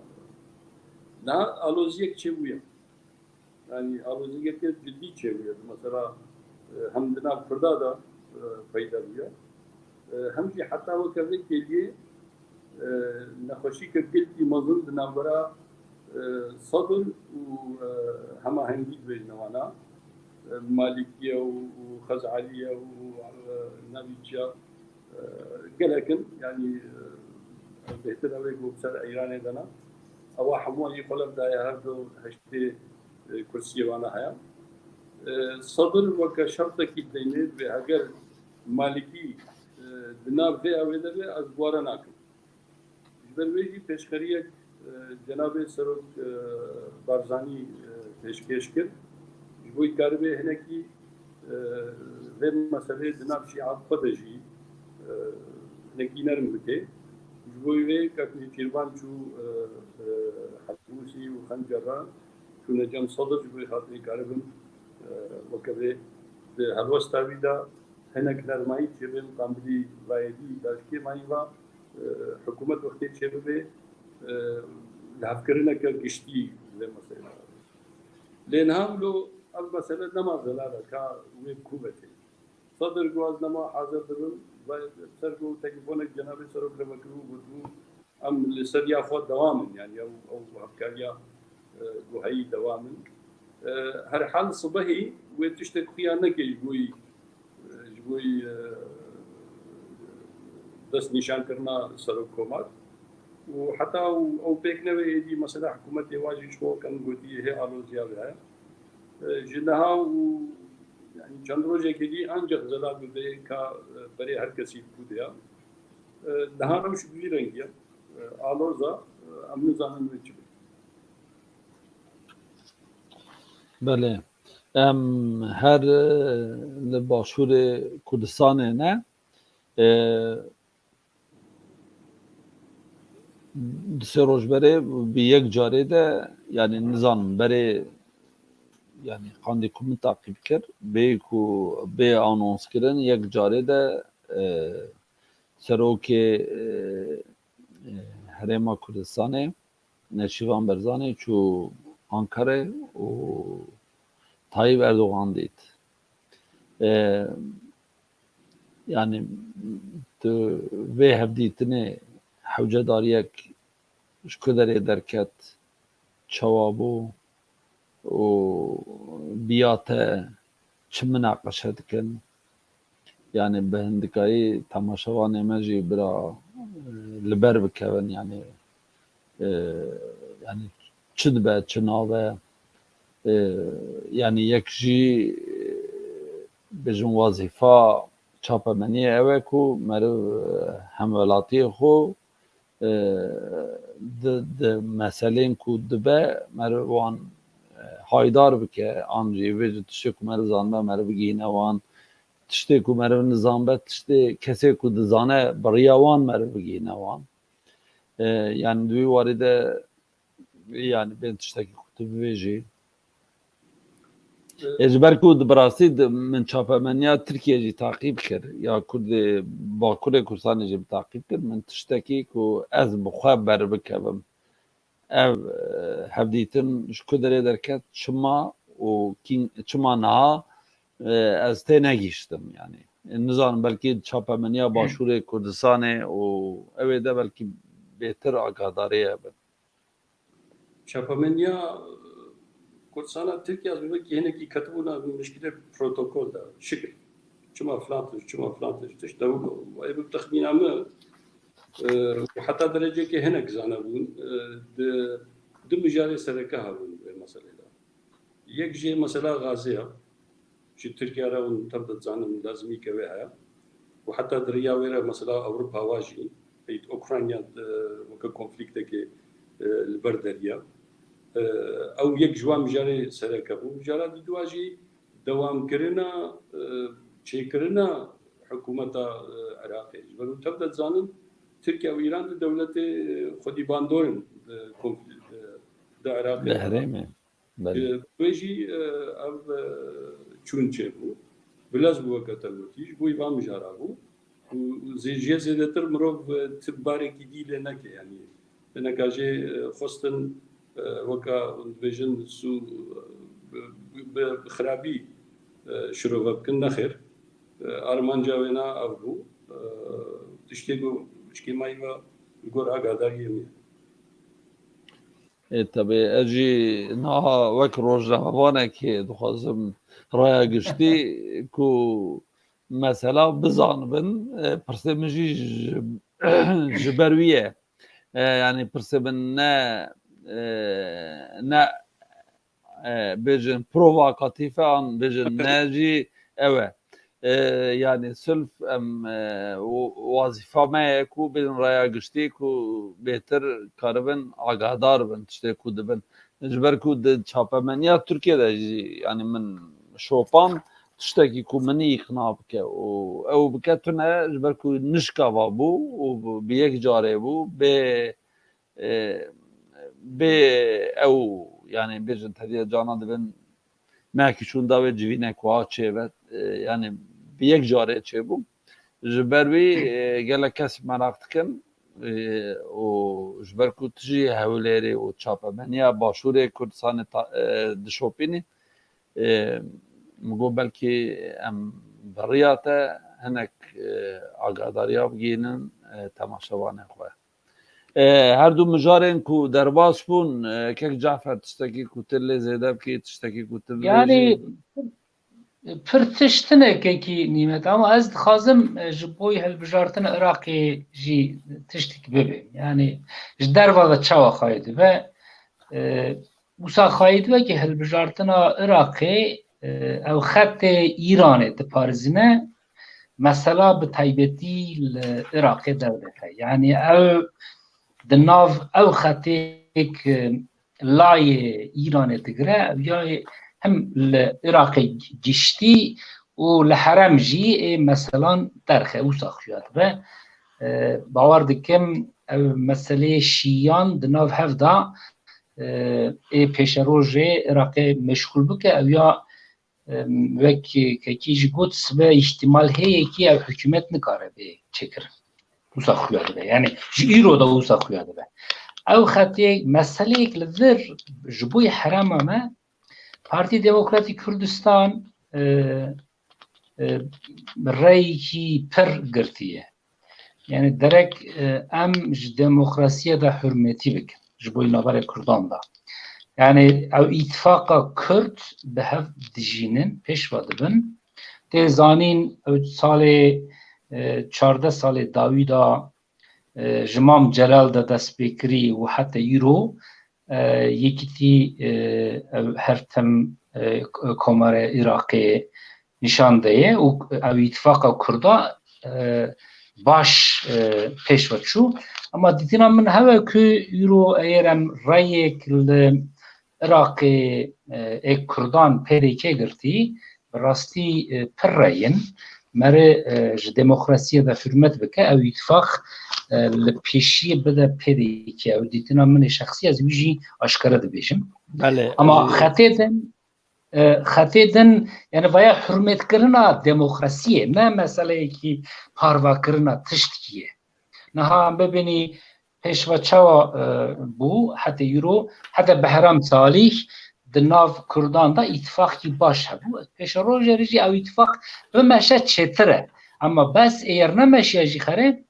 Niha aloziyek çêbûye. Yani aloziyeke cidî çêbûye. Mesela, e, hem di nav Kurda de, e, peyda bûye. E, hem jî heta weke vê kêliyê, e, nexweşîke gelkî mezin di navbera, e, Sedr û, e, hemahengî dibêjine wana, e, Malîkiye û, û Xezaliye û, e, navî çiya, e, gelek in. Yani, e, bêhtir ew ê ku ser Îranê de ne. Ewa hemû yî xwe lev daye, her du heştê, e, kursiyê wana heye. E, Sedir weke şertekî deyne ve heger Malikî e, di nav vê awê de be, ez bi we re nakim. Ji ber wê jî pêşxeriyek e, cenabê Serok e, Barzanî e, pêşkêş kir. Ji bo karibe hinekî e, vê meselê di nav şîat xwe de jî e, hinekî nerm bike. Ji bo wê kak Nêçîrvan çû e, e, Hebûsî û Xencer re çûne cem Sedir ji bo xatirê karibin e, weke vê di helwesta wî de hinek nermayî çêbe, miqabilî vayedî daşkê mayî va e, hikûmet wextê çêbibe e, lihevkirineke giştî vê meselê. Lê niha wilo ev mesele nema zelal e ka wê bi kû ve tê. Sedir got ez nema hazir dibim, ve ser got telefonek cenabê serok re vekiribû, gotibû em li ser ya xwe dewam in, yani ew, ew hevkariya e, guheyî dewam in. E, herhal sibehî wê tiştek xuya neke ji bo yî, e, ji bo yî e, destnîşankirina serokkomar. Û heta ew, ew pêk nebe êdî mesela hikûmetê wa jî ji bo kem gotî hê aloziya ve heye. E, ji niha û yani çend rojekê dî ancak zelal bibe ka e, berê her kesî bi kû de ya. E, niha rewş bi vî rengî ye. E, aloza, e, em nizanin wê çi be. Belê. Em her e, li Başûrê Kurdistanê ne. E, du sê roj berê bi yek carê de, yani nizanim berê, yani qandê ku min taqîb kir, bê ku bê anons kirin, yek carê de e, serokê e, e, Herêma Kurdistanê Neçîrvan Barzanî çû Ankara û Tayyip Erdogan dît. E, yani tu vê hevdîtinê hewcedariyek ji ku derê derket, çawa bû û biya te çi minaqeşe dikin? Yani bi hindikayî temaşevanê me jî bira e, li ber bikevin, yani e, yani çi dibe, çi nabe, e, yani yek jî e, bêjin wazîfa çapemeniyê ew e ku meriv e, hemwelatiyê xwe e, di, di meselên ku dibe meriv wan e, haydar bike, an jî vê ji tiştê ku meriv zanibe meriv bigihîne wan, tiştê ku meriv nizanibe, tiştê kesê ku dizane bi riya wan meriv bigihîne wan. E, yani di wî warî de yani bên tiştekî ku tu bibêjî. Ê, ji ber ku di bi rastî di, min çapemeniya Tirkiye jî taqîb kir, ya Kurdê Bakurê Kurdistanê jî min taqîb kir, min tiştekî ku ez bi xwe berbikevim, ev e, hevdîtin ji ku derê derket, çima û kîn, çima niha e, ez tê negihiştim, yani. E, nizanim, belkî çapemeniya Başûrê Kurdistanê û ew ê de belkî bêtir agadarê hebin. Çapemeniya e, Kurdistana Tirkiye ez bi wekî hinekî ketibûna mişkilê protokol de şikil. Çima filan tişt, çima filan tişt, tişt de wilo. Ê bi texmîna min e, û heta derecekê hinek zanebûn e, di du mijarê sereke hebûn vê meselê de. Yek jê mesela Gazê ya. Ji Tirkiye re hûn tev de dizanin lazimî ke wê heye. Û heta di riya wê re mesela Ewropa wa jî, ey Ukrayna e, weke konflîktekê e, li ber deriya. E, ew yek ji wan mijarê sereke bû. Mijara didûa jî dewamkirina e, çêkirina hikûmeta e, Iraqê. Ji ber hûn tev de dizanin Tirkiye û Îran di dewletê e, xwedî bandor in di konflî-, di, di Iraqê. Di herêmê. Belê. Wê jî ev çûn çêbû. Bilez bû weke te gotî, ji bo van mijara bû. Û zê-, jê zêdetir mirov ti barekî dî lê neke, yanî hineka jê xwestin weka hûn dibêjin sû bi, bi, bi xirabî şirove bikin, nexêr. Armanca wêna ev bû. Tiştê ku şkêmayî ve li gor agadariyê min. Ê, tebê ez jî niha wek rojnamevanekê dixwazim raya giştî ku mesela bizanibin, e, pirsê min jî ji, ji ber wî ye. E, yani pirsê min ne, e, ne e, bêjin provokatîf e an bêjin ne jî ew e. E, yanî silf em, e, w-, wazîfa me ye ku bêjin raya giştî ku bêtir karibin agahdar bin tiştê ku dibin. Ji ber ku di çapemeniya Tirkiye de jî, yanî min şopand tiştekî ku min îqna bike û ew bike tune ji ber ku nişka va bû û bi yek carê bû bê, e, bê ew, yanî bêjin tediya cana dibin mehkî çûn dawê civînek wiha çêbe, e, yanî bi yek carê çêbû. Ji ber wî, e, gelek kes meraq dikin, e, û ji ber ku tu jî Hewlêrê û çapemeniya Başûrê Kurdistanê ta-, e, dişopînî, e, min got belkî em bi riya te hinek, e, agahdariya bigihînin, e, temaşevanên xwe. E, her du mijarên ku derbas bûn, e, kek Cafer tiştekî ku tu lê zêde bikî, tiştekî ku tu bibêjî. Yanî pir tişt tune kekî Nîmet, ama ez dixwazim, e, ji bo hilbijartina Iraqê jî tiştek bibê. Yanî ji derva de çawa xayî dibe? E, wisa xayî dibe ki hilbijartina Iraqê, e, ew xetê Îranê diparêzine, mesela bi taybetî li Iraqê derdikeve. Yanî ew di nav ew xetê ku layê Îranê digire, ew ya hem li Iraqê giştî û li herem jî ê meselan derxe, wisa xuya dibe. E, bawer dikim ew meseleyê şîyan di nav hev de, e, ê pêşerojê Iraqê meşxûl bike, ew ya, e, wek kekî jî got, sibe îhtîmal heye ki ew hikûmet nikare bê çêkirin. Wisa xuya dibe. Yanî ji îro de wisa xuya dibe. Ew xetê meseleyek li vir ji bo herema me Partî Demokratîk Kurdistan, e, e, reyekî pir girtiye. Yanî derek, e, em ji demokrasiye de hurmetî bikin. Ji bo navberê Kurdan de. Yanî ew îtifaqa Kurd bi hev dijînin, pêş ve dibin. Tê zanîn ew salê, e, çardeh salê dawî de, e, ji Mam Celal de dest pê kirî û heta îro, e, yekîtî, e, ew her tim, e, Komara Iraqê nîşan daye û ew îtifaqa Kurda, e, baş, e, pêş ve çû. Ama dîtina min hewe ku îro eger em reyek li Iraqê, e, ê Kurdan P D K girtî, bi rastî, e, pir reyin. Meri, e, ji demokrasiyê de hurmet bike, ew îtifaq, e, li pêşiyê bide P D K. Ew dîtina min ê şexsî, ez wî jî aşkere dibêjim. Belê, ama e, xetê din, e, xetê din, yani vaya hurmetkirina demokrasiyê, ne meseleyekî parvakirina tiştkî ye. Niha em bibînî pêşve çawa, e, bû, heta îro, heta Behram Salih di nav Kurdan de îtifaqkî baş hebû. Pêşerojê re jî ew îtifaq bimeşe çêtir e. Ama bes eger nemeşiya jî xerê,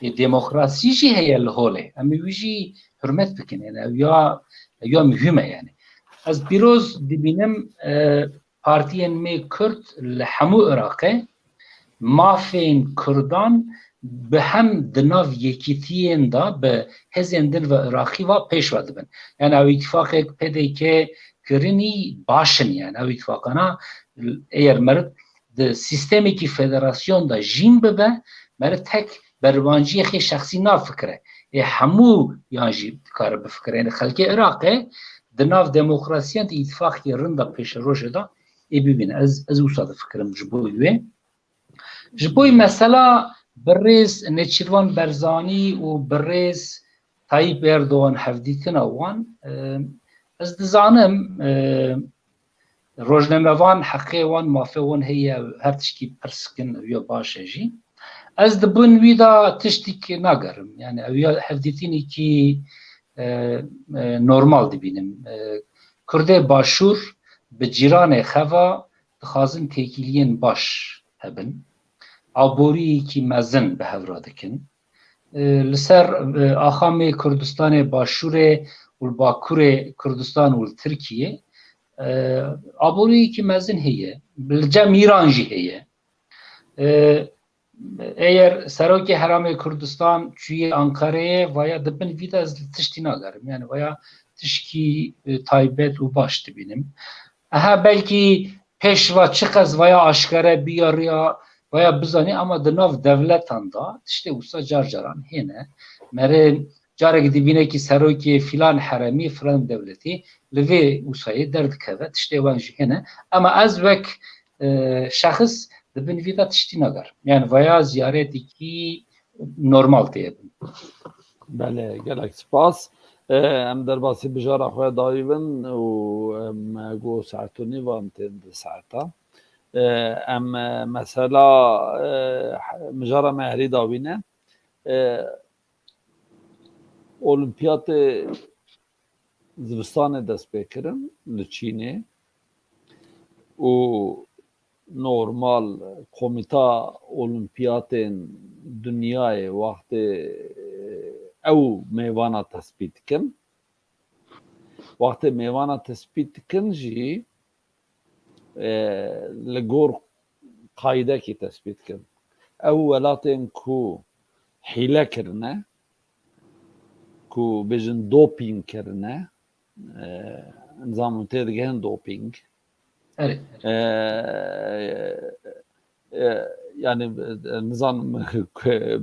e, demokrasî jî heye li holê. Em ê wî jî hurmet bikin. Yani ew ya, ew ya muhîm e yani. Ez pîroz dibînim, e, partiyên me Kurd li hemû Iraqê mafên Kurdan bi hem di nav yekîtiyên de bi hêzên din ve Iraqî ve pêş ve dibin. Yani ew îtifaqek P D K kirinî baş in yani. Ew îtifaqana eger meriv di sîstemekî federasyon de jîn bibe, meriv tek berbanciyê xê şexsî nafikire. Ê hemû yan jî dikare bifikire. Yani xelkê Iraqê di nav demokrasiyan de îtifaqekî rind de pêşerojê de ê bibîne. Ez, ez wisa difikirim ji bo wê. Ji bo mesela birêz Nêçîrvan Berzanî û birêz Tayyip Erdogan hevdîtina wan, e, ez dizanim, e, rojnamevan heqê wan, mafê wan heye, her tişkî pirs kin, ew ya baş e jî. Ez di bin wî de tiştîk nagerim. Yani ew ya hevdîtinekî, e, e, normal dibînim. E, Kurdê Başûr bi cîranê xeva dixwazin têkiliyên baş hebin. Aboriyekî mezin bi hev re dikin. E, li ser, e, axamê Kurdistanê Başûrê û li Bakurê Kurdistan û li Tirkiyê, e, aboriyekî mezin heye. Li cem Îran jî heye. E, eger Serokê Herêmê Kurdistan çûye Ankareyê, vaya di bin vî de ez li tiştî nagerim. Yani vaya tişkî, e, taybet û baş dibînim. Eha belkî pêşva çiqas vaya aşkere bî ya riya vaya bizanî, ama di nav dewletan de tiştê wisa car caran hêne. Merê carek dibîne ki serokê filan heremî, filan dewletî li vê wusayê derdikeve, tiştê wan jî hêne. Ama ez wek, e, şexs di bin vî de tiştî nagerim. Yani vaya ziyaretekî normal tê bin. Belê, gelek spas. E, em derbasî bijara xwe dayî bin û, em, go saet û nîv an tên di saeta. E, em, e, mesela, e, mijara me herî dawî ne. E, Olimpiyatê zivistanê dest pê kirin li Çînê û normal Komîta Olimpiyatên Dinyayê wextê ew mêvana tespît dikin. Wextê mêvana tespît dikin jî, e, li gor qaydekî tespît dikin. Ew welatên ku hîle kirine, ku bêjin dopîng kirine, e, nizam hûn tê digehin dopîng. Erê. E, e, yani, e, nizanim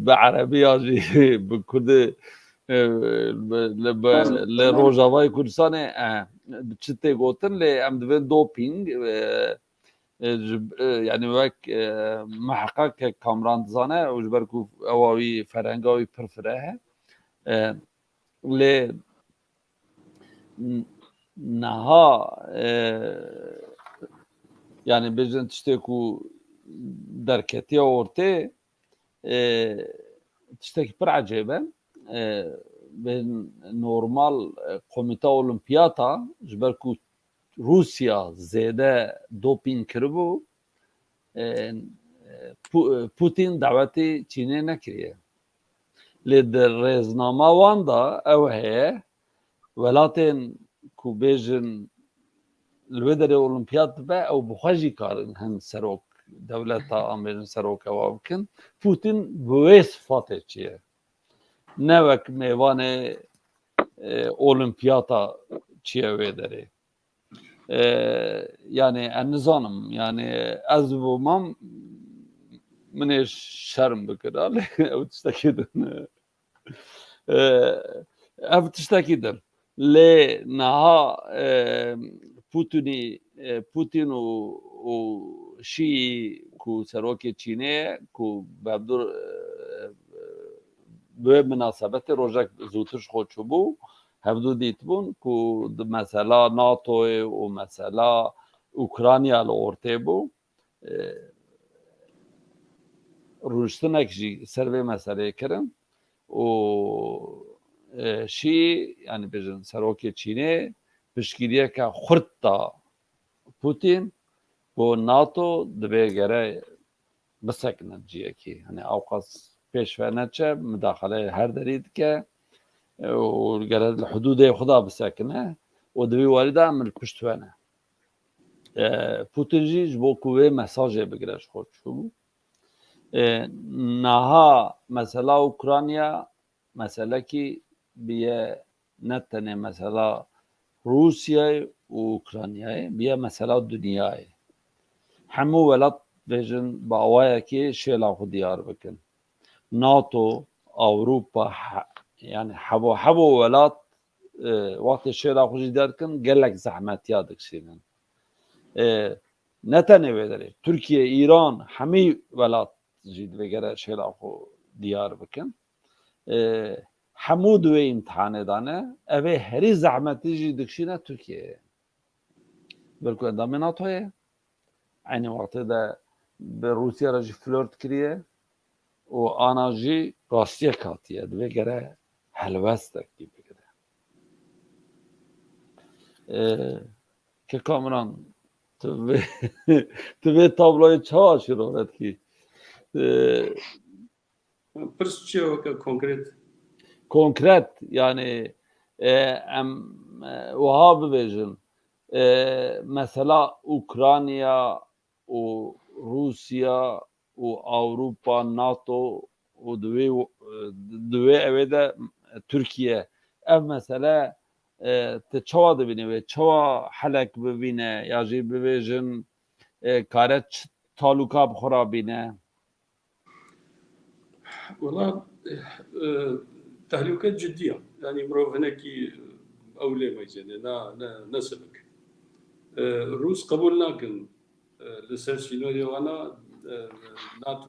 bi erebî ya jî bi kurdî, e, bi, li, bi, li Rojavayê Kurdistanê, e, çi tê gotin, lê em divên dopîng, e, e, ji, e, yani wek, e, miheqeq ke Kamran dizane û ji ber ku ewa wî ferenga wî pir fireh e. E, lê n-, niha, e, yani bêjin tiştê ku derketiye ortê, e, tiştekî pir ecêb e. E, bên normal, e, Komîta Olimpiyata, ji ber ku Rûsya zêde dopîng kiribû, e, Pu-, Putin dawetê Çînê nekiriye. Lê di rêznama wan de ew heye, welatên ku bêjin li wê derê olimpiyat dibe, ew bi xwe jî karin hin serok dewleta an bêjin serok ewa bikin. Putin bi wê sifatê çi ye? Ne wek mêvanê, e, olimpiyata çi ye wê derê. E, yani ez nizanim, yani ez bûmam, min ê şerm bikira, lê ew tiştekî din. E, ev tiştekî din. Lê niha, e, Putinî, e, Putin û, û Şî ku serokê Çînê ye, ku bi hevdû, e, bi wê minasebetê rojek zûtir ji xwe çûbû, hevdû dîtibûn ku di mesela NATOyê û mesela Ukrayna li ortê bû. E, rûniştinek jî ser vê meseleyê kirin û, e, Şî, yani bêjin serokê Çînê piştgiriyeke xurt da Putin, ku NATO divê gere bisekine ciyekî. Hani ewqas pêş ve neçe, mudaxaleyê her derî dike, e, û gere li hudûdê xwe de bisekine û di vî warî de em li pişt we ne. E, Putin jî ji bo ku wê mesajê bigire ji xwe çûbû. E, niha mesela Ukrayna meselekî biye ne tenê mesela Rûsyayê û Ukraynayê, biye mesela dinyayê. Hemû welat bêjin bi awayekê şêla xwe diyar bikin. NATO, Ewropa, he-, yani hebo hebo welat, e, wextê şêla xwe jî derdikin, gelek zehmetiya dikişînin. E, ne tenê wê derê, Tirkiye, Îran, hemî welat jî divê gere şêla xwe diyar bikin. E, hemû di wê îmtihanê de ne, ev ê herî zehmetî jî dikişîne Tirkiyeyê. Belku endamê NATO ye, eynî wextê de bi Rûsya re jî flört kiriye û ana jî rastiyek hatiye. Divê gere helwestekî bigire. E, ke Kamran, tu vê, tu vê tabloyê çawa şîrove dikî? E, Pirs çi ye weke konkret? Konkret, yani, e, em, e, wiha bibêjin, e, mesela Ukrayna û Rûsya û Ewropa, NATO û di wê, di wê ewê de Tirkiye, ev mesele e, tu çawa dibînî wê? Çawa helek bibîne ya jî bibêjin, e, kare çi talûka bi xwe re bîne? Wela, e, tehlûke cidî ye. Yanî mirov hinekî ew lê meyzêne, na, ne, ne silik. E, Rûs qebûl nakin, e, li ser sînorê wana, e, NATO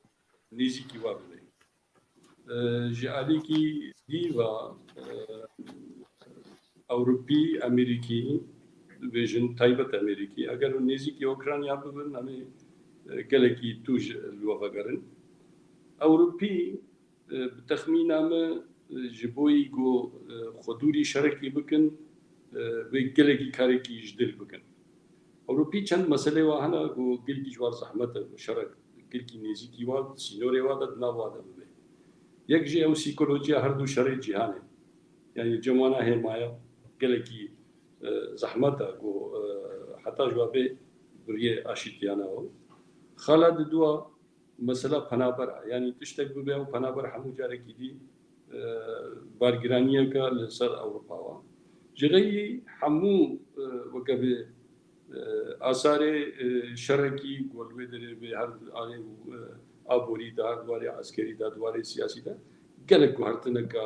nêzîkî wa bibe. E, ji alîkî dî ve, e, Ewropî, Amerîkî, dibêjin taybet Amerîkî, eger hûn nêzîkî Ukrayna bibin, em ê, e, gelekî tûj li we vegerin. Ewropî, e, bi texmîna min, e, ji bo yî ku, e, xwe dûrî şerekî bikin, e, wê gelekî karekî ji dil bikin. Ewropî çend meselê wa hene ku gelkî ji war zehmet e, ku şerek gelkî nêzîkî wa, sînorê wa de di nav wa de bibe. Yek jî ew psîkolojiya her du şerê cîhanê. Yanî cem wana hêmaya gelekî, e, zehmet e ku, e, heta ji wa bê bi riyê aşîtiyana ew. Xala di dua mesela penaber e. Yanî tiştek bibe ew penaber hemû carekî dî, e, bargiraniyeke li ser Ewropa wa. Ji xeyrî hemû, e, weke bi, e, asarê, e, şerekî ku li wê derê bi her alê û, e, aborî de, her di warê eskerî de, di warê siyasî de gelek guhertineke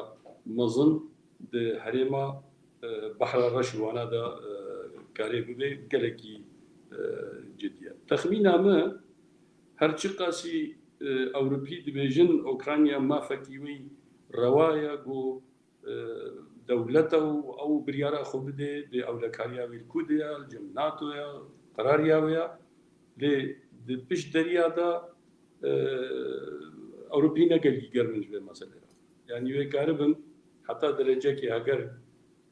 mezin di herêma, e, Behra Reş û wana de, e, karê bibe gelekî, e, cidî ye. Texmîna min, her çiqasî, e, Ewropî dibêjin Ukrayna mafekî wî rewa ye ku, e, dewlet e û ew biryara xwe bide, dê ewlekariya wî li ku de ye, li cem NATO ye, qerariya wê ye. Lê di pişt deriya de, e, Ewropî ne gelkî germ in ji vê meselê re. Yanî wê karibin heta derecekê heger,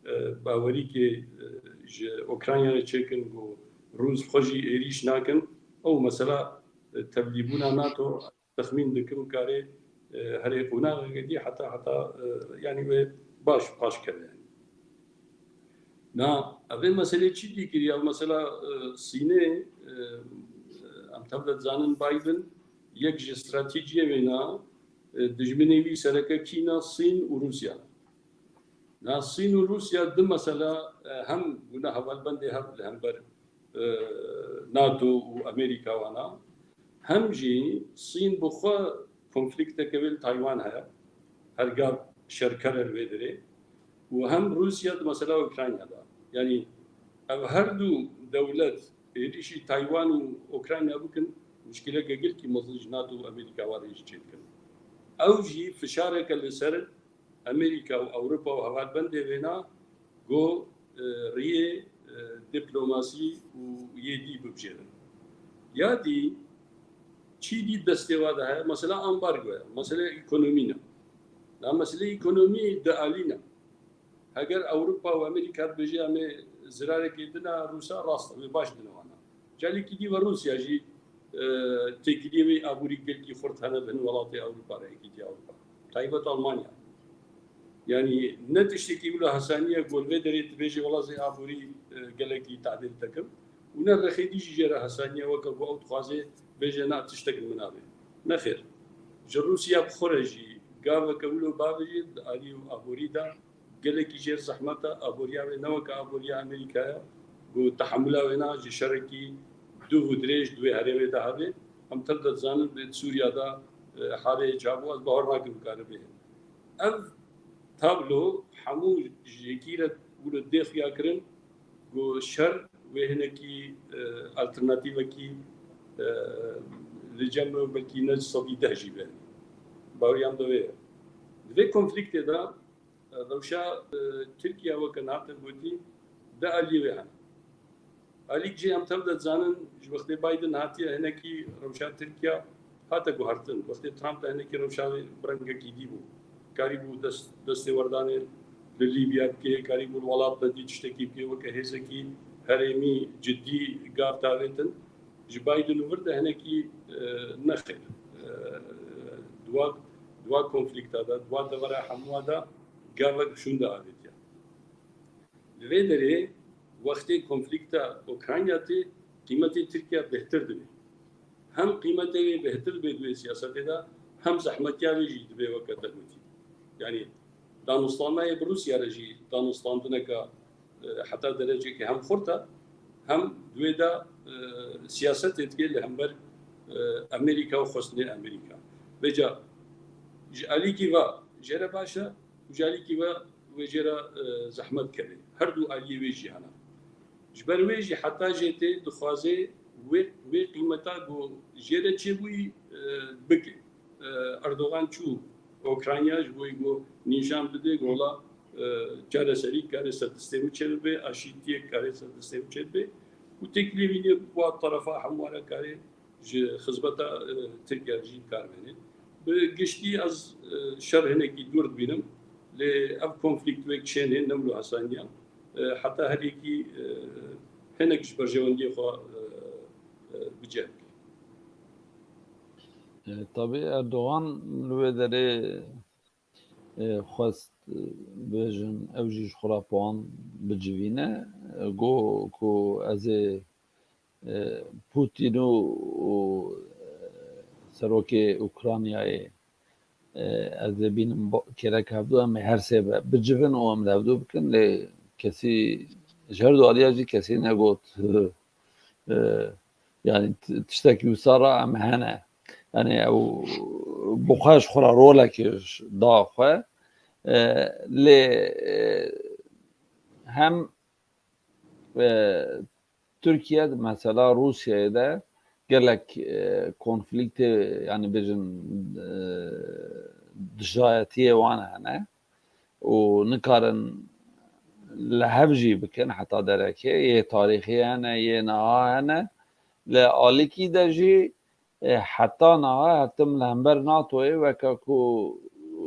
e, bawerîkê, e, ji Ukraynayê çêkin ku Rûs xwe jî êrîş nakin, ew mesela, e, tevlîbûna NATO texmîn dikim karê, e, herê qonaxeke dî heta, heta, e, yanî wê baş paş keve yanî. Na, evê meselê çi dî kiriya? Mesela, e, Sînê, e, em tev de dizanin Biden yek ji stratejiyê wê na, e, dijminê wî sereke kî na? Sîn û Rûsya. Na Sîn û Rûsya di mesela, e, hem bûne hevalbendê hev li hember, e, NATO û Amerîka wana, hem jî Sîn bi xwe konflîkteke wê li Taywan heye. Her gav şerker e li wê derê. Û hem Rûsya di mesela Ukrayna de. Yanî ev her du dewlet êrîşî Taywan û Ukrayna bikin, muşkileke gelkî mezin ji NATO û Amerîka wa re jî çêdikin. Ew jî fişareke li ser Amerîka û Ewropa û hevalbendê wêna ku, e, riyê, e, diplomasî û yê dî bibijêrin. Ya dî çî dî destê wa de heye, mesela ambargo ye, mesele ekonomî ne. Na mesele ekonomî di alî ne. Heger Ewropa û Amerîka dibêje em ê zirarekê dina Rûsa, rast e, wê baş dine wana. Calekî dî ve Rûsya jî, e, têkiliyê wê aborî gelkî xurt hene bi hin welatê Ewropa re, Yekîtiya Ewropa. Taybet Almanya. Yanî ne tiştekî wilo hesanî ye ku li vê derê dibêje wela zê aborî, e, gelekî tadil dikim. Û ne rexê dî jî jê re hesanî ye weke ku ew dixwaze bêje na tiştek li min nabe. Nexêr. Ji Rûsya bi xwe re jî gaveke wilo bavêje di alî aborî de gelekî jêr zehmet e, aboriya wê ne weke aboriya Amerîka ye, ku tehemula wê na ji şerekî dûv û dirêj di wê herêmê de hebe. Em tev de dizanin bi Sûriya de, e, halê çabû ez bawer nakim bikare bê. Ev tablo hemû ji yekî re wilo dê xuya kirin, ku şer wê hinekî, e, alternatîvekî, e, li cem wê belkî ne sedî deh jî be. Baweriya min de wê ye. Di vê konflîktê de, e, rewşa, e, Tirkiye weke hate gotî, di aliyê wê hene. Alîk jî em tev de dizanin, ji wextê Biden hatiye hinekî rewşa Tirkiye hate guhertin. Wextê Trump de hinekî rewşa wê bi rengekî dî bû. Karîbû dest, destê werdanê li Lîbya bike, karîbû li welat de dî tiştekî bike, weke hêzekî herêmî cidî gav davêtin. Ji Biden û vir de hinekî, e, nexêr. E, di wa, di wa konflîkta de, di wa devera hemûa de gavek şûnde avêtiye. Li vê derê wextê konflîkta Ukrayna tê, qîmetê Tirkiye bêhtir dibe. Hem qîmetê wê bêhtir dibe di wê siyasetê de, hem zehmetiya wê jî dibe weke te gotî. Yanî danûstandinê bi Rûsya re jî danûstandineke, e, heta derecekê hem xurt e, hem di wê de, e, siyasetê dike li hember, e, Amerîka û xwestinê Amerîka. Vêca ji alîkî ve jê re baş e û ji alîkî ve wê jê re, e, zehmet keve. Her du aliyê wê jî hene. Ji ber wê jî heta jê tê dixwaze wê, wê qîmeta ku jê re çêbûyî, e, bike. E, Erdogan çû Ukrayna ji bo ku nîşan bide ku wela, e, çareserî kare ser destê min çêbibe, aşîtiyek kare ser destê min çêbibe û têkilî vînê wa terefa hemware kare ji xizmeta, e, Tirkiye jî kar bêne. Bi giştî ez, e, şer hinekî dûr dibînim, lê ev konflîkt wek çênê ne wilo esaniya. E, heta her yekî, e, hinek ji berjewendiyê xwe, e, e, bi cih bike. E, tabî Erdogan li wê derê, e, xwest, e, bêjin, ew jî ji xwe re puan bicivîne. E, got ku ez ê, e, Putin û, û, e, serokê Ukraynayê, e, ez ê bînim bo-, kêrek hevdu, em ê her sê be-, bicivin û em li hevdu bikin, lê kesî ji her du aliya jî kesî negot, e, yanî t-, tiştekî wisa re em hene. Yanî ew bi xwe ji xwe re rolekê ş-, da xwe. E, lê, e, hem, e, Tirkiye, mesela Rûsyayê de gelek, e, konflîktê, yanî bêjin, e, dijayetiyê wan hene û nikarin li hev jî bikin heta derekê, yê tarîxî hene, yê niha hene. Li alîkî de jî, e, heta niha hetim li hember NATOyê weke ku, e,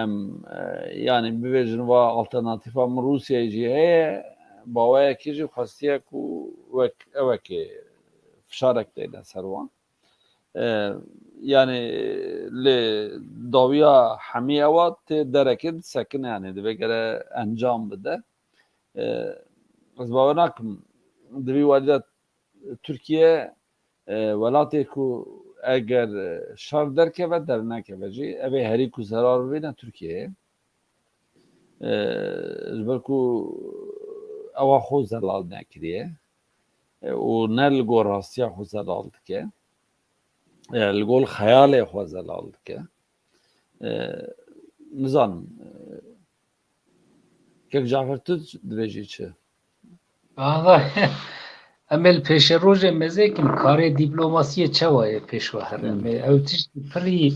em, e, yanî bibêjin va alternatîfa min Rûsyayê jî heye, baweyekî jî xwestiye ku wek ewekê fişarek têne ser wan. E, yanî lê dawiya hemî ewa tê derekê disekine, yanî divê gere encam bide. E, ez bawer nakim di vî warî de Tirkiye, e, welatê ku eger, e, şer derkeve, dernekeve jî, ev ê herî ku zerar bibîne Tirkiyeyê. E, ji ber ku ewa xwe zelal nekiriye, e, û ne li gor rastiya xwe zelal dike, e, li gor xeyalê xwe zelal dike. E, nizanim, e, Kek Cafer, tu dibêjî çi? Valla, em ê li pêşerojê mezêkin karê dîplomasiyê çawa ye pêş ve here. Hmm. Em ê ew tiştî pirî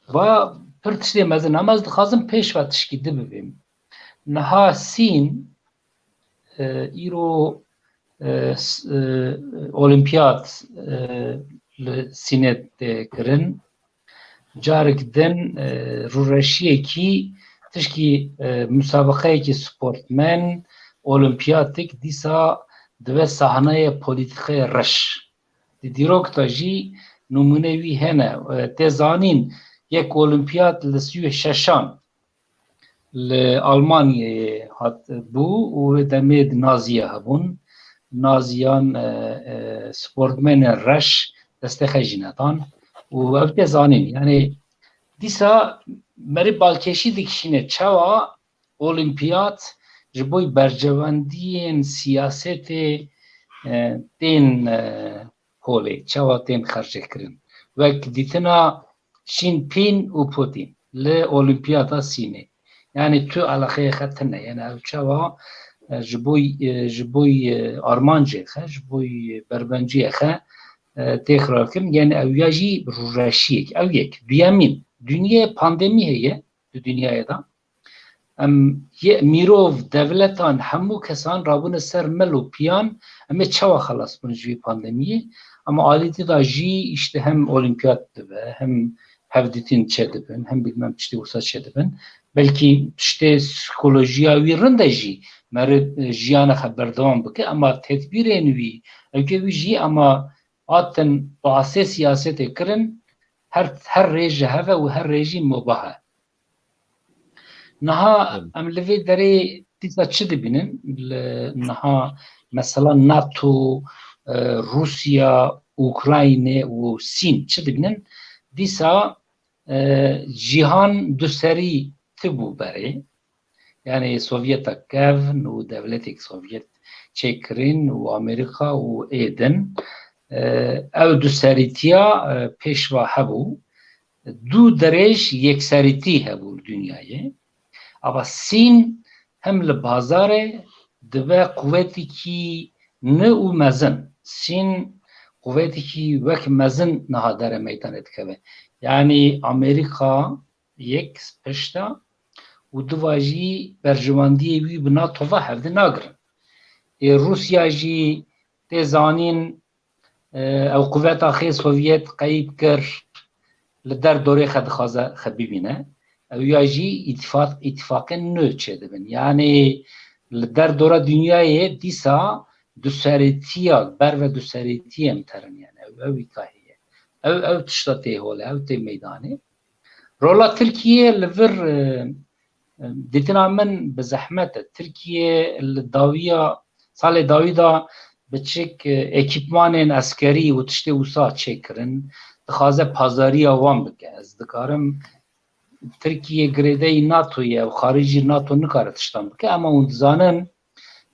va, pir tiştê mezin. Ama ez dixwazim pêş ve tişkî di bibêm. Niha Sîn, e, îro, e, s-, e, olimpiyat, e, li Sînê tê kirin. Carek din, e, rûreşiyekî, tişkî, e, musabiqeyekî sportmen, olimpiyatik dîsa dibe sahneyê polîtîkayê reş. Di dîrok de jî nimûneyê wî hene. E, tê zanîn, yek olimpiyat li sî û şeşan li Almanyayê hat bû û wê demê di Naziya hebûn. Naziyan, e, e, sportmenên reş destê xwe jî nedan û ev tê zanîn. Yanî dîsa merî balkêşî dikişîne çawa olimpiyat ji bo berjewendiyên siyasetê, e, tên, e, holê, çawa tên xercêkirin. Wek dîtina Xi Jinping û Putin li Olimpiyata Sînê. Yanî tu eleqeyê xwe tune. Yanî ew çawa, e, ji bo, e, ji bo, e, armancê xwe, ji bo, e, berbenciyê xwe, e, tê xirarkirin. Yanî ew ya jî rûreşiyek. Ew yek. Duyemîn, dinyê pandemî heye di dinyayê de. Em yê mirov, devletan, hemû kesan rabûne ser mil û piyan, em ê çawa xelas bin ji vî pandemiyê? Ama alîtî de jî işte hem olimpiyat dibe, hem hevdîtin çêdibin, hem bilmem tiştê wisa çêdibin. Belkî tiştê psikolojiya wî rind e jî, meriv, e, jiyana xwe berdewam bike, ama tedbîrên wî, ewkê wî jî ama hatin bi asê siyasetê kirin, her, her rê ji hev e û her rê jî mubah e. Niha Evet. em li vê derê dîsa çi dibînin? Li niha mesela NATO, e, Rûsya, Ukrayne û Sîn çi dibînin? Dîsa, e, cîhan duserî tibû berê. Yani Sovyeta kevn û dewletek Sovyet çêkirin û Amerîka û êdin. E, ew duserîtiya, e, pêşva hebû. Du derêj yekserîtî hebû li dinyayê. Ava Sîn hem li bazarê dibe quwetekî nû û mezin. Sîn quwetekî wek mezin niha dere meydanê dikeve. Yani Amerîka yek pişta û diva jî berjewendiyê wî bi NATO ve hevdi nagirin. Ê Rûsya jî tê zanîn, e, ew quweta xê Sovyet qeyîb kir, li der dorê xe dixwaze xe bibîne. Ew ya jî îtifaq, îtifaqên nû çêdibin. Yani li der dora dinyayê dîsa duserîtiya, ber ve duserîtiyê em terin yani. Ew, ew îkahê ye. Ew, ew tişta tê holê, ew tê meydanê. Rola Tirkiye li vir, e, e, dîtina min bi zehmet e. Tirkiye li dawiya, salê dawî de biçik, e, ekîpmanên eskerî û tiştê wisa çêkirin. Dixwaze pazariya wan bike. Ez dikarim, Tirkiye girêdeyî NATO ye û xaricî NATO nikare tiştan bike, ama hûn dizanin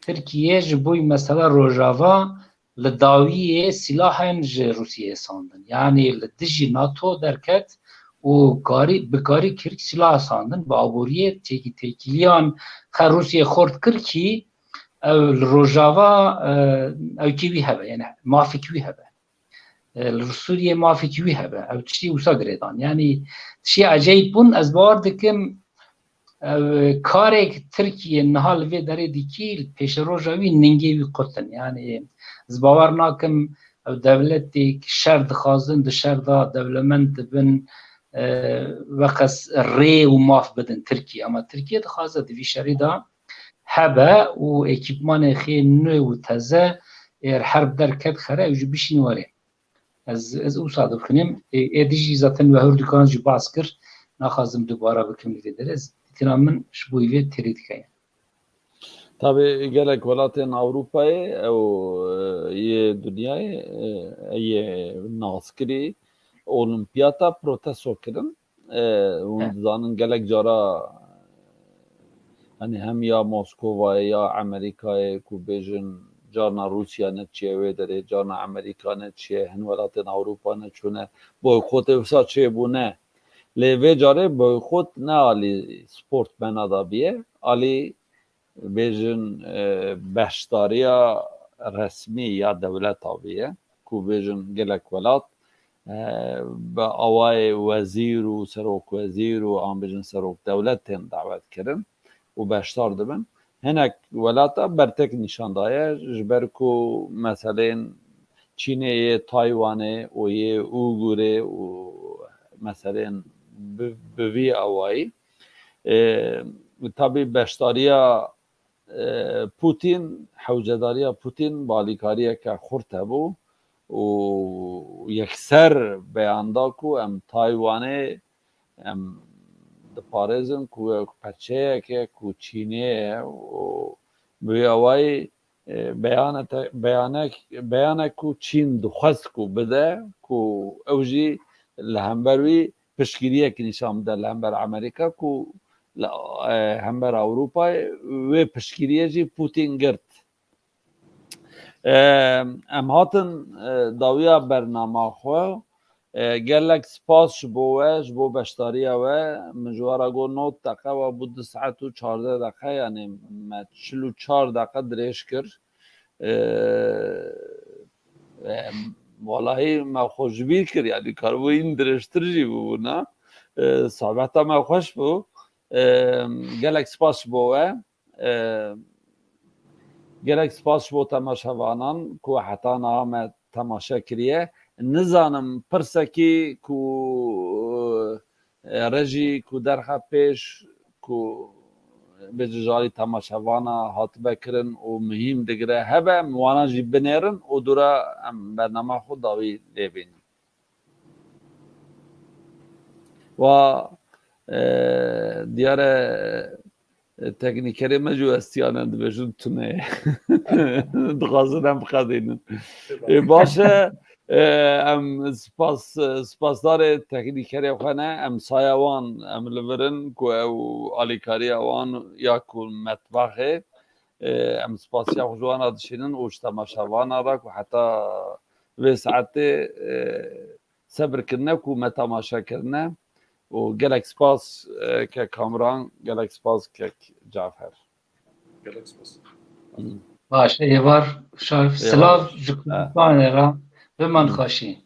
Tirkiye ji bo mesela Rojava li dawiyê silahên ji Rûsiyeyê sandin. Yani li dijî NATO derket û karî, bi karî kir sîlah sandin, bi aboriyê têkî têkiliyan xe Rûsiyê xort kir kî ew li Rojava, e, ewkî wî hebe, yani mafik wî hebe. E, li Sûriyê mafik wî hebe. Ew tiştî wisa girêdan. Yani tiştê ecayîb bûn, ez bawer dikim, ev karek Tirkiye niha li vê derê dikî, li pêşeroja wî ningê wî qurtin. Yani ez bawer nakim ew dewletêk şer dixwazin, di şer de dewlemend dibin, e, weqas rê û maf bidin Tirkiye. Ama Tirkiye dixwaze di vî şerî de hebe û ekîpmanê xê nû û teze êr herb derket xere ew jî bişîn werê. Ez, ez wisa dibixînim. Ê, ê dijî zaten we hûr dikan jî bas kir. Naxwazim dubara bikim li vê derê. Ez, dîtina min ji bo vê têrî dike. Tabi gelek welatên Ewropayê ew, e, yê dinyayê, e, yê naskirî olimpiyata protesto kirin. E, hûn dizanin gelek cara, hani hem ya Moskovayê ya Amerîkayê ku bêjin carna Rûsya neçiye wê derê, carna Amerîka neçiye, hin welatên Ewropa neçûne, boykotê wisa çêbûne. Lê vê carê boykot ne alî sport mena da biye, alî bêjin, e, beşdariya resmî ya dewleta biye, ku bêjin gelek welat, e, bi awayê wezîr û serokwezîr û an bêjin serokdewlet tên dawet kirin û beşdar dibin. Hinek welata bertek nîşan daye, ji ber ku meseleyên Çînê yê Taywanê û yê Ûgurê û meseleyên bi, bi vî awayî. E, tabî beşdariya, e, Putin, hewcedariya Putin bi alîkariyeke xurt hebû û yekser beyan da ku em Taywanê em diparêzin ku wek perçeyeke ku Çînê ye û bi vî awayî, e, beyane te, beyanek, beyanek ku Çîn dixwest ku bide, ku ew jî li hember wî piştgiriyek nîşan bide li hember Amerîka ku li, e, hember Ewropayê wê piştgiriyê jî Putin girt. E, em hatin, e, dawiya bernama xwe. E, gelek spas ji bo we, ji bo beşdariya we. Min ji we re got nod deqe, we bû du saet û çardeh deqe, yanî me çil û çar deqe dirêj kir. E, e, walahî me xwe ji bîr kir, yanî karibû hîn dirêjtir jî bibûna. E, sohbeta me xweş bû. E, gelek spas ji bo we. E, gelek spas ji bo temaşevanan ku heta niha me temaşe kiriye. Nizanim pirsekî ku, e, rejî ku derxe pêş ku bêje ji alî temaşevana hatibe kirin û muhîm digire hebe, em wana jî binêrin û dûra em bernama xwe dawî lê bînin. Wa, e, diyar e, e, teknîkerê me jî westiyane dibêjin tune ye. Dixwazin em biqedînin. Ê, baş e, Em spas, spasdarê teknîkerê xwe ne, em saya wan, em li vir in ku ew alîkariya wan ya ku metbaxê, em spasiya xwe ji wan re dişînin û ji temaşevana re ku heta vê saetê sebir kirine ku me temaşe kirine û gelek spas, e, kek Kamran, gelek spas kek Cafer. Gelek spas. Baş, êvar, şar, silav ji Kurdistanê re, biman xweşî.